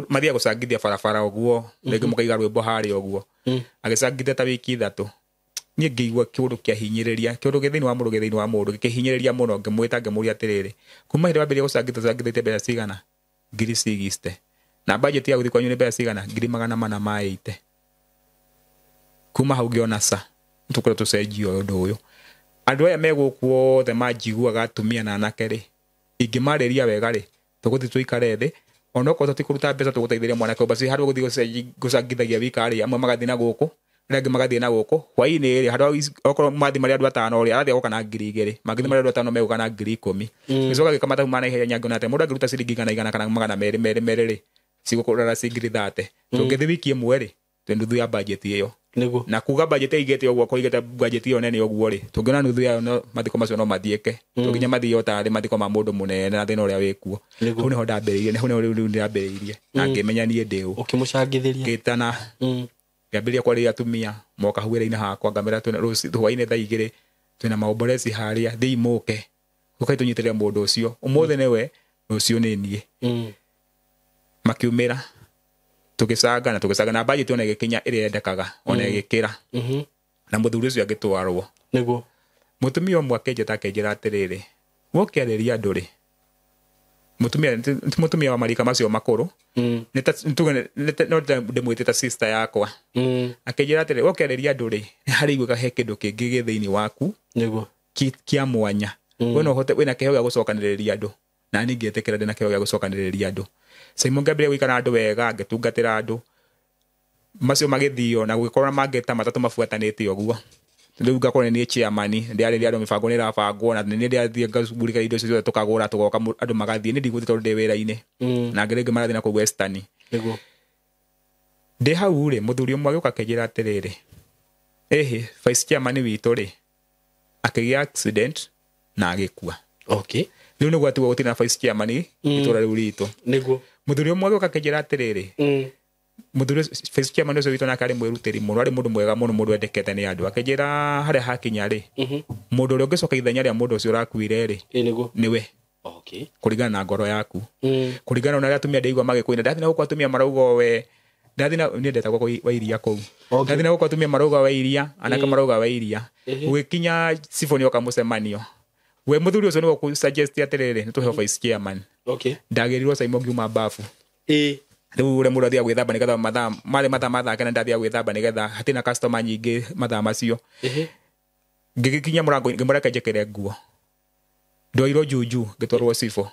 Speaker 1: Mathiaga gũcangithia barabara ũguo rĩngĩ mũkaiga rwĩmbo harĩa ũguo. Agĩcangithia ta wiki 3. Niĩ ngĩigua kĩũndũ kĩahinyĩrĩria kĩũndũ gĩ thĩinĩ wa mũndũ gĩ thĩinĩ wa mũndũ gĩkĩhinyĩrĩria mũno ngĩmwĩta ngĩmũria atĩrĩrĩ kuma hĩndĩ wambĩrĩria gũcangithia ũcangithĩtie mbeca cigana. Ngiri 60. Na budget ya gũthiĩ kwanyu nĩ mbeca cigana? Ngiri 480. Kuma hau ngĩona ca tũkorwo tũcenjie ũndũ ũyũ. Andũ aya me gũkũ othe manjiguaga atumia na anake rĩ, ingĩmarĩria wega rĩ, tũgũthiĩ tũikare thĩ, onokorwo tũtikũruta mbeca tũgũteithĩria mwanake ũyũ, basi handũ gũthiĩ gũcangithagia wika rĩ, amwe magathiĩ na gũkũ, arĩa angĩ magathiĩ na gũkũ, hwaĩ-inĩ rĩ, handũ okorwo mathiĩ marĩ andũ atano rĩ, arathiĩ agoka na ngiri 2, mangĩthiĩ marĩ andũ atano megũka na ngiri 10. Gĩcoka gĩka mathabu ma naihenya ngĩona atĩ mũndũ angĩruta ciringi 100 kana 200 merĩ merĩ rĩ, cigũkũrora ciringi 30. Tũngĩthiĩ wiki ĩmwe rĩ, twĩ nuthu ya budget ĩyo.
Speaker 2: Nĩguo.
Speaker 1: Na kuga budget ĩigĩte ũguo, kũigĩte budget ĩyo nene ũguo rĩ, tũngĩona nuthu yayo no mathiko macio no mathiĩke. Tũnginya mathiĩ o tarĩ mathiko ma mũndũ mũnene na thĩna ũrĩa wĩkuo. Hau nĩho ndambĩrĩirie, hau nĩho rĩu ndambĩrĩirie. Na ngĩmenya niĩ ndĩ ũ.
Speaker 2: Ũkĩmũcangithĩria.
Speaker 1: Ngĩtana. Ngĩambĩrĩria kwarĩria atumia, moka hau wĩra-inĩ hakwa, ngamera twĩna rũciũ hwaĩ-inĩ thaa 2 twĩna maomboreci harĩa, thiĩ mũke. Ũkai tũnyitĩrĩre mũndũ ũcio. Ũmũthĩ nĩwe, rũciũ nĩ niĩ. Makiumĩra. Tũgĩcanga na tũgĩcanga na budget ona ĩgĩkinya ĩrĩa yendekaga, ona ĩgĩkĩra. Na mũthuri ũcio agĩtwarwo.
Speaker 2: Nĩguo.
Speaker 1: Mũtumia ũmwe akĩnjĩta akĩnjĩra atĩrĩrĩ, wokĩarĩria andũ rĩ, mũtumia ti mũtumia wa marika macio makũrũ, no ndĩmwĩtĩte ta sister yakwa. Akĩnjĩra atĩrĩrĩ, wokĩarĩria andũ rĩ, nĩ harĩ iguĩka he kĩndũ kĩngĩ gĩ thĩinĩ waku.
Speaker 2: Nĩguo.
Speaker 1: Kĩa mwanya. We no ũhote, wĩna kĩheo gĩa gũcokanĩrĩria andũ. Na niĩ ngĩtĩkĩra ndĩna kĩheo gĩa gũcokanĩrĩria andũ. Simon ngĩambĩrĩria gũikara na andũ wega, ngĩtungatĩra andũ. Macio magĩthio na gũgĩkorwo mangĩ ta matatũ mabuatanĩte ũguo. Rĩu ngakorwo nĩ niĩ chairman, ndĩrarĩria andũ mĩbango nĩ ĩrabangwo, na nĩ ndĩrathiĩ ngacugurika indo icio ciothe tũkagũra, tũgoka andũ magathiĩ. Niĩ ndigũthiĩ tondũ ndĩ wĩra-inĩ. Na angĩ rĩngĩ marathiĩ na kũu Western.
Speaker 2: Nĩguo.
Speaker 1: Ndĩ hau rĩ, mũthuri ũmwe agĩũka akĩnjĩra atĩrĩrĩ, ĩhĩ, vice chairman witũ rĩ, akĩgĩa accident na agĩkua.
Speaker 2: Okay.
Speaker 1: Rĩu nĩguo atigwo gũtirĩ na vice chairman itũũra rĩu ritũ.
Speaker 2: Nĩguo.
Speaker 1: Mũthuri ũmwe agĩũka akĩnjĩra atĩrĩrĩ, mũthuri vice chairman ũcio witũ nake arĩ mwĩrutĩri mũno, arĩ mũndũ mwega mũno, mũndũ wendekete nĩ andũ. Akĩnjĩra harĩa hakinya rĩ, mũndũ ũrĩa ũngĩcoka ithenya rĩa mũndũ ũcio ũrakuire rĩ,
Speaker 2: nĩguo.
Speaker 1: Nĩwe.
Speaker 2: Okay.
Speaker 1: Kũringana na ngoro yaku. Kũringana na ũrĩa atumia ndĩigua magĩkũina. Ndathiĩ na gũkũ atumia marauga we, ndathiĩ na, niĩ ndetagwo kwa wa iria kũu.
Speaker 2: Okay.
Speaker 1: Ndathiĩ na gũkũ atumia marauga wa iria, anake marauga wa iria. Gũgĩkinya cibũ nĩoka mũcemanio. We mũthuri ũcio nĩwe ũkũ-suggest atĩrĩrĩ, nĩ tũheo vice chairman.
Speaker 2: Okay.
Speaker 1: Ndagĩrirwo Simon ngiuma bafu. Rĩu ũrĩa mũndũ athiaga gwĩthamba nĩgetha mathaa, marĩ mathaa ma thaa kenda ndathiaga gwĩthamba nĩgetha hatirĩ na customer nyingĩ mathaa macio. Ngĩgĩkinya mũrango ngĩmũreke njĩkĩre nguo. Ndoirwo juju ngĩtwarwo cibũ.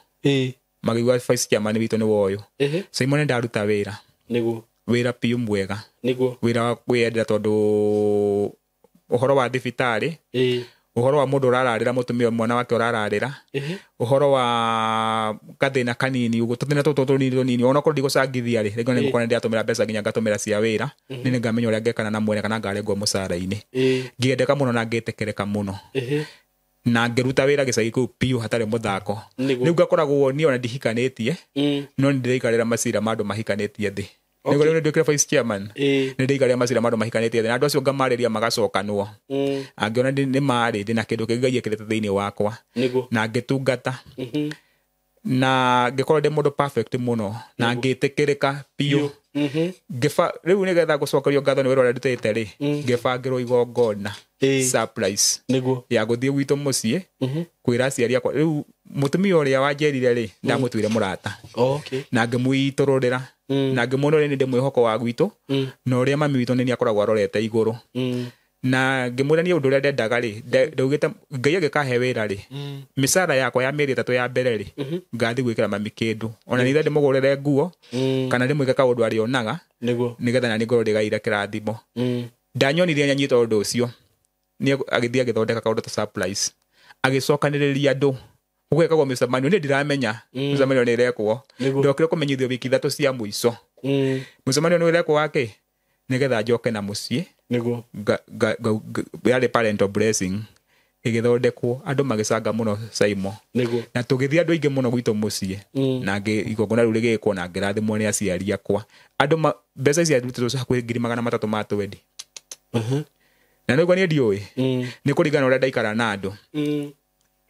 Speaker 1: Magĩigua vice chairman witũ nĩwe ũyũ. Simon nĩ ndaruta wĩra.
Speaker 2: Nĩguo.
Speaker 1: Wĩra piũ mwega.
Speaker 2: Nĩguo.
Speaker 1: Wĩra wa kwĩyendera tondũ ũhoro wa thibitarĩ, ũhoro wa mũndũ ũrararĩra mũtumia mwana wake ũrararĩra, ũhoro wa gathĩna kanini ũguo, tũthĩna tũtũ tũnini tũnini, onokorwo ndigũcangithia rĩ, rĩngĩ nĩngũkorwo nĩndĩratũmĩra mbeca nginya ngatũmĩra cia wĩra, nĩ nĩngamenya ũrĩa ngekana na mwene kana ngarengwo mũcara-inĩ. Ngĩendeka mũno na ngĩtĩkĩrĩka mũno. Na ngĩruta wĩra gĩcagi kĩu piũ hatarĩ mũthako.
Speaker 2: Nĩguo.
Speaker 1: Rĩu ngakoragwo niĩ ona ndihikanĩtie, no nĩndĩraikarĩra macira ma andũ mahikanĩtie thĩ.
Speaker 2: Okay.
Speaker 1: Nĩguo rĩu nĩnduĩkire vice chairman. Nĩndĩraikarĩra macira ma andũ mahikanĩtie thĩ, na andũ acio ngamarĩria magacokanwo. Angĩona nĩ marĩ, ndĩna kĩndũ kĩngĩ Ngai ekĩrĩte thĩinĩ wakwa.
Speaker 2: Nĩguo.
Speaker 1: Na ngĩtungata. Na ngĩkorwo ndĩ mũndũ perfect mũno, na ngĩtĩkĩrĩka biũ. Rĩu nĩgetha gũcokerio ngatho nĩ wĩra ũrĩa ndutĩte rĩ, ngĩbangĩrwo igongona. Surprise.
Speaker 2: Nĩguo.
Speaker 1: Ya gũthiĩ gwitũ mũciĩ, kwĩra aciari akwa. Rĩu mũtumia ũrĩa wanjĩrire rĩ, ndamũtuire mũrata.
Speaker 2: Okay.
Speaker 1: Na ngĩmũitũrũrĩra. Na ngĩmuona ũrĩa nĩ ndĩ mwĩhoko wa gwitũ, na ũrĩa mami witũ nĩ niĩ akoragwo arorete igũrũ. Na ngĩmwĩra niĩ ũndũ ũrĩa ndendaga rĩ, ndaugĩte Ngai angĩkahe wĩra rĩ, mĩcara yakwa ya mĩeri 3 ya mbere rĩ, ngathiĩ gwĩkĩra mami kĩndũ. Ona nĩ ndĩmũgũrĩre nguo, kana ndĩmwĩke kaũndũ arĩonaga,
Speaker 2: Nĩguo.
Speaker 1: nĩgetha nani ngorwo ndĩgaire kĩrathimo. Ndanyonire nyanyita ũndũ ũcio, nĩ agĩthiĩ agĩthondeka kaũndũ ta surprise. Agĩcokanĩrĩria andũ. Gũgekagwo mĩcemanio, niĩ ndiramenya mĩcemanio nĩ ĩrekwo.
Speaker 2: Nĩguo.
Speaker 1: Ndokire kũmenyithio wiki 3 cia mũico. Mũcemanio nĩ ũrekwo wake? Nĩgetha njoke na mũciĩ.
Speaker 2: Nĩguo.
Speaker 1: Yarĩ parental blessing. Ĩgĩthondekwo, andũ magĩcanga mũno Simon.
Speaker 2: Nĩguo.
Speaker 1: Na tũgĩthiĩ andũ aingĩ mũno gwitũ mũciĩ. Na igongona rĩu rĩgĩkwo na ngĩrathimwo nĩ aciari akwa. Andũ mbeca ici ciarutĩtwo hakuhĩ ngiri magana matatũ ma twendi. Na nĩguo niĩ ndiũĩ. Nĩ kũringana na ũrĩa ndaikara na andũ.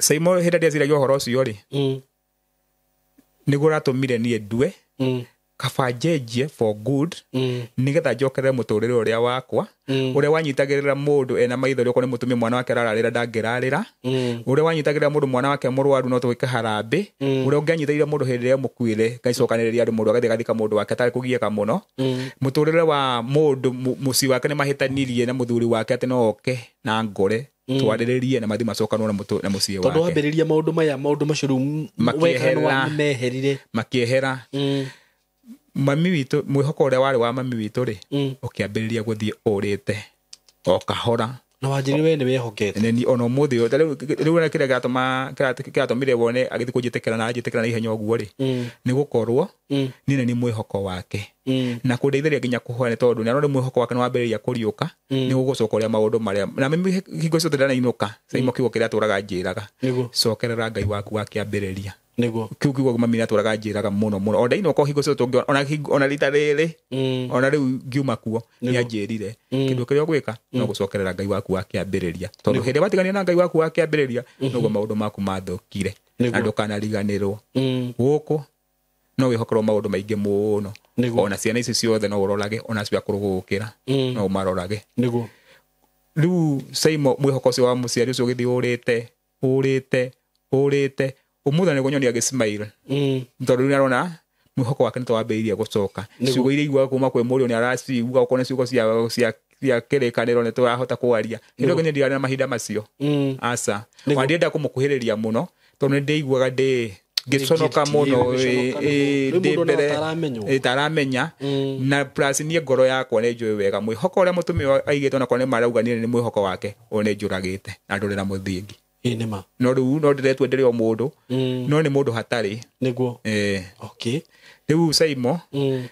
Speaker 1: Simon hĩndĩ ĩrĩa ndeciragia ũhoro ũcio rĩ, nĩguo ũratũmire niĩ ndue. Kaba njenjie for good nigetha njokerere mũtũrĩre ũrĩa wakwa ũrĩa wanyitagĩrĩra mũndũ ena maithori okorwo nĩ mũtumia mwana wake arararĩra ndangĩrarĩra ũrĩa wanyitagĩrĩra mũndũ mwana wake mũrwaru no tũgĩke harambĩ ũrĩa ũngĩanyitagĩrĩra mũndũ hĩndĩ ĩrĩa mũkuĩre ngaicokanĩrĩria andũ mũndũ agathiĩ agathika mũndũ wake atarĩ kũgiĩka mũno mũtũrĩre wa mũndũ mũciĩ wake nĩ mahĩtanirie na mũthuri wake atĩ no oke na ngore twarĩrĩrie na mathiĩ macokanwo na mũciĩ
Speaker 2: Tondũ
Speaker 1: wake.
Speaker 2: Wambĩrĩria maũndũ maya, maũndũ macio rĩu weka nĩ meherire.
Speaker 1: Makĩehera. Mami witũ, mwĩhoko ũrĩa warĩ wa mami witũ rĩ, ũkĩambĩrĩria gũthiĩ ũrĩte o kahora.
Speaker 2: Na wanjĩrire we nĩ wehokete.
Speaker 1: Nĩ ona ũmũthĩ ũyũ, ta rĩu ona kĩrĩa kĩratũmire wone agĩthiĩ kũnjĩtĩkĩra na anjĩtĩkĩra na ihenya ũguo rĩ, nĩ gũkorwo niĩ nĩ mwĩhoko wake na kũndeithĩrĩria nginya kũhoya nĩ tondũ nĩarona mwĩhoko wake nĩ wambĩrĩria kũriũka nĩ gũgũcoka ũrĩa maũndũ marĩa na mimi hingo ciothe ndanainũka Saimo kiugo kĩrĩa atũraga njĩraga cokerera Ngai waku wa kĩambĩrĩria.
Speaker 2: Nĩguo.
Speaker 1: Kiu kiugo mami nĩatũraga njĩraga mũno mũno o ndainũka hingo ciothe tũngĩona ona rita rĩrĩ ona rĩu ngiuma kuo nĩanjĩrire kĩndũ kĩrĩa ũgwĩka no gũcokerera Ngai waku wa kĩambĩrĩria tondũ hĩndĩ ĩrĩa watigania na Ngai waku wa kĩambĩrĩria noguo maũndũ maku mathũkire na ndũkanariganĩrwo gũkũ no wĩhokerwo maũndũ maingĩ mũno ona ciana ici ciothe no ũrorage ona acio akũrũ gũgũkĩra no ũmarorage.
Speaker 2: Nĩguo.
Speaker 1: Rĩu Saimo mwĩhoko ũcio wa mũciari ũcio ũgĩthiĩ ũrĩte ũrĩte ũrĩte ũmũthĩ nĩguo nyonia agĩsmile tondũ rĩu nĩarona mwĩhoko wake nĩ twambĩrĩirie gũcoka ciugo iria aiguaga kuma kwĩ mũriũ nĩ aracigua okorwo nĩ ciugo cia kĩrĩkanĩro nĩ tũrahota kwaria hĩndĩ ĩyo nginya ndiarĩ na mahinda macio aca ona ndienda kũmũkuhĩrĩria mũno tondũ nĩ ndĩiguaga ndĩ ngĩconoka mũno ndĩ mbere taramenya na plus niĩ ngoro yakwa nĩ njũĩ wega mwĩhoko ũrĩa mũtumia aigĩte onakorwo nĩ marauga niĩ nĩ mwĩhoko wake ũyũ nĩ njũragĩte na ndũrĩ na mũthingi. No rĩu no ndĩretwo ndĩrĩ o mũndũ no nĩ mũndũ hatarĩ.
Speaker 2: Nĩguo. Okay.
Speaker 1: Rĩu Saimo niĩ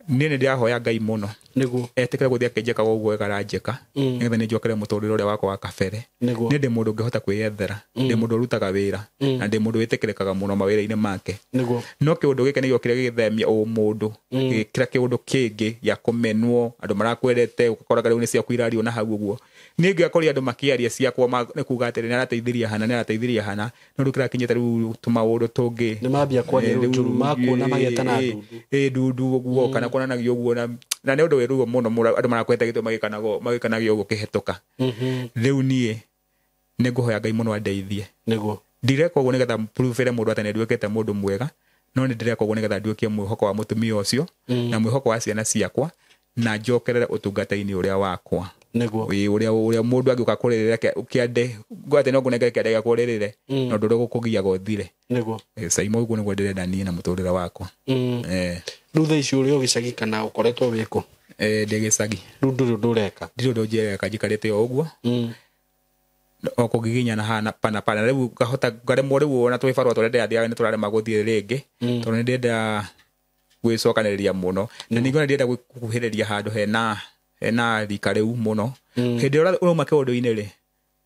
Speaker 1: nĩ ndĩrahoya Ngai mũno
Speaker 2: Nĩguo.
Speaker 1: Etĩkĩre gũthiĩ akĩnjĩkaga ũguo wega aranjĩka nĩgetha nĩ njokere mũtũrĩre ũrĩa wakwa wa kabere.
Speaker 2: Nĩguo.
Speaker 1: Niĩ ndĩ mũndũ ũngĩhota kwĩyethera, ndĩ mũndũ ũrutaga wĩra na ndĩ mũndũ wĩtĩkĩrĩkaga mũno mawĩra-inĩ make.
Speaker 2: Nĩguo.
Speaker 1: No kĩũndũ gĩkĩ nĩ gĩokire gĩgĩthemia ũmũndũ gĩgĩkĩra kĩũndũ kĩngĩ gĩa kũmenwo andũ marakwendete ũgakoraga rĩu nĩ ciaku irario na hau ũguo. Niĩ ngĩakoria andũ makĩaria ciakwa nĩ kuga atĩrĩ nĩ arateithirie hana nĩ arateithirie hana no rĩu kĩrakinyĩte rĩu tũmaũndũ tũngĩ
Speaker 2: nĩ mambia kwaria rĩu njũru makuona magĩtana ndundu
Speaker 1: ndundu ũguo kana kuonanagia ũguo na nĩ ũndũ wĩ ruo mũno andũ marakwenda gĩtũ magĩkanagia ũguo kĩhetũka. Rĩu niĩ nĩ ngũhoya Ngai mũno andeithie.
Speaker 2: Nĩguo.
Speaker 1: Ndireka ũguo nĩgetha prove mũndũ atĩ nĩ nduĩkĩte mũndũ mwega no nĩ ndĩreka ũguo nĩgetha nduĩkie mwĩhoko wa mũtumia ũcio na mwĩhoko wa ciana ciakwa na njokerere ũtungata-inĩ ũrĩa wakwa.
Speaker 2: Nĩguo.
Speaker 1: Ũrĩa mũndũ angĩũka kũrĩrĩra kĩande ngwate no ngũnengere kĩande gĩakwa ũrĩrĩre na ũndũ ũrĩa ũgũkũgiaga ũthire.
Speaker 2: Nĩguo.
Speaker 1: Saimo ũguo nĩguo ndĩrenda niĩ na mũtũrĩre wakwa.
Speaker 2: Rĩu thaa ici ũrĩ o gĩcagi kana ũkoretwo wĩ kũ?
Speaker 1: Ndĩ gĩcagi.
Speaker 2: Rĩu ndũrĩ ũndũ ũreka?
Speaker 1: Ndirĩ ũndũ njĩreka njikarĩte o ũguo o kũgiginyana hana pana pana rĩu ngahota ngaremwo rĩu ona twĩ barũa tũrĩa ndĩrathiaga nĩ tũrarema gũthiĩ rĩngĩ tondũ nĩ ndĩrenda gwĩcokanĩrĩria mũno na ningĩ ona ndĩrenda gũkuhĩrĩria handũ hena rika rĩu mũno. Hĩndĩ ĩrĩa ũrauma kĩũndũ-inĩ rĩ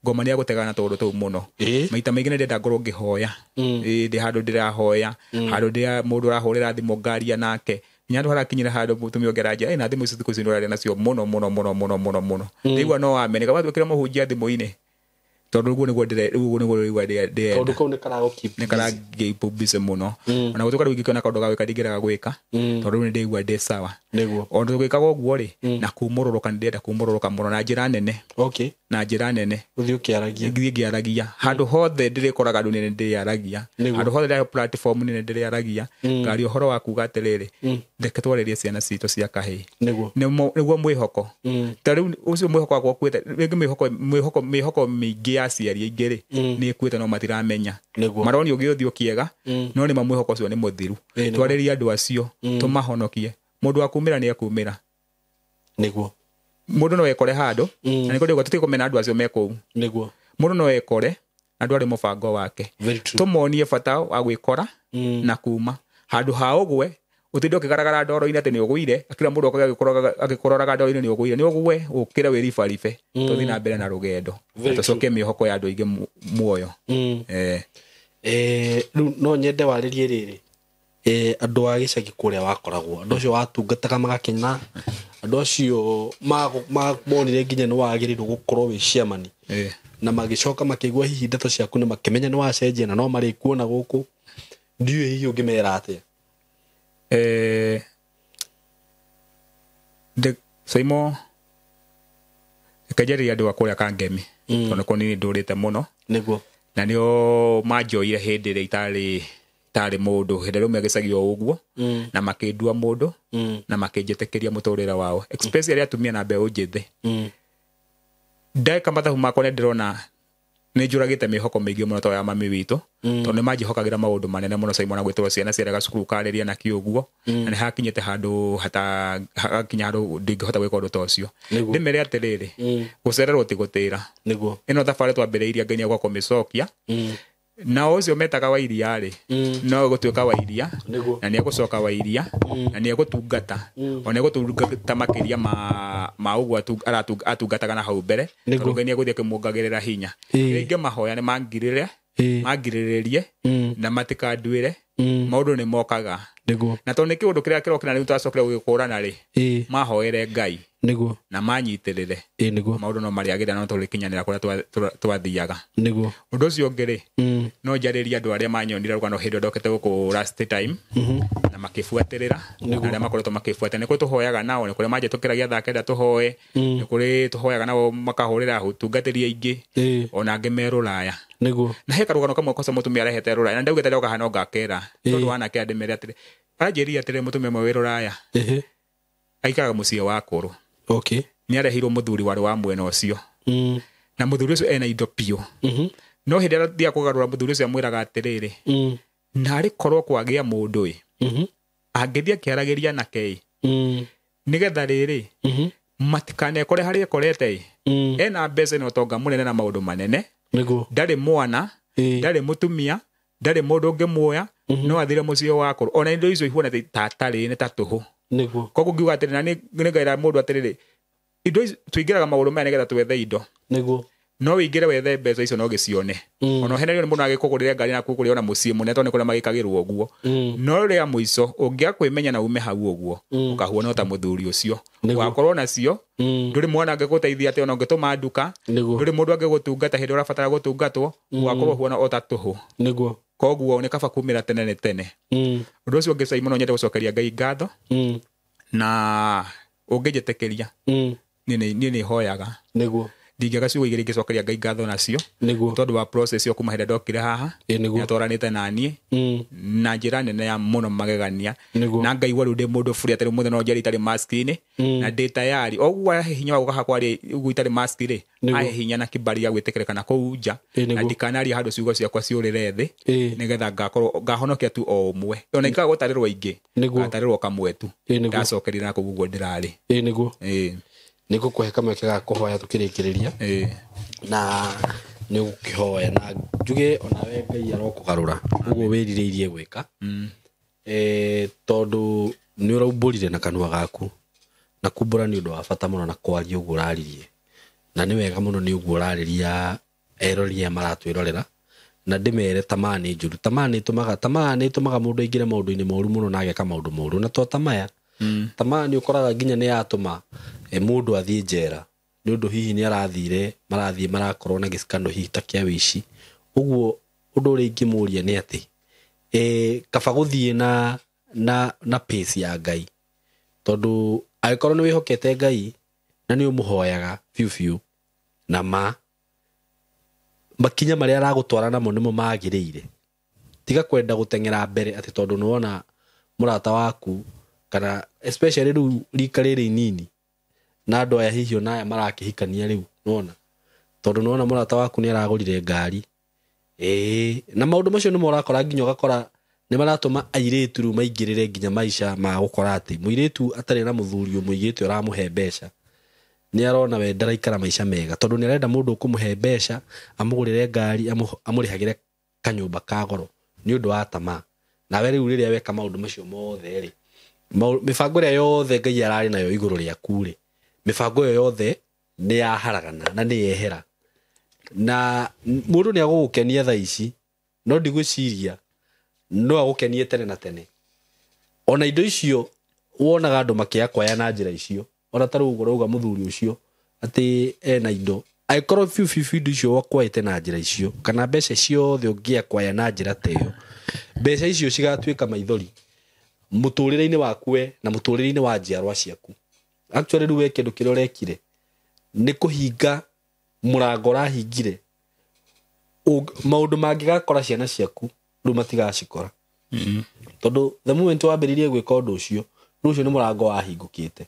Speaker 1: ngoma nĩ agũtegana tũũndũ tũu mũno. Maita maingĩ nĩ ndĩrenda ngorwo ngĩhoya ndĩ handũ ndĩrahoya handũ ndĩra mũndũ arahũrĩra thimũ ngaria nake nginya handũ harakinyĩra handũ mũtumia ũngĩ aranjĩra na thimũ ici thikũ ici nĩ ũraria nacio mũno mũno mũno mũno mũno mũno ndĩigua no amene kaba twĩkĩre mũhunjia thimũ-inĩ tondũ ũguo nĩguo ũguo nĩguo ndĩraigua ndĩrenda
Speaker 2: Kaũndũ kau nĩ karagũ
Speaker 1: nĩ karangĩkeep busy mũno ona gũtuĩka rĩu ingĩkĩona kaũndũ ga gwĩka ndingĩrega gwĩka tondũ rĩu nĩ ndĩraigua ndĩ sawa.
Speaker 2: Nĩguo.
Speaker 1: Ona tũgĩkaga ũguo rĩ na kumũrũrũka nĩ ndĩrenda kumũrũrũka mũno na njĩra nene.
Speaker 2: Okay.
Speaker 1: Na njĩra nene.
Speaker 2: Ũthiĩ ũkĩaragia.
Speaker 1: Ngĩthiĩ ngĩaragia handũ hothe ndĩrĩkoraga andũ nĩ ndĩrĩaragia handũ hothe ndĩrahe platform nĩ ndĩrĩaragia ngaria ũhoro wa kuga atĩrĩrĩ reke twarĩrie ciana citũ cia kahĩĩ.
Speaker 2: Nĩguo.
Speaker 1: Nĩguo mwĩhoko ta rĩu ũcio mwĩhoko wakwa ũkuĩte rĩngĩ mĩhoko mĩingĩ ya aciari aingĩ rĩ nĩ ĩkuĩte no matiramenya.
Speaker 2: Nĩguo.
Speaker 1: Maronio ũgĩũthiĩ ũkĩega no nĩ ma mwĩhoko ũcio nĩ mũthiru. Twarĩrie andũ acio tũmahonokie mũndũ wa kumĩra nĩ ekumĩra.
Speaker 2: Nĩguo.
Speaker 1: Mũndũ no ekore handũ na nĩkũndĩ tũtikũmena andũ acio me kũu.
Speaker 2: Nĩguo.
Speaker 1: Mũndũ no ekore na ndwarĩ mũbango wake. Tũmonie bata wa gwĩkora na kuma handũ ha ũgwe ũtinde ũkĩgaragara ndoro-inĩ atĩ nĩ ũgũire kila mũndũ agĩkũroraga ndoro-inĩ nĩ ũgũire nĩ ũgwe ũkĩre wĩribaribe tũthiĩ na mbere na rũgendo tũcokie mĩhoko ya andũ aingĩ muoyo.
Speaker 2: Rĩu no nyende warĩrie rĩrĩ andũ a gĩcagi kũrĩa wakoragwo andũ acio watungataga magakena andũ acio monire nginya nĩ wagĩrĩirwo gũkorwo wĩ chairman na magĩcoka makĩigua hihi ndeto ciaku na makĩmenya nĩ wacenjia na no marĩkuona gũkũ ndiũĩ hihi ũngĩmera atĩa.
Speaker 1: Saimo reke njarĩrie andũ a kũrĩa Kangemi tondũ nĩkuo niĩ ndũrĩte mũno.
Speaker 2: Nĩguo.
Speaker 1: Na nĩo manjoire hĩndĩ ĩrĩa itarĩ mũndũ, hĩndĩ ĩrĩa aumire gĩcagi o ũguo, na makĩndua mũndũ, na makĩnjĩtĩkĩria mũtũrĩre wao, especially atumia na mbeũ njĩthĩ. Ndeka mathabu makwa nĩ ndĩrona nĩ njũragĩte mĩhoko mĩingĩ mũno to ya mami witũ, tondũ nĩ manjĩhokagĩra maũndũ manene mũno Simon, na gwĩtwo ciana ciarega cukuru karĩria na kĩũguo, na nĩ hakinyĩte handũ hagakinya handũ ndingĩhota gwĩka ũndũ ta ũcio. Ndĩmere atĩrĩrĩ, gũcererwo ti gũtĩra.
Speaker 2: Nĩguo.
Speaker 1: Ĩno thabarĩ twambĩrĩirie Ngai nĩegũka kũmĩcokia. Na ũcio metaga wa iria rĩ, no gũtuĩka wa iria, na nĩegũcoka wa iria, na nĩegũtungata, ona nĩegũtungata makĩria ma ũguo atungataga na hau mbere, tondũ Ngai nĩegũthiĩ akĩmuongagĩrĩra hinya. Rĩngĩ mahoya nĩ mangirĩre, mangirĩrĩrie, na matikanduĩre, maũndũ nĩ mokaga.
Speaker 2: Nĩguo.
Speaker 1: Na tondũ nĩ kĩũndũ kĩrĩa kĩrokĩra rĩu twacokire gũgĩkũrana rĩ,
Speaker 2: Ĩĩ.
Speaker 1: mahoere Ngai.
Speaker 2: Nĩguo.
Speaker 1: Na manyitĩrĩre.
Speaker 2: Ĩĩ, nĩguo.
Speaker 1: Maũndũ no marĩagĩrĩra, no tũrĩkinyanĩra kũrĩa twathiaga.
Speaker 2: Nĩguo.
Speaker 1: Ũndũ ũcio ũngĩ rĩ, no njarĩrie andũ arĩa manyonire rũgano hĩndĩ ĩrĩa ndokĩte gũkũ last time, na makĩbuatĩrĩra, na arĩa makoretwo makĩbuatĩrĩra. Nĩ kũrĩ tũhoyaga nao, nĩ kũrĩ manjĩtũkĩragia thaa kenda tũhoe, nĩ kũrĩ tũhoyaga nao makahũrĩra ũtungatĩri aingĩ, ona angĩ me rũraya.
Speaker 2: Nĩguo.
Speaker 1: Na he karũgano kamwe koca mũtumia arehete rũraya, na ndaugĩte ndoka haha no ngakera, tondũ wanake andĩmere atĩrĩ, aranjĩrire atĩrĩ mũtumia ũmwe wĩ rũraya, aikaraga mũciĩ wa kũrũ.
Speaker 2: Okay.
Speaker 1: Nĩ areheirwo mũthuri warĩ wa mwena ũcio. Na mũthuri ũcio ena indo biũ. No hĩndĩ ĩrĩa athiaga kũgarũra mũthuri ũcio amwĩraga atĩrĩrĩ, narĩ korwo kwagĩa mũndũ ĩ, angĩthiĩ akĩaragĩria nake ĩ, nĩgetha rĩrĩ, matikanekore harĩa ekorete ĩ, ena mbeca na ũtonga mũnene na maũndũ manene.
Speaker 2: Nĩguo.
Speaker 1: Ndarĩ mwana, ndarĩ mũtumia, ndarĩ mũndũ ũngĩmuoya, no athire mũciĩ wa kũrũ. Ona indo icio ihuana ta atarĩ, nĩ ta tũhũ.
Speaker 2: Nĩguo.
Speaker 1: Koguo ngiuga atĩrĩ, na nĩ ngaĩra mũndũ atĩrĩrĩ, indo ici tũingĩraga maũndũ maya nĩgetha twethe indo.
Speaker 2: Nĩguo.
Speaker 1: No wĩingĩre wethe mbeca icio no gĩcione. Ona ũhenerio nĩ mũndũ agĩkũgũrĩre ngari na kũgũrĩra ona mũciĩ mũnene tondũ nĩ kũrĩa magĩkagĩrwo ũguo. No rĩa mũico ũngĩaga kwĩmenya na ume hau ũguo, ũkahuana ta mũthuri ũcio. Ũgakorwo nacio, ndũrĩ mwana angĩgũteithia atĩ ona ũngĩtũma nduka, ndũrĩ mũndũ angĩgũtungata hĩndĩ ĩrĩa ũrabatara gũtungatwo, ũgakorwo ũhuana o ta tũhũ.
Speaker 2: Nĩguo.
Speaker 1: Koguo nĩ kaba kumĩra tene nĩ tene. Ũndũ ũcio ũngĩ Simon, nyende gũcokeria Ngai ngatho. Na ũngĩnjĩtĩkĩria, niĩ nĩ hoyaga.
Speaker 2: Nĩguo.
Speaker 1: Ndingĩaga ciugo igĩrĩ ingĩcokeria Ngai ngatho nacio.
Speaker 2: Nĩguo.
Speaker 1: Tondũ wa process ĩyo kuma hĩndĩ ĩrĩa ndokire haha,
Speaker 2: Ĩĩ, nĩguo.
Speaker 1: nĩatwaranĩte na niĩ, na njĩra nene ya mũno magegania.
Speaker 2: Nĩguo.
Speaker 1: Na ngaigua rĩu ndĩ mũndũ free atĩ rĩu mũthenya no njarie itarĩ mask-inĩ, na ndĩ tayari. O ũguo ahe hinya wa gũka kwaria ũguo itarĩ mask rĩ, ahe hinya na kibali gĩa gwĩtĩkĩrĩka na kũu nja,
Speaker 2: Ĩĩ, nĩguo.
Speaker 1: na ndikanarie handũ ciugo ciakwa ciũrĩre thĩ,
Speaker 2: Ĩĩ.
Speaker 1: nĩgetha ngakorwo ngahonokia tu o ũmwe. Ona ingĩaga gũtarĩrwo aingĩ,
Speaker 2: Nĩguo.
Speaker 1: ngatarĩrwo kamwe tu.
Speaker 2: Ĩĩ, nĩguo.
Speaker 1: Ndacokerire na kũu ũguo ndĩrarĩ.
Speaker 2: Ĩĩ, nĩguo.
Speaker 1: Ĩĩ.
Speaker 2: Nĩ ngũkũhe kamweke ga kũhoya tũkĩrĩkĩrĩria.
Speaker 1: Ĩĩ.
Speaker 2: Na nĩ ũgũkĩhoya na njuge onawe Ngai arokũgarũra ũguo wĩrirĩirie gwĩka. Tondũ nĩ ũraumbũrire na kanua gaku, na kumbũra nĩ ũndũ wa bata mũno na kwaria ũguo ũraririe, na nĩ wega mũno nĩ ũguo ũrarĩria erori aya maratwĩrorera, na ndĩmere tamaa nĩ njũru. Tamaa nĩ ĩtũmaga, tamaa nĩ ĩtũmaga mũndũ aingĩre maũndũ-inĩ moru mũno na ageka maũndũ moru. Na to tamaya, tamaa nĩ ũkoraga nginya nĩ yatũma, mũndũ athiĩ njera nĩ ũndũ hihi nĩ arathire, marathiĩ marakorwo na gĩcikano hihi ta kĩa wĩici. Ũguo ũndũ ũrĩa ingĩmũria nĩ atĩ, kaba gũthiĩ na pace ya Ngai, tondũ angĩkorwo nĩ wĩhokete Ngai na nĩ ũmũhoyaga biũ biũ na ma makinya marĩa aragũtwara namo nĩmo magĩrĩire, tiga kwenda gũteng'era mbere atĩ tondũ nĩwona mũrata waku, kana especially rĩu rika rĩrĩ inini na andũ aya hihi ona aya marakĩhikania rĩu, nĩwona tondũ nĩwona mũrata waku nĩ aragũrire ngari. Ĩĩ, na maũndũ macio nĩmo ũrakora nginya ũgakora nĩ maratũma airĩtu rĩu maingĩrĩre nginya maica ma gũkora atĩ mũirĩtu atarĩ na mũthuri ũmũigĩte ũramũhe mbeca, nĩ arona we ndaraikara maica mega, tondũ nĩ arenda mũndũ ũkũmũhe mbeca amũgũrĩre ngari, amũrĩhagĩre kanyũmba ka goro nĩ ũndũ wa tamaa. Nawe rĩu rĩrĩa weka maũndũ macio mothe rĩ, mĩbango ĩrĩa yothe Ngai ararĩ nayo igũrũ rĩaku rĩ, mĩbango ĩyo yothe nĩ yaharagana na nĩ yehera. Na mũndũ nĩ agũgũkenia thaa ici, no ndigwĩciria no agũkenie tene na tene. Ona indo icio wonaga andũ makĩakwaya na njĩra icio, ona ta rĩu ũrauga mũthuri ũcio atĩ ena indo, angĩkorwo biũ biũ biũ indo icio wakwaĩte na njĩra icio, kana mbeca ciothe ũngĩakwaya na njĩra ta ĩyo, mbeca icio cigatuĩka maithori. Mũtũrĩre-inĩ waku we na mũtũrĩre-inĩ wa njiarwa ciaku. Actually rĩu we kĩndũ kĩrĩa ũrekire nĩ kũhinga mũrango ũrahingire. Maũndũ mangĩgakora ciana ciaku rĩu matigacikora. Tondũ the moment wambĩrĩirie gwĩka ũndũ ũcio, rĩu ũcio nĩ mũrango wahingũkĩte.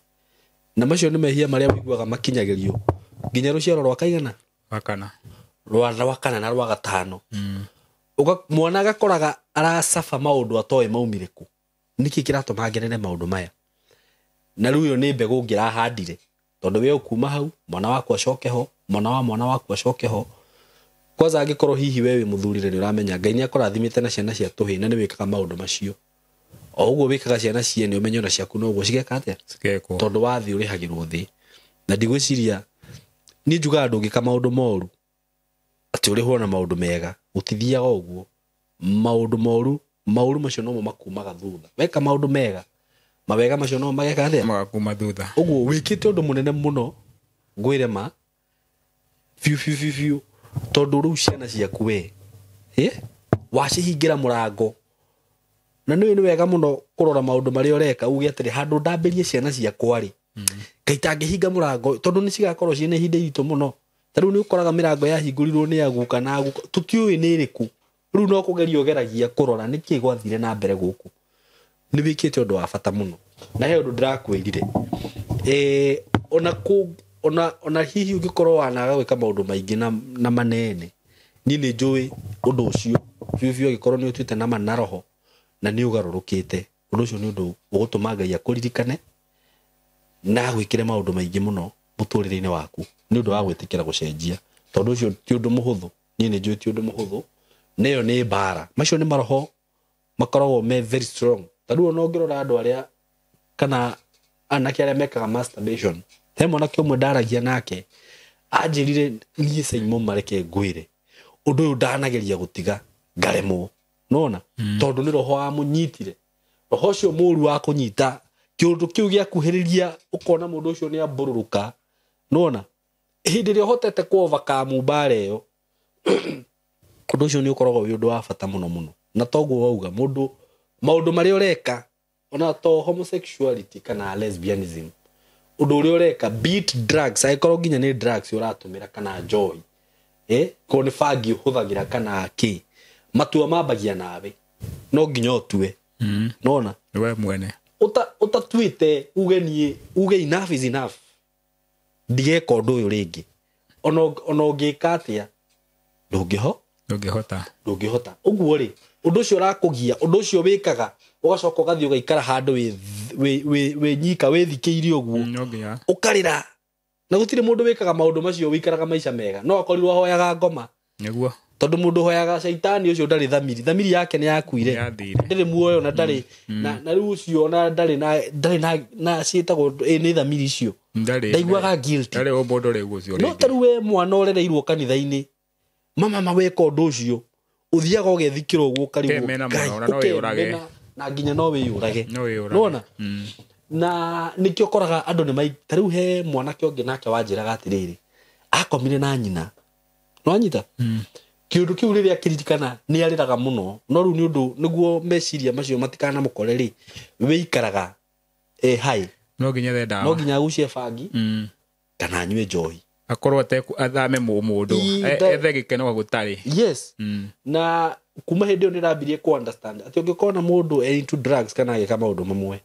Speaker 2: Na macio nĩ mehia marĩa ũiguaga makinyagĩrio nginya rũciaro rwa kaigana?
Speaker 1: Rwa kana.
Speaker 2: Rwa kana na rwa gatano. Mwana agakoraga aracaba maũndũ atoĩ maumire kũ. Nĩkĩ kĩratũma ngenere maũndũ maya? Na rĩu ĩyo nĩ mbegũ ũngĩrahandire. Tondũ we ũkuma hau, mwana waku acoke ho, mwana wa mwana waku acoke ho. Kwanza angĩkorwo hihi we wĩ mũthuri nĩ ũramenya Ngai nĩ akũrathimĩte na ciana cia tũhĩĩ na nĩ wĩkaga maũndũ macio. O ũguo wĩkaga ciana ciene ũmenye ona ciaku noguo cigeka atĩa?
Speaker 1: Cigekwo.
Speaker 2: Tondũ wa thĩ ũrĩhagĩrwo thĩ. Na ndigwĩciria niĩ njugaga ndũngĩka maũndũ moru atĩ ũrĩhwo na maũndũ mega. Gũtithiaga ũguo. Maũndũ moru, maũru macio nomo makumaga thutha. Weka maũndũ mega, mawega macio nomo mageka atĩa?
Speaker 1: Magakuma thutha.
Speaker 2: Ũguo wĩkĩte ũndũ mũnene mũno ngwĩre ma biũ biũ biũ biũ. Tondũ rĩu ciana ciaku we, wacihingĩra mũrango. Na nĩ nĩ wega mũno kũrora maũndũ marĩa ũreka uge atĩrĩ handũ ndambĩrie ciana ciakwa rĩ, Ngai tangĩhinga mũrango tondũ nĩ cigakorwo ciĩna ihinda iritũ mũno. Ta rĩu nĩ ũkoraga mĩrango yahingũrirwo nĩ aguka na aguka tũtiũĩ nĩ ĩrĩkũ. Rĩu no kũgeria ũgeragia kũrora nĩkĩ gwathire na mbere gũkũ. Nĩ wĩkĩte ũndũ wa bata mũno. Na he ũndũ ndĩrakwĩrire. Ona hihi ũngĩkorwo wanaga gwĩka maũndũ maingĩ na manene, niĩ nĩ njũĩ ũndũ ũcio biũ biũ angĩkorwo nĩ ũtuĩte nama na roho na nĩ ũgarũrũkĩte. Ũndũ ũcio nĩ ũndũ ũgũtũma Ngai akũririkane na agwĩkĩre maũndũ maingĩ mũno mũtũrĩre-inĩ waku nĩ ũndũ wa gwĩtĩkĩra gũcenjia. Tondũ ũcio ti ũndũ mũhũthũ. Niĩ nĩ njũĩ ti ũndũ mũhũthũ. Na ĩyo nĩ mbara. Macio nĩ maroho makoragwo me very strong. Ta rĩu ona ũngĩrora andũ arĩa kana anake arĩa mekaga masturbation, he mwanake ũmwe ndaragia nake anjĩrire niĩ Simon mareke ngwĩre ũndũ ũyũ ndanageria gũtiga ngaremwo. Nona tondũ nĩ roho wamũnyitire. Roho ũcio mũũru wa kũnyita kĩũndũ kĩu gĩakuhĩrĩria ũkona mũndũ ũcio nĩ ambũrũrũka. Nona hĩndĩ ĩrĩa ũhotete kũ overcome mbara ĩyo, ũndũ ũcio nĩ ũkoragwo wĩ ũndũ wa bata mũno mũno. Na toguo wauga mũndũ maũndũ marĩa ũreka ona to homosexuality kana lesbianism, ũndũ ũrĩa ũreka be it drugs, angĩkorwo nginya nĩ drugs ũratũmĩra kana njohi, korwo nĩ bangi ũhũthagĩra kana kĩ, matua mambagia nawe no nginya ũtue. Nona
Speaker 1: we mwene
Speaker 2: ũtatuĩte uge niĩ uge enough is enough, ndigeka ũndũ ũyũ rĩngĩ. Ona ũngĩka atĩa ndũngĩhota. Ũguo rĩ ũndũ ũcio ũrakũgia, ũndũ ũcio wĩkaga ũgacoka ũgathiĩ ũgaikara handũ wĩ nyika wĩthikĩire ũguo ũkarĩra. Na gũtirĩ mũndũ wĩkaga maũndũ macio wĩikaraga maica mega. No akorirwo ahoyaga ngoma.
Speaker 1: Nĩguo.
Speaker 2: Tondũ mũndũ ũhoyaga caitani ũcio ndarĩ thamiri. Thamiri yake nĩ yakuire. Ndarĩ muoyo na ndarĩ na rĩu ũcio ona ndarĩ na ciĩtagwo nĩ thamiri icio. Ndaiguaga guilty.
Speaker 1: Ndarĩ ũmũndũ rĩu ũcio.
Speaker 2: No ta rĩu we mwana ũrereirwo kanitha-inĩ, mama weka ũndũ ũcio ũthiaga ũgethikĩra ũguo ũkarigwo na nginya no wĩyũrage. Nona na nĩkĩo ũkoraga andũ nĩ ta rĩu he mwanake ũngĩ nake wanjĩraga atĩrĩrĩ, akomire na nyina. Nĩwanyita? Kĩũndũ kĩu rĩrĩa akĩririkana nĩ arĩraga mũno. No rĩu nĩ ũndũ nĩguo meciria macio matikanamũkore rĩ, wĩikaraga hai.
Speaker 1: No nginya ethe ndawa.
Speaker 2: No nginya agucie bangi kana anyue njohi.
Speaker 1: Akorwo athame mũndũ ethe gĩkeno gũtarĩ.
Speaker 2: Yes. Na kuma hĩndĩ ĩyo nĩndambirie kũ understand atĩ ũngĩkona mũndũ e into drugs kana agĩka maũndũ mamwe,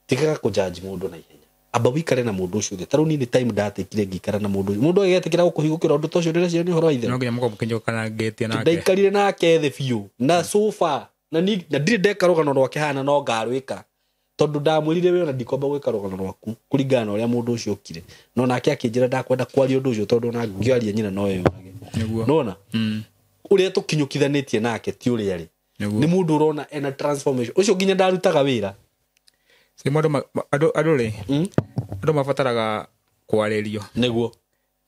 Speaker 2: tigaga kũjudge mũndũ na ihenya. Amba wĩikare na mũndũ ũcio thĩ. Ta rĩu niĩ nĩ time ndatekire ngĩikara na mũndũ ũcio. Mũndũ agĩetĩkĩra gũkũhingũkĩra ũndũ ta ũcio ndĩreciria nĩ ũhoro wa itherũ.
Speaker 1: No nginya mũkorwo mũkĩnyũkanangĩtie nake.
Speaker 2: Ndaikarire nake thĩ biũ na sofa na ndirĩ ndeka rũgano rwake hana no ngarwĩka. Tondũ ndamwĩrire we ona ndikwamba gwĩka rũgano rwaku kũringana na ũrĩa mũndũ ũcio okire. No nake akĩnjĩra ndakwenda kwaria ũndũ ũcio tondũ ona ngĩaria nyina no eyũrage. Nona ũrĩa tũkinyũkithanĩtie nake ti ũrĩa rĩ. Nĩ mũndũ ũrona ena transformation. Ũcio nginya ndarutaga wĩra.
Speaker 1: Andũ rĩ, andũ mabataraga kwarĩrio.
Speaker 2: Nĩguo.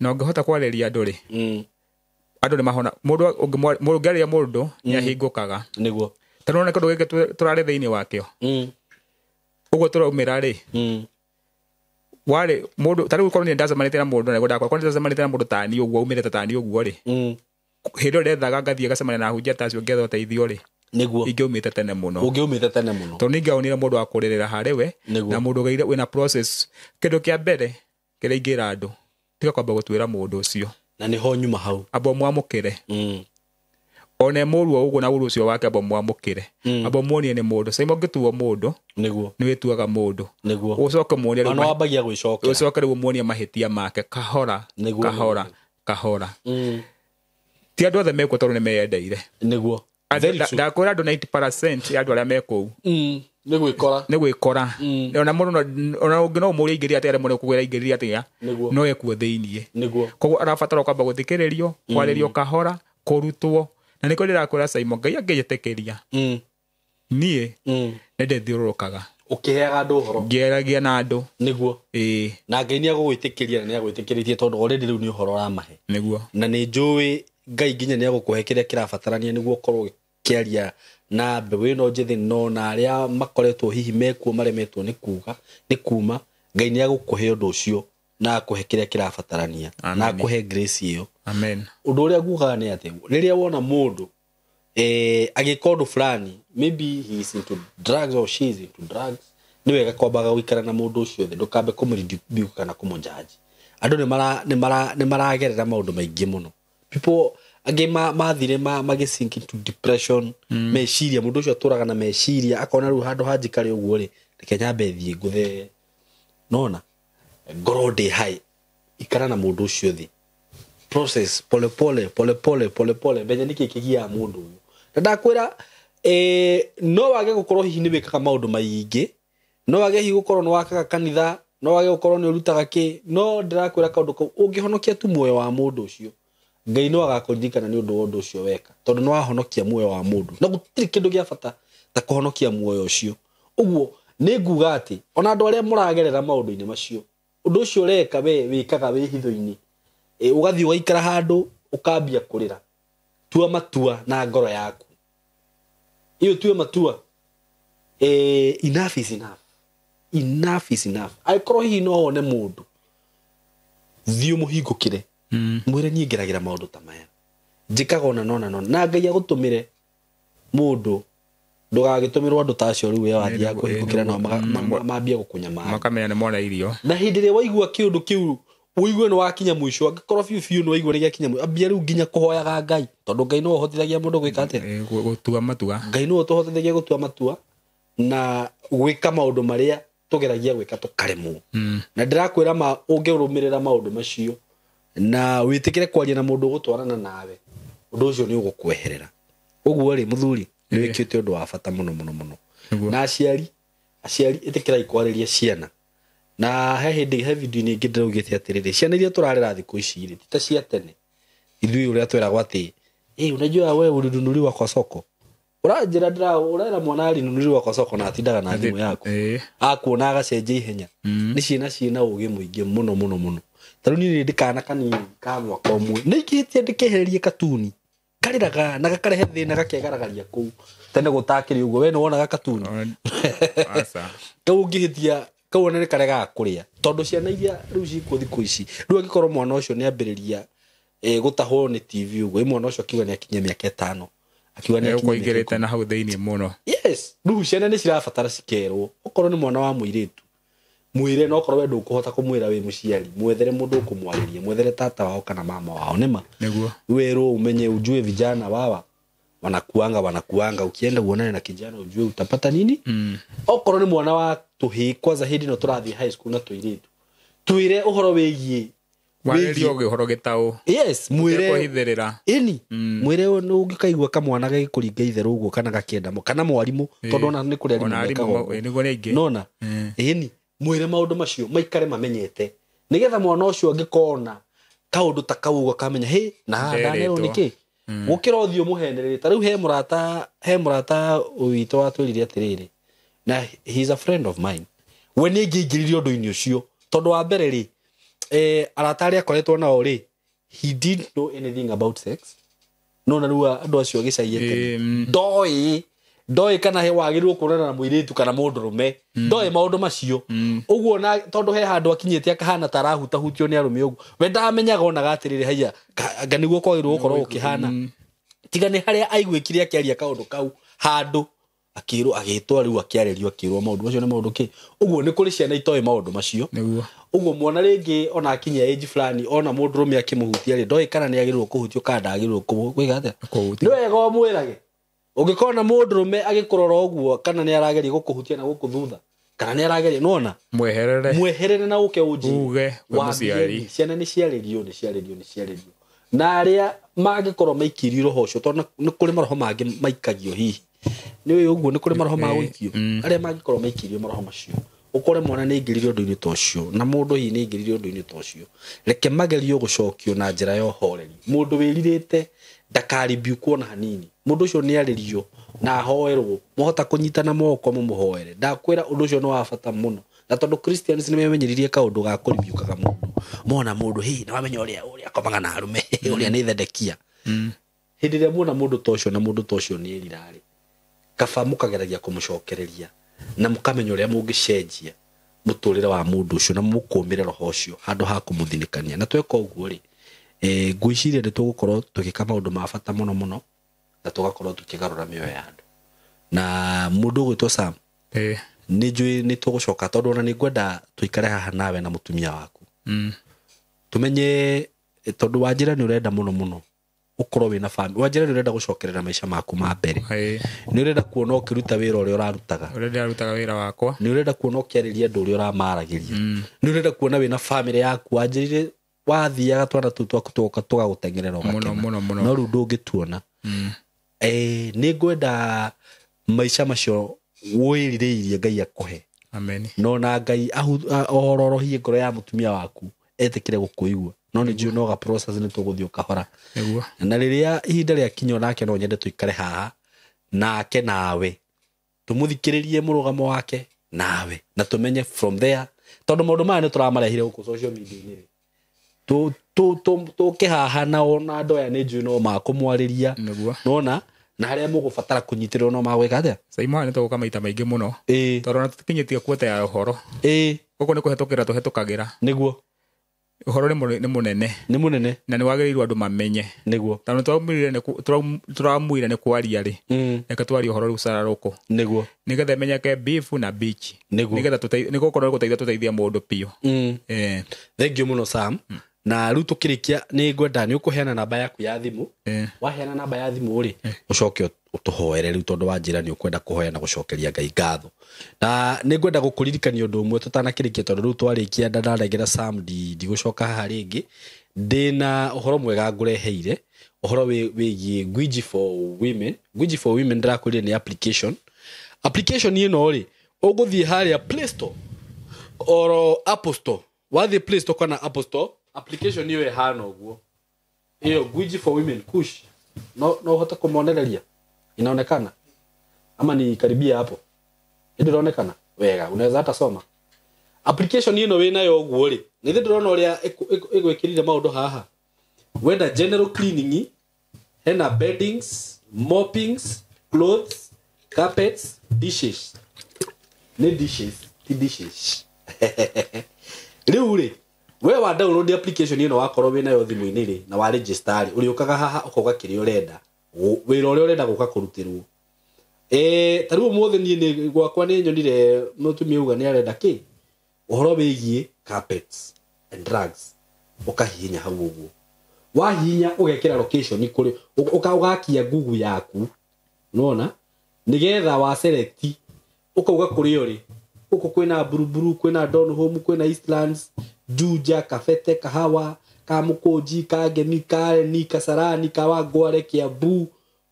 Speaker 1: Na ũngĩhota kwarĩria andũ rĩ, andũ nĩ mahona. Mũndũ ũngĩarĩria mũndũ nĩ ahingũkaga.
Speaker 2: Nĩguo.
Speaker 1: Ta nĩwona kĩndũ gĩkĩ tũrarĩ thĩinĩ wakĩo. Ũguo tũraumĩra rĩ, warĩ mũndũ ta rĩu korwo nĩ ndacemanĩtie na mũndũ na ndakwa korwo ndacemanĩtie na mũndũ tani ũguo umĩrĩte tani ũguo rĩ, hĩndĩ ĩyo ndethaga ngathiĩ ngacemania na ahunjia ta acio ngĩetha ũteithio rĩ,
Speaker 2: Nĩguo.
Speaker 1: Ingĩaumĩte tene mũno.
Speaker 2: Ũngĩumĩte tene mũno.
Speaker 1: Tondũ ningĩaonire mũndũ wa kũrĩrĩra harĩ we
Speaker 2: Nĩguo.
Speaker 1: na mũndũ ũgeire wĩna process. Kĩndũ kĩa mbere kĩrĩa ingĩra andũ, tiga kwamba gũtuĩra mũndũ ũcio.
Speaker 2: Na nĩho nyuma hau.
Speaker 1: Amba ũmwamũkĩre. One mũru o ũguo na ũru ũcio wake, amba ũmwamũkĩre. Amba ũmuonie nĩ mũndũ. Sasa ũngĩtuo mũndũ,
Speaker 2: Nĩguo.
Speaker 1: nĩ wĩtuaga mũndũ.
Speaker 2: Nĩguo.
Speaker 1: Ũcoke muonie rĩu
Speaker 2: Ona wambagia gwĩcokera.
Speaker 1: ũcoke rĩu ũmuonie mahĩtia make kahora
Speaker 2: Nĩguo.
Speaker 1: kahora kahora. Ti andũ othe mekuo tondũ nĩ meyendeire.
Speaker 2: Nĩguo. Very true.
Speaker 1: Ndakwĩra andũ 90% ya andũ arĩa me kũu
Speaker 2: Nĩ gwĩkora.
Speaker 1: nĩ gwĩkora. Ona mũndũ ona ũngĩ no ũmũrie aingĩrire atĩa, aremwo nĩ kũgwĩra aingĩrire atĩa,
Speaker 2: Nĩguo.
Speaker 1: no ekuo thĩiniĩ.
Speaker 2: Nĩguo.
Speaker 1: Koguo arabatara kwamba gũthikĩrĩrio, kwarĩrio kahora, kũrutwo. Na nĩkĩo ndĩrakwĩra Simon, Ngai angĩnjĩtĩkĩria niĩ nĩ ndĩthiũrũrũkaga
Speaker 2: Ũkĩheaga andũ ũhoro.
Speaker 1: ngĩaragia na andũ.
Speaker 2: Nĩguo.
Speaker 1: Ĩĩ.
Speaker 2: Na Ngai nĩ agũgwĩtĩkĩria na nĩ agwĩtĩkĩrĩtie tondũ already rĩu nĩ ũhoro ũramahe.
Speaker 1: Nĩguo.
Speaker 2: Na nĩ njũĩ Ngai nginya nĩ agũkũhe kĩrĩa kĩrabatarania nĩguo ũkorwo ũkĩaria na mbeũ ĩno njĩthĩ no na arĩa makoretwo hihi mekuo maremetwo nĩ kuga nĩ kuma, Ngai nĩ agũkũhe ũndũ ũcio na akũhe kĩrĩa kĩrabatarania na
Speaker 1: Amen.
Speaker 2: akũhe grace ĩyo.
Speaker 1: Amen.
Speaker 2: Ũndũ ũrĩa ngugaga nĩ atĩ rĩrĩa wona mũndũ agĩka ũndũ fulani, maybe he is into drugs or she is into drugs, nĩ wega kwambaga gũikara na mũndũ ũcio thĩ, ndũkambe kũmũrebuke kana kũmũjudge. Andũ nĩ maragerera maũndũ maingĩ mũno. People angĩ mathire magĩ sink into depression, meciria, mũndũ ũcio atũraga na meciria akona rĩu handũ hanjikare ũguo rĩ, reke nyambe thiĩ ngũthe nona ngorwo ndĩ high. Ikara na mũndũ ũcio thĩ, process pole pole pole pole pole pole, menya nĩkĩ kĩgiaga mũndũ ũyũ. Na ndakwĩra no wage gũkorwo hihi nĩ wĩkaga maũndũ maingĩ, no wage hihi gũkorwo nĩ wakaga kanitha, no wage gũkorwo nĩ ũrutaga kĩ, no ndĩrakwĩra kaũndũ kau ũngĩhonokia tu muoyo wa mũndũ ũcio, Ngai no agakũririkana nĩ ũndũ wa ũndũ ũcio weka, tondũ nĩ wahonokia muoyo wa mũndũ, na gũtirĩ kĩndũ gĩa bata ta kũhonokia muoyo ũcio. Ũguo nĩ nguga atĩ ona andũ arĩa mũragerera maũndũ-inĩ macio, ũndũ ũcio ũreka we wĩkaga wĩ hitho-inĩ, ũgathiĩ ũgaikara handũ ũkambia kũrĩra. Tua matua na ngoro yaku, iyo tue matua, enough is enough, enough is enough. Angĩkorwo hihi no wone mũndũ, thiĩ ũmũhingũkĩre, mwĩre niĩ ngeragĩra maũndũ ta maya, njĩkaga ona nona nona, na Ngai agũtũmĩre mũndũ, ndũgagĩtũmĩrwo andũ ta acio rĩu we wathiaga kũhingũkĩra nao mambie gũkũnyamaria,
Speaker 1: makamenya nĩ mona irio.
Speaker 2: Na hĩndĩ ĩrĩa waigua kĩũndũ kĩu ũigue nĩ wakinya mũico, angĩkorwo biũ biũ nĩ waigua nĩ gĩakinya mũico, ambia rĩu nginya kũhoyaga Ngai, tondũ Ngai nĩwe ũhotithagia mũndũ gwĩka atĩa?
Speaker 1: Gũtua matua.
Speaker 2: Ngai nĩwe ũtũhotithagia gũtua matua na gwĩka maũndũ marĩa tũgeragia gwĩka tũkaremwo. Na ndĩrakwĩra ma ũngĩrũmĩrĩra maũndũ macio na wĩtĩkĩre kwaria na mũndũ ũgũtwarana nawe, ũndũ ũcio nĩ ũgũkweherera. Ũguo rĩ, mũthuri, nĩ wĩkĩte ũndũ wa bata mũno mũno mũno. Na aciari ĩtĩkĩrai kwarĩria ciana. Na he hĩndĩ he video-inĩ ĩngĩ ndĩraugĩte atĩrĩrĩ, ciana iria tũrarera thikũ ici rĩ, ti ta cia tene. Ithuĩ ũrĩa tweragwo atĩ, unajua wewe ulinunuliwa kwa soko. Ũranjĩra ũrera mwana alinunuliwa kwa soko na atindaga na thimũ yaku. Akuona agacenjia ihenya. Nĩ ciana ciĩna ũgĩ mũingĩ mũno mũno mũno. Ta rĩu niĩ ndĩ kana kanini ka mwaka ũmwe, nĩ ingĩhĩtia ndĩkehererie katuni, karĩraga na gakarehe thĩna gakegaragaria kũu. Tene gũtakĩrĩ ũguo, we nĩ wonaga katuni.
Speaker 1: Aca.
Speaker 2: Kau ũngĩhĩtia kau ona nĩ karegaga kũrĩa, tondũ ciana iria rĩu cikuo thikũ ici, rĩu angĩkorwo mwana ũcio nĩ ambĩrĩria gũtahwo nĩ TV ũguo, mwana ũcio akiuga nĩ akinyia mĩaka 5, akiuga nĩ akinyia mĩaka
Speaker 1: Ũkũingĩrĩte na hau thĩiniĩ mũno.
Speaker 2: Yes, rĩu ciana nĩ cirabatara cikerwo, okorwo nĩ mwana wa mũirĩtu mwĩre, no okorwo we ndũkũhota kũmwĩra wĩ mũciari, mwethere mũndũ ũkũmwarĩria, mwethere tata wao kana mama wao, nĩma
Speaker 1: Nĩguo.
Speaker 2: werwo umenye ujue vijana wawa wanakuanga, ukienda uonane na kijana ujue utapata nini. Okorwo nĩ mwana wa tũhĩĩ, kwanza hĩndĩ ĩno tũrathiĩ high school na tũirĩtu, twĩre ũhoro wĩgiĩ
Speaker 1: Warĩrio ũhoro gĩtaũ.
Speaker 2: Yes, mwĩre
Speaker 1: Kũhithĩrĩra.
Speaker 2: Ĩni, mwĩre nĩ ũngĩkaigua kamwana gagĩkũringa itherũ ũguo kana gakĩenda kana mwarimũ, tondũ ona nĩ kũrĩ
Speaker 1: Ona
Speaker 2: arimũ
Speaker 1: arimũ
Speaker 2: mekaga ũguo.
Speaker 1: nĩguo nĩ aingĩ.
Speaker 2: Nona ĩni, mwĩre maũndũ macio maikare mamenyete, nĩgetha mwana ũcio angĩkona kaũndũ ta kau ũguo akamenya, hĩ, na haha ndanerwo nĩkĩ, gũkĩra ũthiĩ ũmũhenererie. Ta rĩu he mũrata witũ watwĩrire atĩrĩrĩ, na he is a friend of mine, we nĩ angĩingĩrire ũndũ-inĩ ũcio, tondũ wa mbere rĩ, arata arĩa akoretwo nao rĩ, he didn't know anything about sex. No na rĩu andũ acio gĩcagi tene ndoĩ kana he wagĩrĩirwo kuonana na mũirĩtu kana mũndũrũme, ndoĩ maũndũ macio ũguo, na tondũ he handũ akinyĩte akahana ta arahutahutio nĩ arũme ũguo, we ndamenyaga onaga atĩrĩrĩ, haiya, anga nĩguo kwagĩrĩirwo gũkorwo gũkĩhana. Tiga nĩ harĩa aiguĩkire akĩaria kaũndũ kau, Handũ akĩrwo agĩtwo rĩu akĩarĩrio akĩrwo maũndũ macio nĩ maũndũ kĩ. Ũguo nĩ kũrĩ ciana itoĩ maũndũ macio.
Speaker 1: Nĩguo.
Speaker 2: Ũguo mwana rĩngĩ ona akinyia age fulani ona mũndũrũme akĩmũhutia rĩ ndoĩ kana nĩ agĩrĩirwo kũhutio kana ndagĩrĩirwo gwĩka atĩa.
Speaker 1: Kũhutio.
Speaker 2: Nĩ wega ũmwĩrage. Ũngĩkona mũndũrũme agĩkũrora ũguo kana nĩ arageria gũkũhutia na gũkũ thutha kana nĩ arageria nĩwona
Speaker 1: Mweherere.
Speaker 2: mweherere na ũke ũnjĩre.
Speaker 1: Uge we
Speaker 2: Wambie
Speaker 1: mũciari.
Speaker 2: Ciana nĩ ciarĩrio nĩ ciarĩrio nĩ ciarĩrio. Na arĩa mangĩkorwo maikĩrio roho ũcio tondũ nĩ kũrĩ maroho mangĩ maikagio hihi. Nĩ ũĩ ũguo nĩ kũrĩ maroho ma gũikio. Arĩa mangĩkorwo maikĩrio maroho macio ũkore mwana nĩ aingĩrire ũndũ-inĩ ta ũcio na mũndũ hihi nĩ aingĩrire ũndũ-inĩ ta ũcio reke magerio gũcokio na njĩra ya ũhoreri. Mũndũ wĩrirĩte ndakaribiũkwo na hanini. Mũndũ ũcio nĩ arĩrio na ahoerwo mwahota kũnyitana moko mũmũhoere. Ndakwĩra ũndũ ũcio nĩ wa bata mũno. Na tondũ Christians nĩ memenyeririe kaũndũ ga kũribiũkaga mũndũ. Mona mũndũ hihi nĩ wamenya ũrĩa akomaga na arũme ũrĩa nĩ Thedekia. Hĩndĩ ĩrĩa muona mũndũ ta ũcio na mũndũ ta ũcio nĩ erira-rĩ, kaba mũkageragia kũmũcokereria na mũkamenya ũrĩa mũngĩcenjia mũtũrĩre wa mũndũ ũcio na mũkũmĩre roho ũcio handũ ha kũmũthinĩkania. Na tweka ũguo rĩ, ngwĩciria nĩ tũgũkorwo tũgĩka maũndũ ma bata mũno mũno na tũgakorwo tũkĩgarũra mĩoyo ya andũ. Na mũndũ ũgwĩtwo Sam, nĩ njũĩ nĩ tũgũcoka tondũ ona nĩ ngwenda tũikare haha nawe na mũtumia waku. Tũmenye tondũ Wanjĩra nĩ ũrenda mũno mũno ũkorwo wĩna family. Wanjĩra nĩ ũrenda gũcokerera maica maku ma mbere. Nĩ ũrenda kuona ũkĩruta wĩra ũrĩa ũrarutaga.
Speaker 1: Ũrĩa ndĩrarutaga wĩra wakwa.
Speaker 2: Nĩ ũrenda kuona ũkĩarĩria andũ ũrĩa ũramaragĩria. Nĩ ũrenda kuona wĩna family yaku. Wanjĩrire wathiaga twana tũu twaku tũgoka tũgagũteng'erera ũgakena.
Speaker 1: Mũno, mũno, mũno.
Speaker 2: No rĩu ndũngĩtuona. Nĩ ngwenda maica macio wĩrirĩirie Ngai akũhe.
Speaker 1: Amen.
Speaker 2: No na Ngai ahororohie ngoro ya mũtumia waku etĩkĩre gũkũigua. No nĩ njũĩ no ga process nĩ tũgũthiĩ o kahora.
Speaker 1: Nĩguo.
Speaker 2: Na rĩrĩa ihinda rĩakinya onake no nyende tũikare haha nake nawe tũmũthikĩrĩrie mũrũgamo wake nawe na tũmenye from there tondũ maũndũ maya nĩ tũramarehire gũkũ social media-inĩ rĩ. Tũke haha na ona andũ aya nĩ njũĩ no makũmwarĩria.
Speaker 1: Nĩguo.
Speaker 2: Nona na harĩa mũgũbatara kũnyitĩrĩrwo no magwĩka atĩa?
Speaker 1: Saimo nĩ tũgũka maita maingĩ mũno. Tondũ ona tũtikinyĩtie kuota ya ũhoro. Gũkũ nĩ kũhetũkĩra tũhetũkagĩra.
Speaker 2: Nĩguo.
Speaker 1: Ũhoro nĩ mũnene.
Speaker 2: Nĩ mũnene.
Speaker 1: Na nĩ wagĩrĩirwo andũ mamenye.
Speaker 2: Nĩguo.
Speaker 1: Tondũ tũramuire nĩ kwaria rĩ. Reke twarie ũhoro rĩu cararũkũ.
Speaker 2: Nĩguo.
Speaker 1: Nĩgetha ĩmenyeke beef na beach.
Speaker 2: Nĩguo.
Speaker 1: Nĩgetha nĩgũkorwo gũteithia tũteithia mũndũ biũ.
Speaker 2: Thank you mũno Sam. Na rĩu tũkĩrĩkia nĩ ngwenda nĩ ũkũheana namba yaku ya thimũ. Waheana namba ya thimũ rĩ, ũcoke ũtũhoere rĩu tondũ wanjĩra nĩ ũkwenda kũhoya na gũcokeria Ngai ngatho. Na nĩ ngwenda gũkũririkania ũndũ ũmwe tũtanakĩrĩkia tondũ rĩu twarĩkia ndanarengera Sam ndigũcoka haha rĩngĩ. Ndĩna ũhoro mwega ngũreheire, ũhoro wĩgiĩ Gwiji for Women. Gwiji for Women ndĩrakwĩrire nĩ application. Application ĩno rĩ, ũgũthiĩ harĩa Play Store oro Apple Store. Wathiĩ Play Store kana Apple Store, application ĩyo ĩhana ũguo. Ĩyo Gwiji for Women Kush. No ũhote kũmonereria. Inaonekana ama ni karibia hapo? Ndio inaonekana wega, unaweza hata soma. Application ĩno wĩnayo ũguo rĩ, nĩ ithe ndĩrona ũrĩa ĩgwĩkĩrire maũndũ haha. Wenda general cleaning, hena beddings, moppings, clothes, carpets, dishes. Nĩ dishes, ti dishes. Rĩu rĩ, we wa download application ĩno wakorwo wĩnayo thimũ-inĩ rĩ, na wa register rĩ, ũrĩũkaga haha ũkauga kĩrĩa ũrenda, wĩra ũrĩa ũrenda gũka kũrutĩrwo. Ta rĩu ũmũthĩ niĩ nĩ gwakwa nĩ nyonire mũtumia auga nĩ arenda kĩ? Ũhoro wĩgiĩ carpets and rugs. Ũkahihinya hau ũguo. Wahihinya ũgekĩra location kũrĩ, ũgakia Google yaku. Nĩwona? Nĩgetha wa select ũkauga kũrĩa ũrĩ. Gũkũ kwĩna Buruburu, kwĩna Donholm, kwĩna Eastlands, Juja, Kabete, Kahawa, Kamũkũnji, Kangemi, Kareni, Kasarani, Kawangware, Kiambu,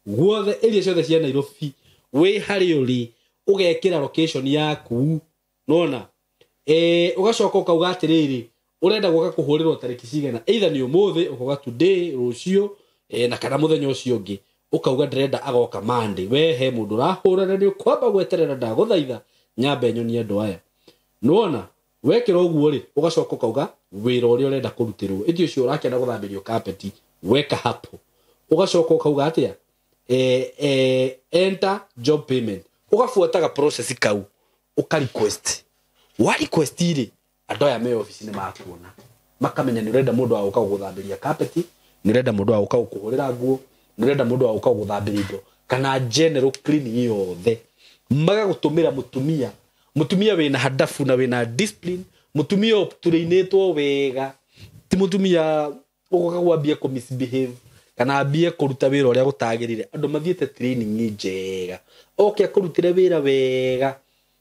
Speaker 2: guothe area ciothe cia Nairobi. Wĩ harĩa ũrĩ ũgekĩra location yaku. Nĩwona? Ũgacoka ũkauga atĩrĩrĩ, ũrenda gũka kũhũrĩrwo tarĩki cigana, either nĩ ũmũthĩ ũkauga today, rũciũ, na kana mũthenya ũcio ũngĩ ũkauga ndĩrenda agoka Monday. We he mũndũ ũrahũra na nĩ ũkwamba gweterera ndagũthaitha nyambe nyonie andũ aya. Nĩwona? Wekĩra ũguo rĩ, ũgacoka ũkauga wĩra ũrĩa ũrenda kũrutĩrwo. Ĩti ũcio ũrakĩenda gũthambĩrio carpet, weka hapo. Ũgacoka ũkauga atĩa? Enter job payment. Ũgabuataga process kau, ũka request. Wa request rĩ, andũ aya me office nĩ makuona. Makamenya nĩ ũrenda mũndũ wa gũka gũgũthambĩria carpet, nĩ ũrenda mũndũ wa gũka gũkũhũrĩra nguo, nĩ ũrenda mũndũ wa gũka gũgũthambĩria indo. Kana general cleaning yothe. Magagũtũmĩra mũtumia. Mũtumia wĩna hadafu na wĩna discipline. Mũtumia ũtũrĩinĩtwo wega. Ti mũtumia ũgoka gwambia kũ misbehave kana ambie kũruta wĩra ũrĩa gũtagĩrĩire. Andũ mathiĩte training njega. Oke akũrutĩre wĩra wega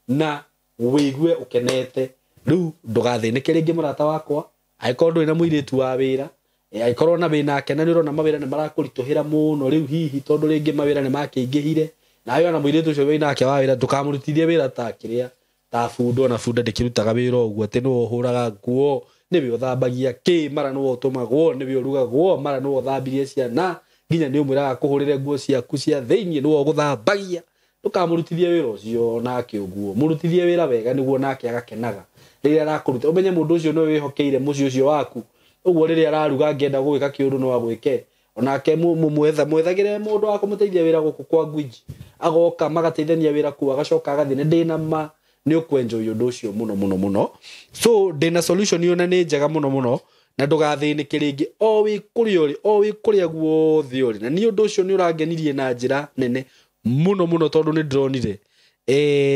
Speaker 2: na wĩigue ũkenete. Rĩu ndũgathĩnĩke rĩngĩ mũrata wakwa. Angĩkorwo ndũrĩ na mũirĩtu wa wĩra, angĩkorwo na wĩna ake na nĩ ũrona mawĩra nĩ marakũritũhĩra mũno rĩu hihi tondũ rĩngĩ mawĩra nĩ makĩingĩhire, nawe ona mũirĩtu ũcio wĩna ake wa wĩra ndũkamũrutithie wĩra ta kĩrĩa ta bunda, ona bunda ndĩkĩrutaga wĩra ũguo atĩ nĩwe ũhũraga nguo, nĩwe ũthambagia kĩ, mara nĩwe ũtũmagwo, nĩwe ũrugagwo, mara nĩwe ũthambirie ciana, nginya nĩ ũmwĩraga kũhũrĩre nguo ciaku cia thĩiniĩ nĩwe ũgũthambagia. Ndũkamũrutithie wĩra ũcio nake ũguo, mũrutithie wĩra wega nĩguo nake agakenaga rĩrĩa arakũruta. Ũmenye mũndũ ũcio nĩwe wĩhokeire mũciĩ ũcio waku, ũguo rĩrĩa araruga angĩenda gũgĩka kĩũndũ no agwĩke. Onake mwethagĩre mũndũ wa kũmũteithia wĩra gũkũ kwa Gwiji, agoka magateithania wĩra kũu, agacoka agathiĩ. Nĩ ndĩna ma nĩ ũkwenjoy ũndũ ũcio mũno mũno mũno. So ndĩna solution iyo na nĩ njega mũno mũno, na ndũgathĩnĩke rĩngĩ o wĩ kũrĩa ũrĩ, o wĩ kũrĩa guothe ũrĩ. Na niĩ ũndũ ũcio nĩ ũrangenirie na njĩra nene mũno mũno, tondũ nĩ ndĩronire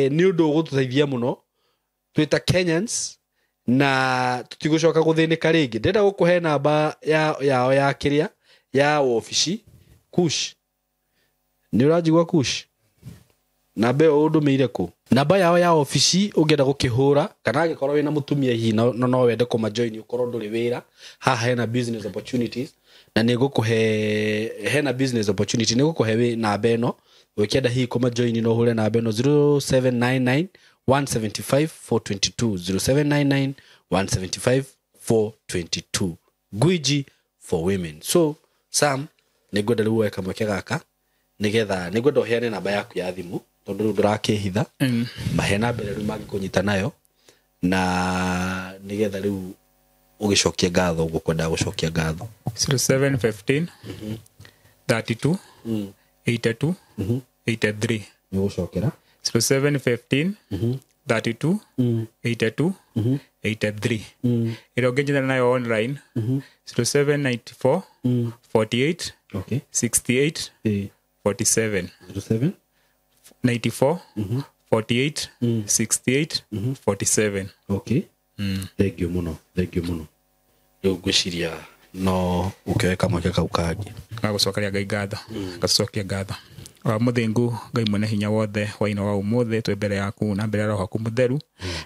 Speaker 2: nĩ ũndũ ũgũtũteithia mũno twĩ ta Kenyans, na tũtigũcoka gũthĩnĩka rĩngĩ. Ndĩrenda gũkũhe namba yao ya kĩrĩa ya wabici. Kush, nĩ ũranjigua Kush? Namba ĩyo ũndũmĩire kũ? Namba yao ya wabici ũngĩenda gũkĩhũra, kana angĩkorwo wĩna mũtumia hihi no wende kũmajoin ũkorwo ndũrĩ wĩra, haha hena business opportunities, na nĩ ngũkũhe hena business opportunity, nĩ ngũkũhe namba ĩno. Ũkĩenda hihi kũmajoin no ũhũre namba ĩno 0799 175 422, 0799 175 422. Gwiji for women. So Sam, nĩ ngwenda rĩu woe kamweke gaka nĩgetha nĩ ngwenda ũheane namba yaku ya thimũ, tondũ rĩu ndũrakĩhitha. Mahe namba ĩrĩa rĩu mangĩkũnyita nayo, na nĩgetha rĩu ũgĩcokie ngatho ũguo kwendaga gũcokia ngatho.
Speaker 1: 0715 32 82 83.
Speaker 2: Nĩ ũgũcokera?
Speaker 1: 0715 32 82 83. Ĩrĩa ũngĩnjethana nayo online 0794 48 68 47.
Speaker 2: 07
Speaker 1: 94 48 68 47.
Speaker 2: Okay. Thank you mũno, thank you mũno. Rĩu ngwĩciria no ũkĩoe kamweke kau kangĩ.
Speaker 1: Gagũcokeria Ngai ngatho, ngacokia ngatho. Wa mũthingu Ngai mwene hinya wothe waino wa ũmũthĩ, twĩ mbere yaku na mbere ya Roho waku mũtheru,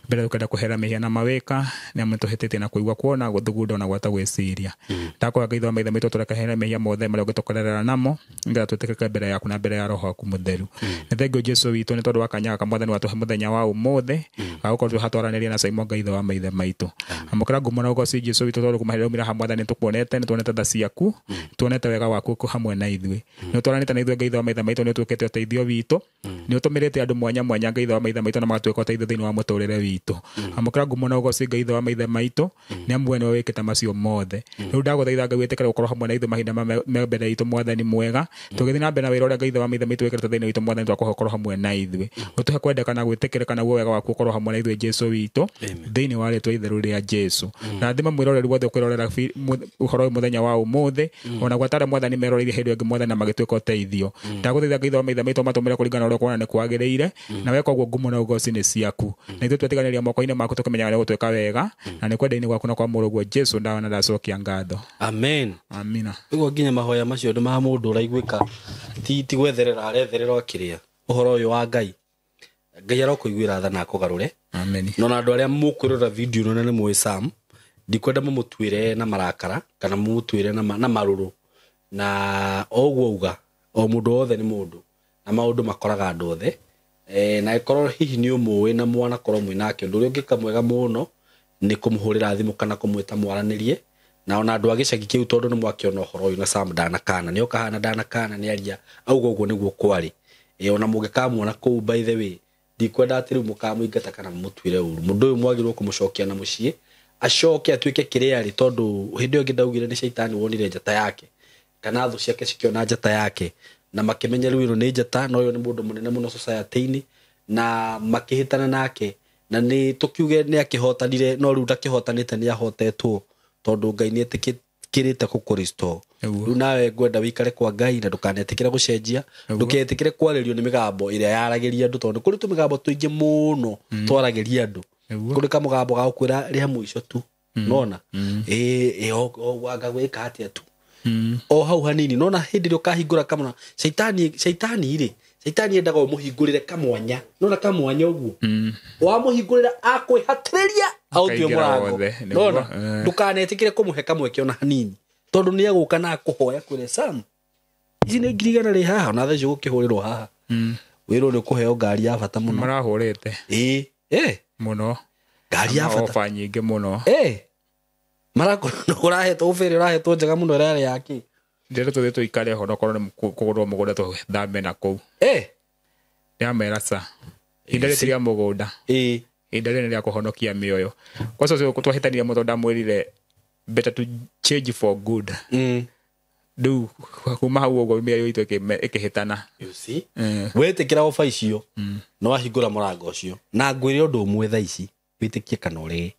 Speaker 1: mbere tũkenda kũhera mehia na mawĩka nĩ amwe tũhĩtĩtie na kũigua, kuona, gũthugunda ona gwata gwĩciria. Ndakũhoya Ngai wa maithe maitũ tũrekere mehia mothe marĩa ũngĩtũkorerera namo, nĩgetha twĩtĩkĩrĩke mbere yaku na mbere ya Roho waku mũtheru. Nĩ thengiũ Jesũ witũ nĩ tondũ wa kanya gaka Mwathani watũhe mũthenya wa ũmũthĩ, ga gũkorwo twĩhatwaranĩria na Simon Ngai wa maithe maitũ. Amũkĩra ngumo na ũgoci Jesũ witũ, tondũ kuma hĩndĩ ĩrĩa waumire haha Mwathani nĩtũkuonete, nĩtuonete tha ciaku, tuonete wega waku hamwe na ithuĩ. Nĩũtwaranĩte na ithuĩ Ngai wa maithe maitũ, nĩũtuĩkĩte ũteithio witũ, nĩũtũmĩrĩte andũ mwanya mwanya Ngai wa maithe maitũ na magatuĩka ũteithio thĩinĩ wa mũtũrĩre witũ. Amũkĩra ngumo na ũgoci Ngai wa maithe maitũ, nĩ amu we nĩwe wĩkĩte macio mothe. Rĩu ndagũthaitha Ngai wĩtĩkĩre gũkorwo hamwe na ithuĩ mahinda me mbere itũ Mwathani mwega, tũgĩthiĩ na mbere na wĩra ũrĩa Ngai wa maithe maitũ wĩkĩrĩte thĩinĩ witũ Mwathani, twakũhoya ũkorwo hamwe na ithuĩ. Ũtũhe kwendeka na gwĩtĩkĩrĩka naguo wega waku ũkorwo hamwe na ithuĩ Jesũ witũ, thĩinĩ wa rĩtwa itheru rĩa Jesũ. Rathima mwĩroreri wothe ũkwĩrorera ũhoro ũyũ mũthenya wa ũmũthĩ, ona gwata arĩa Mwathani meroreire hĩndĩ ĩngĩ Mwathani na magĩtuĩka ũteithio. Ndagũthaitha Ngai wa maithe maitũ matũmĩre kũringana na ũrĩa ũkuona nĩ kwagĩrĩire, na weka ũguo ngumo na ũgoci nĩ ciaku. Na ithuĩ twetiganĩria moko-inĩ maku tũkĩmenyaga nĩ ũgũtwĩka wega, na nĩ kwenda-inĩ gwaku na kwa mũrũguo Jesũ ndawa na ndacokia ngatho.
Speaker 2: Amen.
Speaker 1: Amina.
Speaker 2: Ũguo nginya mahoya macio nĩ ma mũndũ ũraiguĩka ti gwetherera aretherera akĩrĩa ũhoro ũyũ wa Ngai. Ngai arokũiguĩra tha na akũgarũre.
Speaker 1: Amen.
Speaker 2: No na andũ arĩa mũkwĩrora video ĩno na nĩ mũĩ Sam, ndikwenda mũmũtuĩre na marakara kana mũmũtuĩre na marũrũ, na o ũguo auga o mũndũ wothe nĩ mũndũ na maũndũ makoraga andũ othe. Na ĩkorwo hihi nĩ ũmũĩ na mwanakorwo mwĩ nake, ũndũ ũrĩa ũngĩka mwega mũno nĩ kũmũhũrĩra thimũ kana kũmwĩta mwaranĩrie na ona andũ a gĩcagi kĩu, tondũ nĩ mwakĩona ũhoro ũyũ na Sam ndanakana, nĩ oka hana ndanakana, nĩ aria auga ũguo nĩguo kwarĩ. Ona mũngĩkamuona kũu, by the way, ndikwenda atĩ rĩu mũkamũingata kana mũmũtuĩre ũru. Mũndũ ũyũ mwagĩrĩirwo kũmũcokia na mũciĩ, acoke atuĩke kĩrĩa arĩ, tondũ hĩndĩ ĩyo ĩngĩ ndaugire nĩ caitani wonire njata yake, kana thũ ciake cikĩona njata yake, na makĩmenya rĩu ĩno nĩ njata, na ũyũ nĩ mũndũ mũnene mũno society-inĩ, na makĩhĩtana nake, na nĩ tũkiuge nĩ akĩhotanire, no rĩu ndakĩhotanĩte, nĩ ahotetwo, tondũ Ngai nĩ Nĩetĩkĩrĩte gũkũrestore. Rĩu nawe ngwenda wĩikare kwa Ngai na ndũkanetĩkĩre gũcenjia, ndũketĩkĩre kwarĩrio nĩ mĩgambo ĩrĩa yaragĩria andũ, tondũ kũrĩ tũmĩgambo tũingĩ mũno twaragĩria andũ. Kũrĩ kamũgambo ga gũkwĩra rĩa mũico tu, nona anga gwĩka atĩa tu o hau hanini, nona hĩndĩ ĩrĩa ũkahingũra kamwana. Caitani rĩ, caitani endaga ũmũhingũrĩre kamwanya, nona kamwanya ũguo wamũhingũrĩra akwĩhatĩrĩria aũtue mũrango, nona ndũkanetĩkĩre kũmũhe kamweke ona hanini, tondũ nĩ egũka na akũhoya kwĩre Sam, ici nĩ 100,000 rĩ haha, ona thaa ici ũgũkĩhũrĩrwo haha wĩrwo nĩ ũkũheo ngari ya bata mũno.
Speaker 1: Marahũrĩte mũno,
Speaker 2: ngari ya bata,
Speaker 1: ofa nyingĩ mũno.
Speaker 2: Ũrahetwo ũbĩrĩ, ũrahetwo njega mũno ĩrĩa yake.
Speaker 1: Ndĩrenda tũthiĩ tũikare ho, nokorwo nĩ kũgũrwo mũgũnda tũthame na kũu. Ndĩramera ca ihinda rĩrĩ ti rĩa mũgũnda, ihinda rĩrĩ nĩ rĩa kũhonokia mĩoyo. Kwanza ũcio twahĩtanirie mũno, ndamwĩrire better to change for good. Rĩu kuma hau ũguo mĩario itũ ĩkĩhĩtana.
Speaker 2: You see? Wetĩkĩra ofa icio, no wahingũra mũrango ũcio. Na ngwĩre ũndũ ũmwe thaa ici, wĩtĩkie kana ũrege.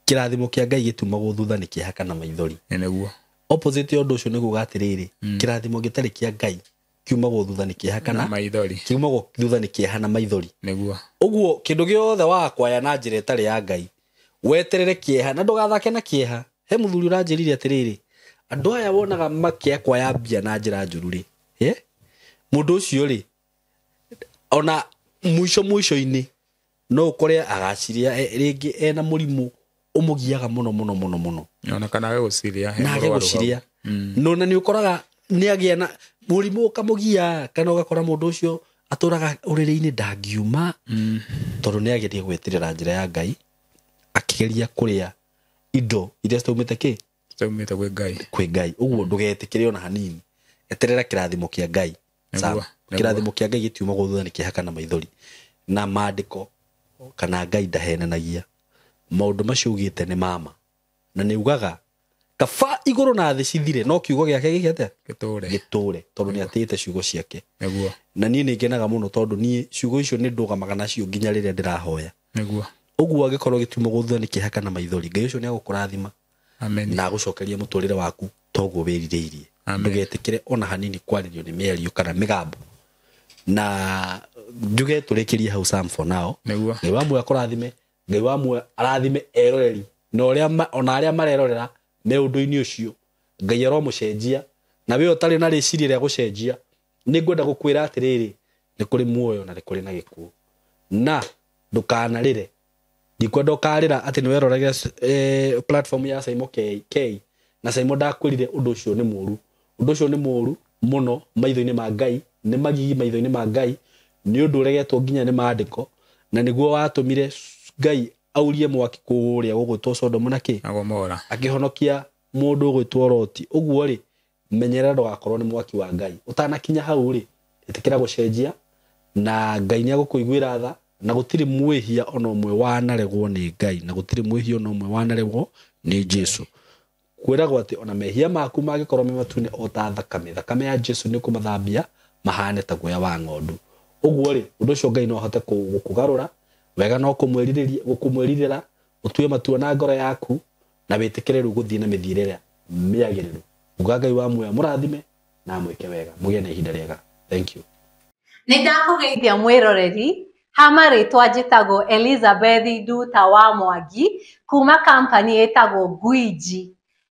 Speaker 2: Kĩrathimo kĩa Ngai gĩtumagwo thutha nĩ kĩeha kana maithori.
Speaker 1: Nĩguo.
Speaker 2: Opposite ya ũndũ ũcio nĩ kuga atĩrĩrĩ, kĩrathimo gĩtarĩ kĩa Ngai kiumagwo thutha nĩ kĩeha kana
Speaker 1: maithori.
Speaker 2: Kiumagwo thutha nĩ kĩeha na maithori.
Speaker 1: Nĩguo.
Speaker 2: Ũguo kĩndũ gĩothe wakwaya na njĩra ĩtarĩ ya Ngai, weterere kĩeha na ndũgathake na kĩeha. He mũthuri ũranjĩrire atĩrĩrĩ, andũ aya wonaga makĩakwaya mbia na njĩra njũru rĩ, mũndũ ũcio rĩ, ona mũico mũico-inĩ no ũkore agaciria rĩngĩ ena mũrimũ ũmũgiaga mũno mũno mũno mũno,
Speaker 1: ona kana age gũciria,
Speaker 2: na age gũciria. No na nĩ ũkoraga nĩ agĩa na mũrimũ ũkamũgia, kana ũgakora mũndũ ũcio atũraga ũrĩrĩ-inĩ ndangiuma, tondũ nĩ ageria gwĩtirĩra njĩra ya Ngai, akĩgeria kũrĩa indo iria citaumĩte kĩ,
Speaker 1: citaumĩte kwĩ Ngai,
Speaker 2: kwĩ Ngai. Ũguo ndũgetĩkĩre ona hanini, eterera kĩrathimo kĩa Ngai. Kĩrathimo kĩa Ngai gĩtiumagwo thutha nĩ kĩeha kana maithori. Na maandĩko kana Ngai ndahenanagia, maũndũ macio ugĩte nĩ mama, na nĩ ugaga kaba igũrũ na thĩ cithire, no kiugo gĩake gĩke atĩa? Gĩtũre, tondũ nĩ atĩĩte ciugo ciake.
Speaker 1: Nĩguo.
Speaker 2: Na niĩ nĩ ngenaga mũno tondũ niĩ ciugo icio nĩ ndũgamaga nacio nginya rĩrĩa ndĩrahoya.
Speaker 1: Nĩguo.
Speaker 2: Ũguo angĩkorwo gĩtiumagwo thutha nĩ kĩeha kana maithori, Ngai ũcio nĩ agũkũrathima.
Speaker 1: Amen.
Speaker 2: Na agũcokeria mũtũrĩre waku toguo wĩrirĩirie. Ndũgetĩkĩre ona hanini kwarĩrio nĩ mĩario kana mĩgambo. Na njuge tũrĩkĩrie hau Sam for now.
Speaker 1: Nĩguo.
Speaker 2: Ngai wa muoyo akũrathime, Ngai wa muoyo arathime eroreri na ũrĩa ona arĩa marerorera me ũndũ-inĩ ũcio, Ngai aromũcenjia. Na we ũtarĩ na rĩciria rĩa gũcenjia, nĩ ngwenda gũkwĩra atĩrĩrĩ, nĩ kũrĩ muoyo na nĩ kũrĩ na gĩkuũ, na ndũkanarĩre. Ndikwenda ũkarĩra atĩ nĩ weroragĩra platform ya Saimo K, na Saimo ndakwĩrire ũndũ ũcio nĩ mũũru. Ũndũ ũcio nĩ mũũru mũno maitho-inĩ ma Ngai, nĩ magigi maitho-inĩ ma Ngai, nĩ ũndũ ũregetwo nginya nĩ maandĩko, na nĩguo watũmire Ngai aurie mwaki kũrĩa gũgwĩtwo Sodomu na kĩ,
Speaker 1: na Gomora,
Speaker 2: akĩhonokia mũndũ ũgwĩtwo Loti. Ũguo rĩ, menyerera ndũgakorwo nĩ mwaki wa Ngai. Ũtanakinya hau rĩ, ĩtĩkĩra gũcenjia, na Ngai nĩ agũkũiguĩra tha, na gũtirĩ mwĩhia ona ũmwe wanaregwo nĩ Ngai, na gũtirĩ mwĩhia ona ũmwe wanaregwo nĩ Jesu. Kwĩragwo atĩ ona mehia maku mangĩkorwo me matune o ta thakame, thakame ya Jesu nĩ kũmathambia mahane ta guoya wa ng'ondu. Ũguo rĩ, ũndũ ũcio Ngai no ahote gũkũgarũra wega, no gũkũmwĩrirĩra, ũtue matua na ngoro yaku, na wĩtĩkĩre rĩu gũthiĩ na mĩthiĩre ĩrĩa mĩagĩrĩru. Uga Ngai wa muoyo mũrathime na amwĩke wega, mũgĩe na ihinda rĩega. Thank you.
Speaker 3: Nĩ ndakũgeithia mwĩroreri, hama rĩtwa njĩtagwo Elizabeth Nduta wa Mwangi kuma company ĩtagwo Gwiji.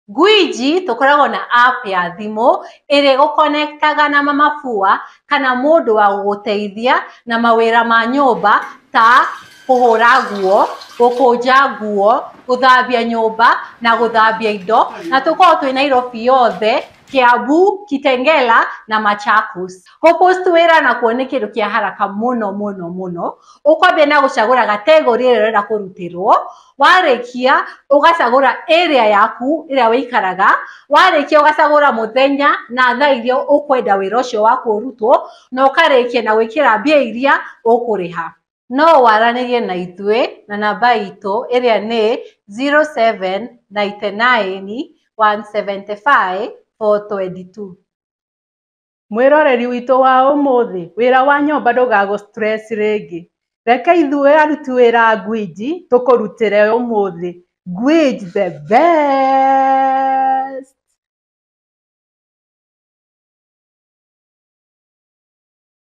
Speaker 3: Gwiji tũkoragwo na app ya thimũ ĩrĩa ĩgũconnectaga na mamabua kana mũndũ wa gũgũteithia na mawĩra ma nyũmba ta kũhũra nguo, gũkũnja nguo, gũthambia nyũmba na gũthambia indo, na tũkoragwo twĩ Nairobi yothe, Kiambu, Kitengela na Machakos. Gũpost wĩra nakuo nĩ kĩndũ kĩa haraka mũno mũno mũno. Ũkwambia na gũcagũra category ĩrĩa ũrenda kũrutĩrwo, warĩkia ũgacagũra area yaku ĩrĩa wĩikaraga, warĩkia ũgacagũra mũthenya na thaa iria ũkwenda wĩra ũcio waku ũrutwo, na ũkarĩkia na gwĩkĩra mbia iria ũkũrĩha. No waranĩrie na ithuĩ na namba itũ ĩrĩa nĩ 0799 175 422.
Speaker 4: Mwĩroreri witũ wa ũmũthĩ, wĩra wa nyũmba ndũgagũ stress rĩngĩ. Reke ithuĩ aruti wĩra a Gwiji tũkũrutĩre ũmũthĩ. Gwij the best.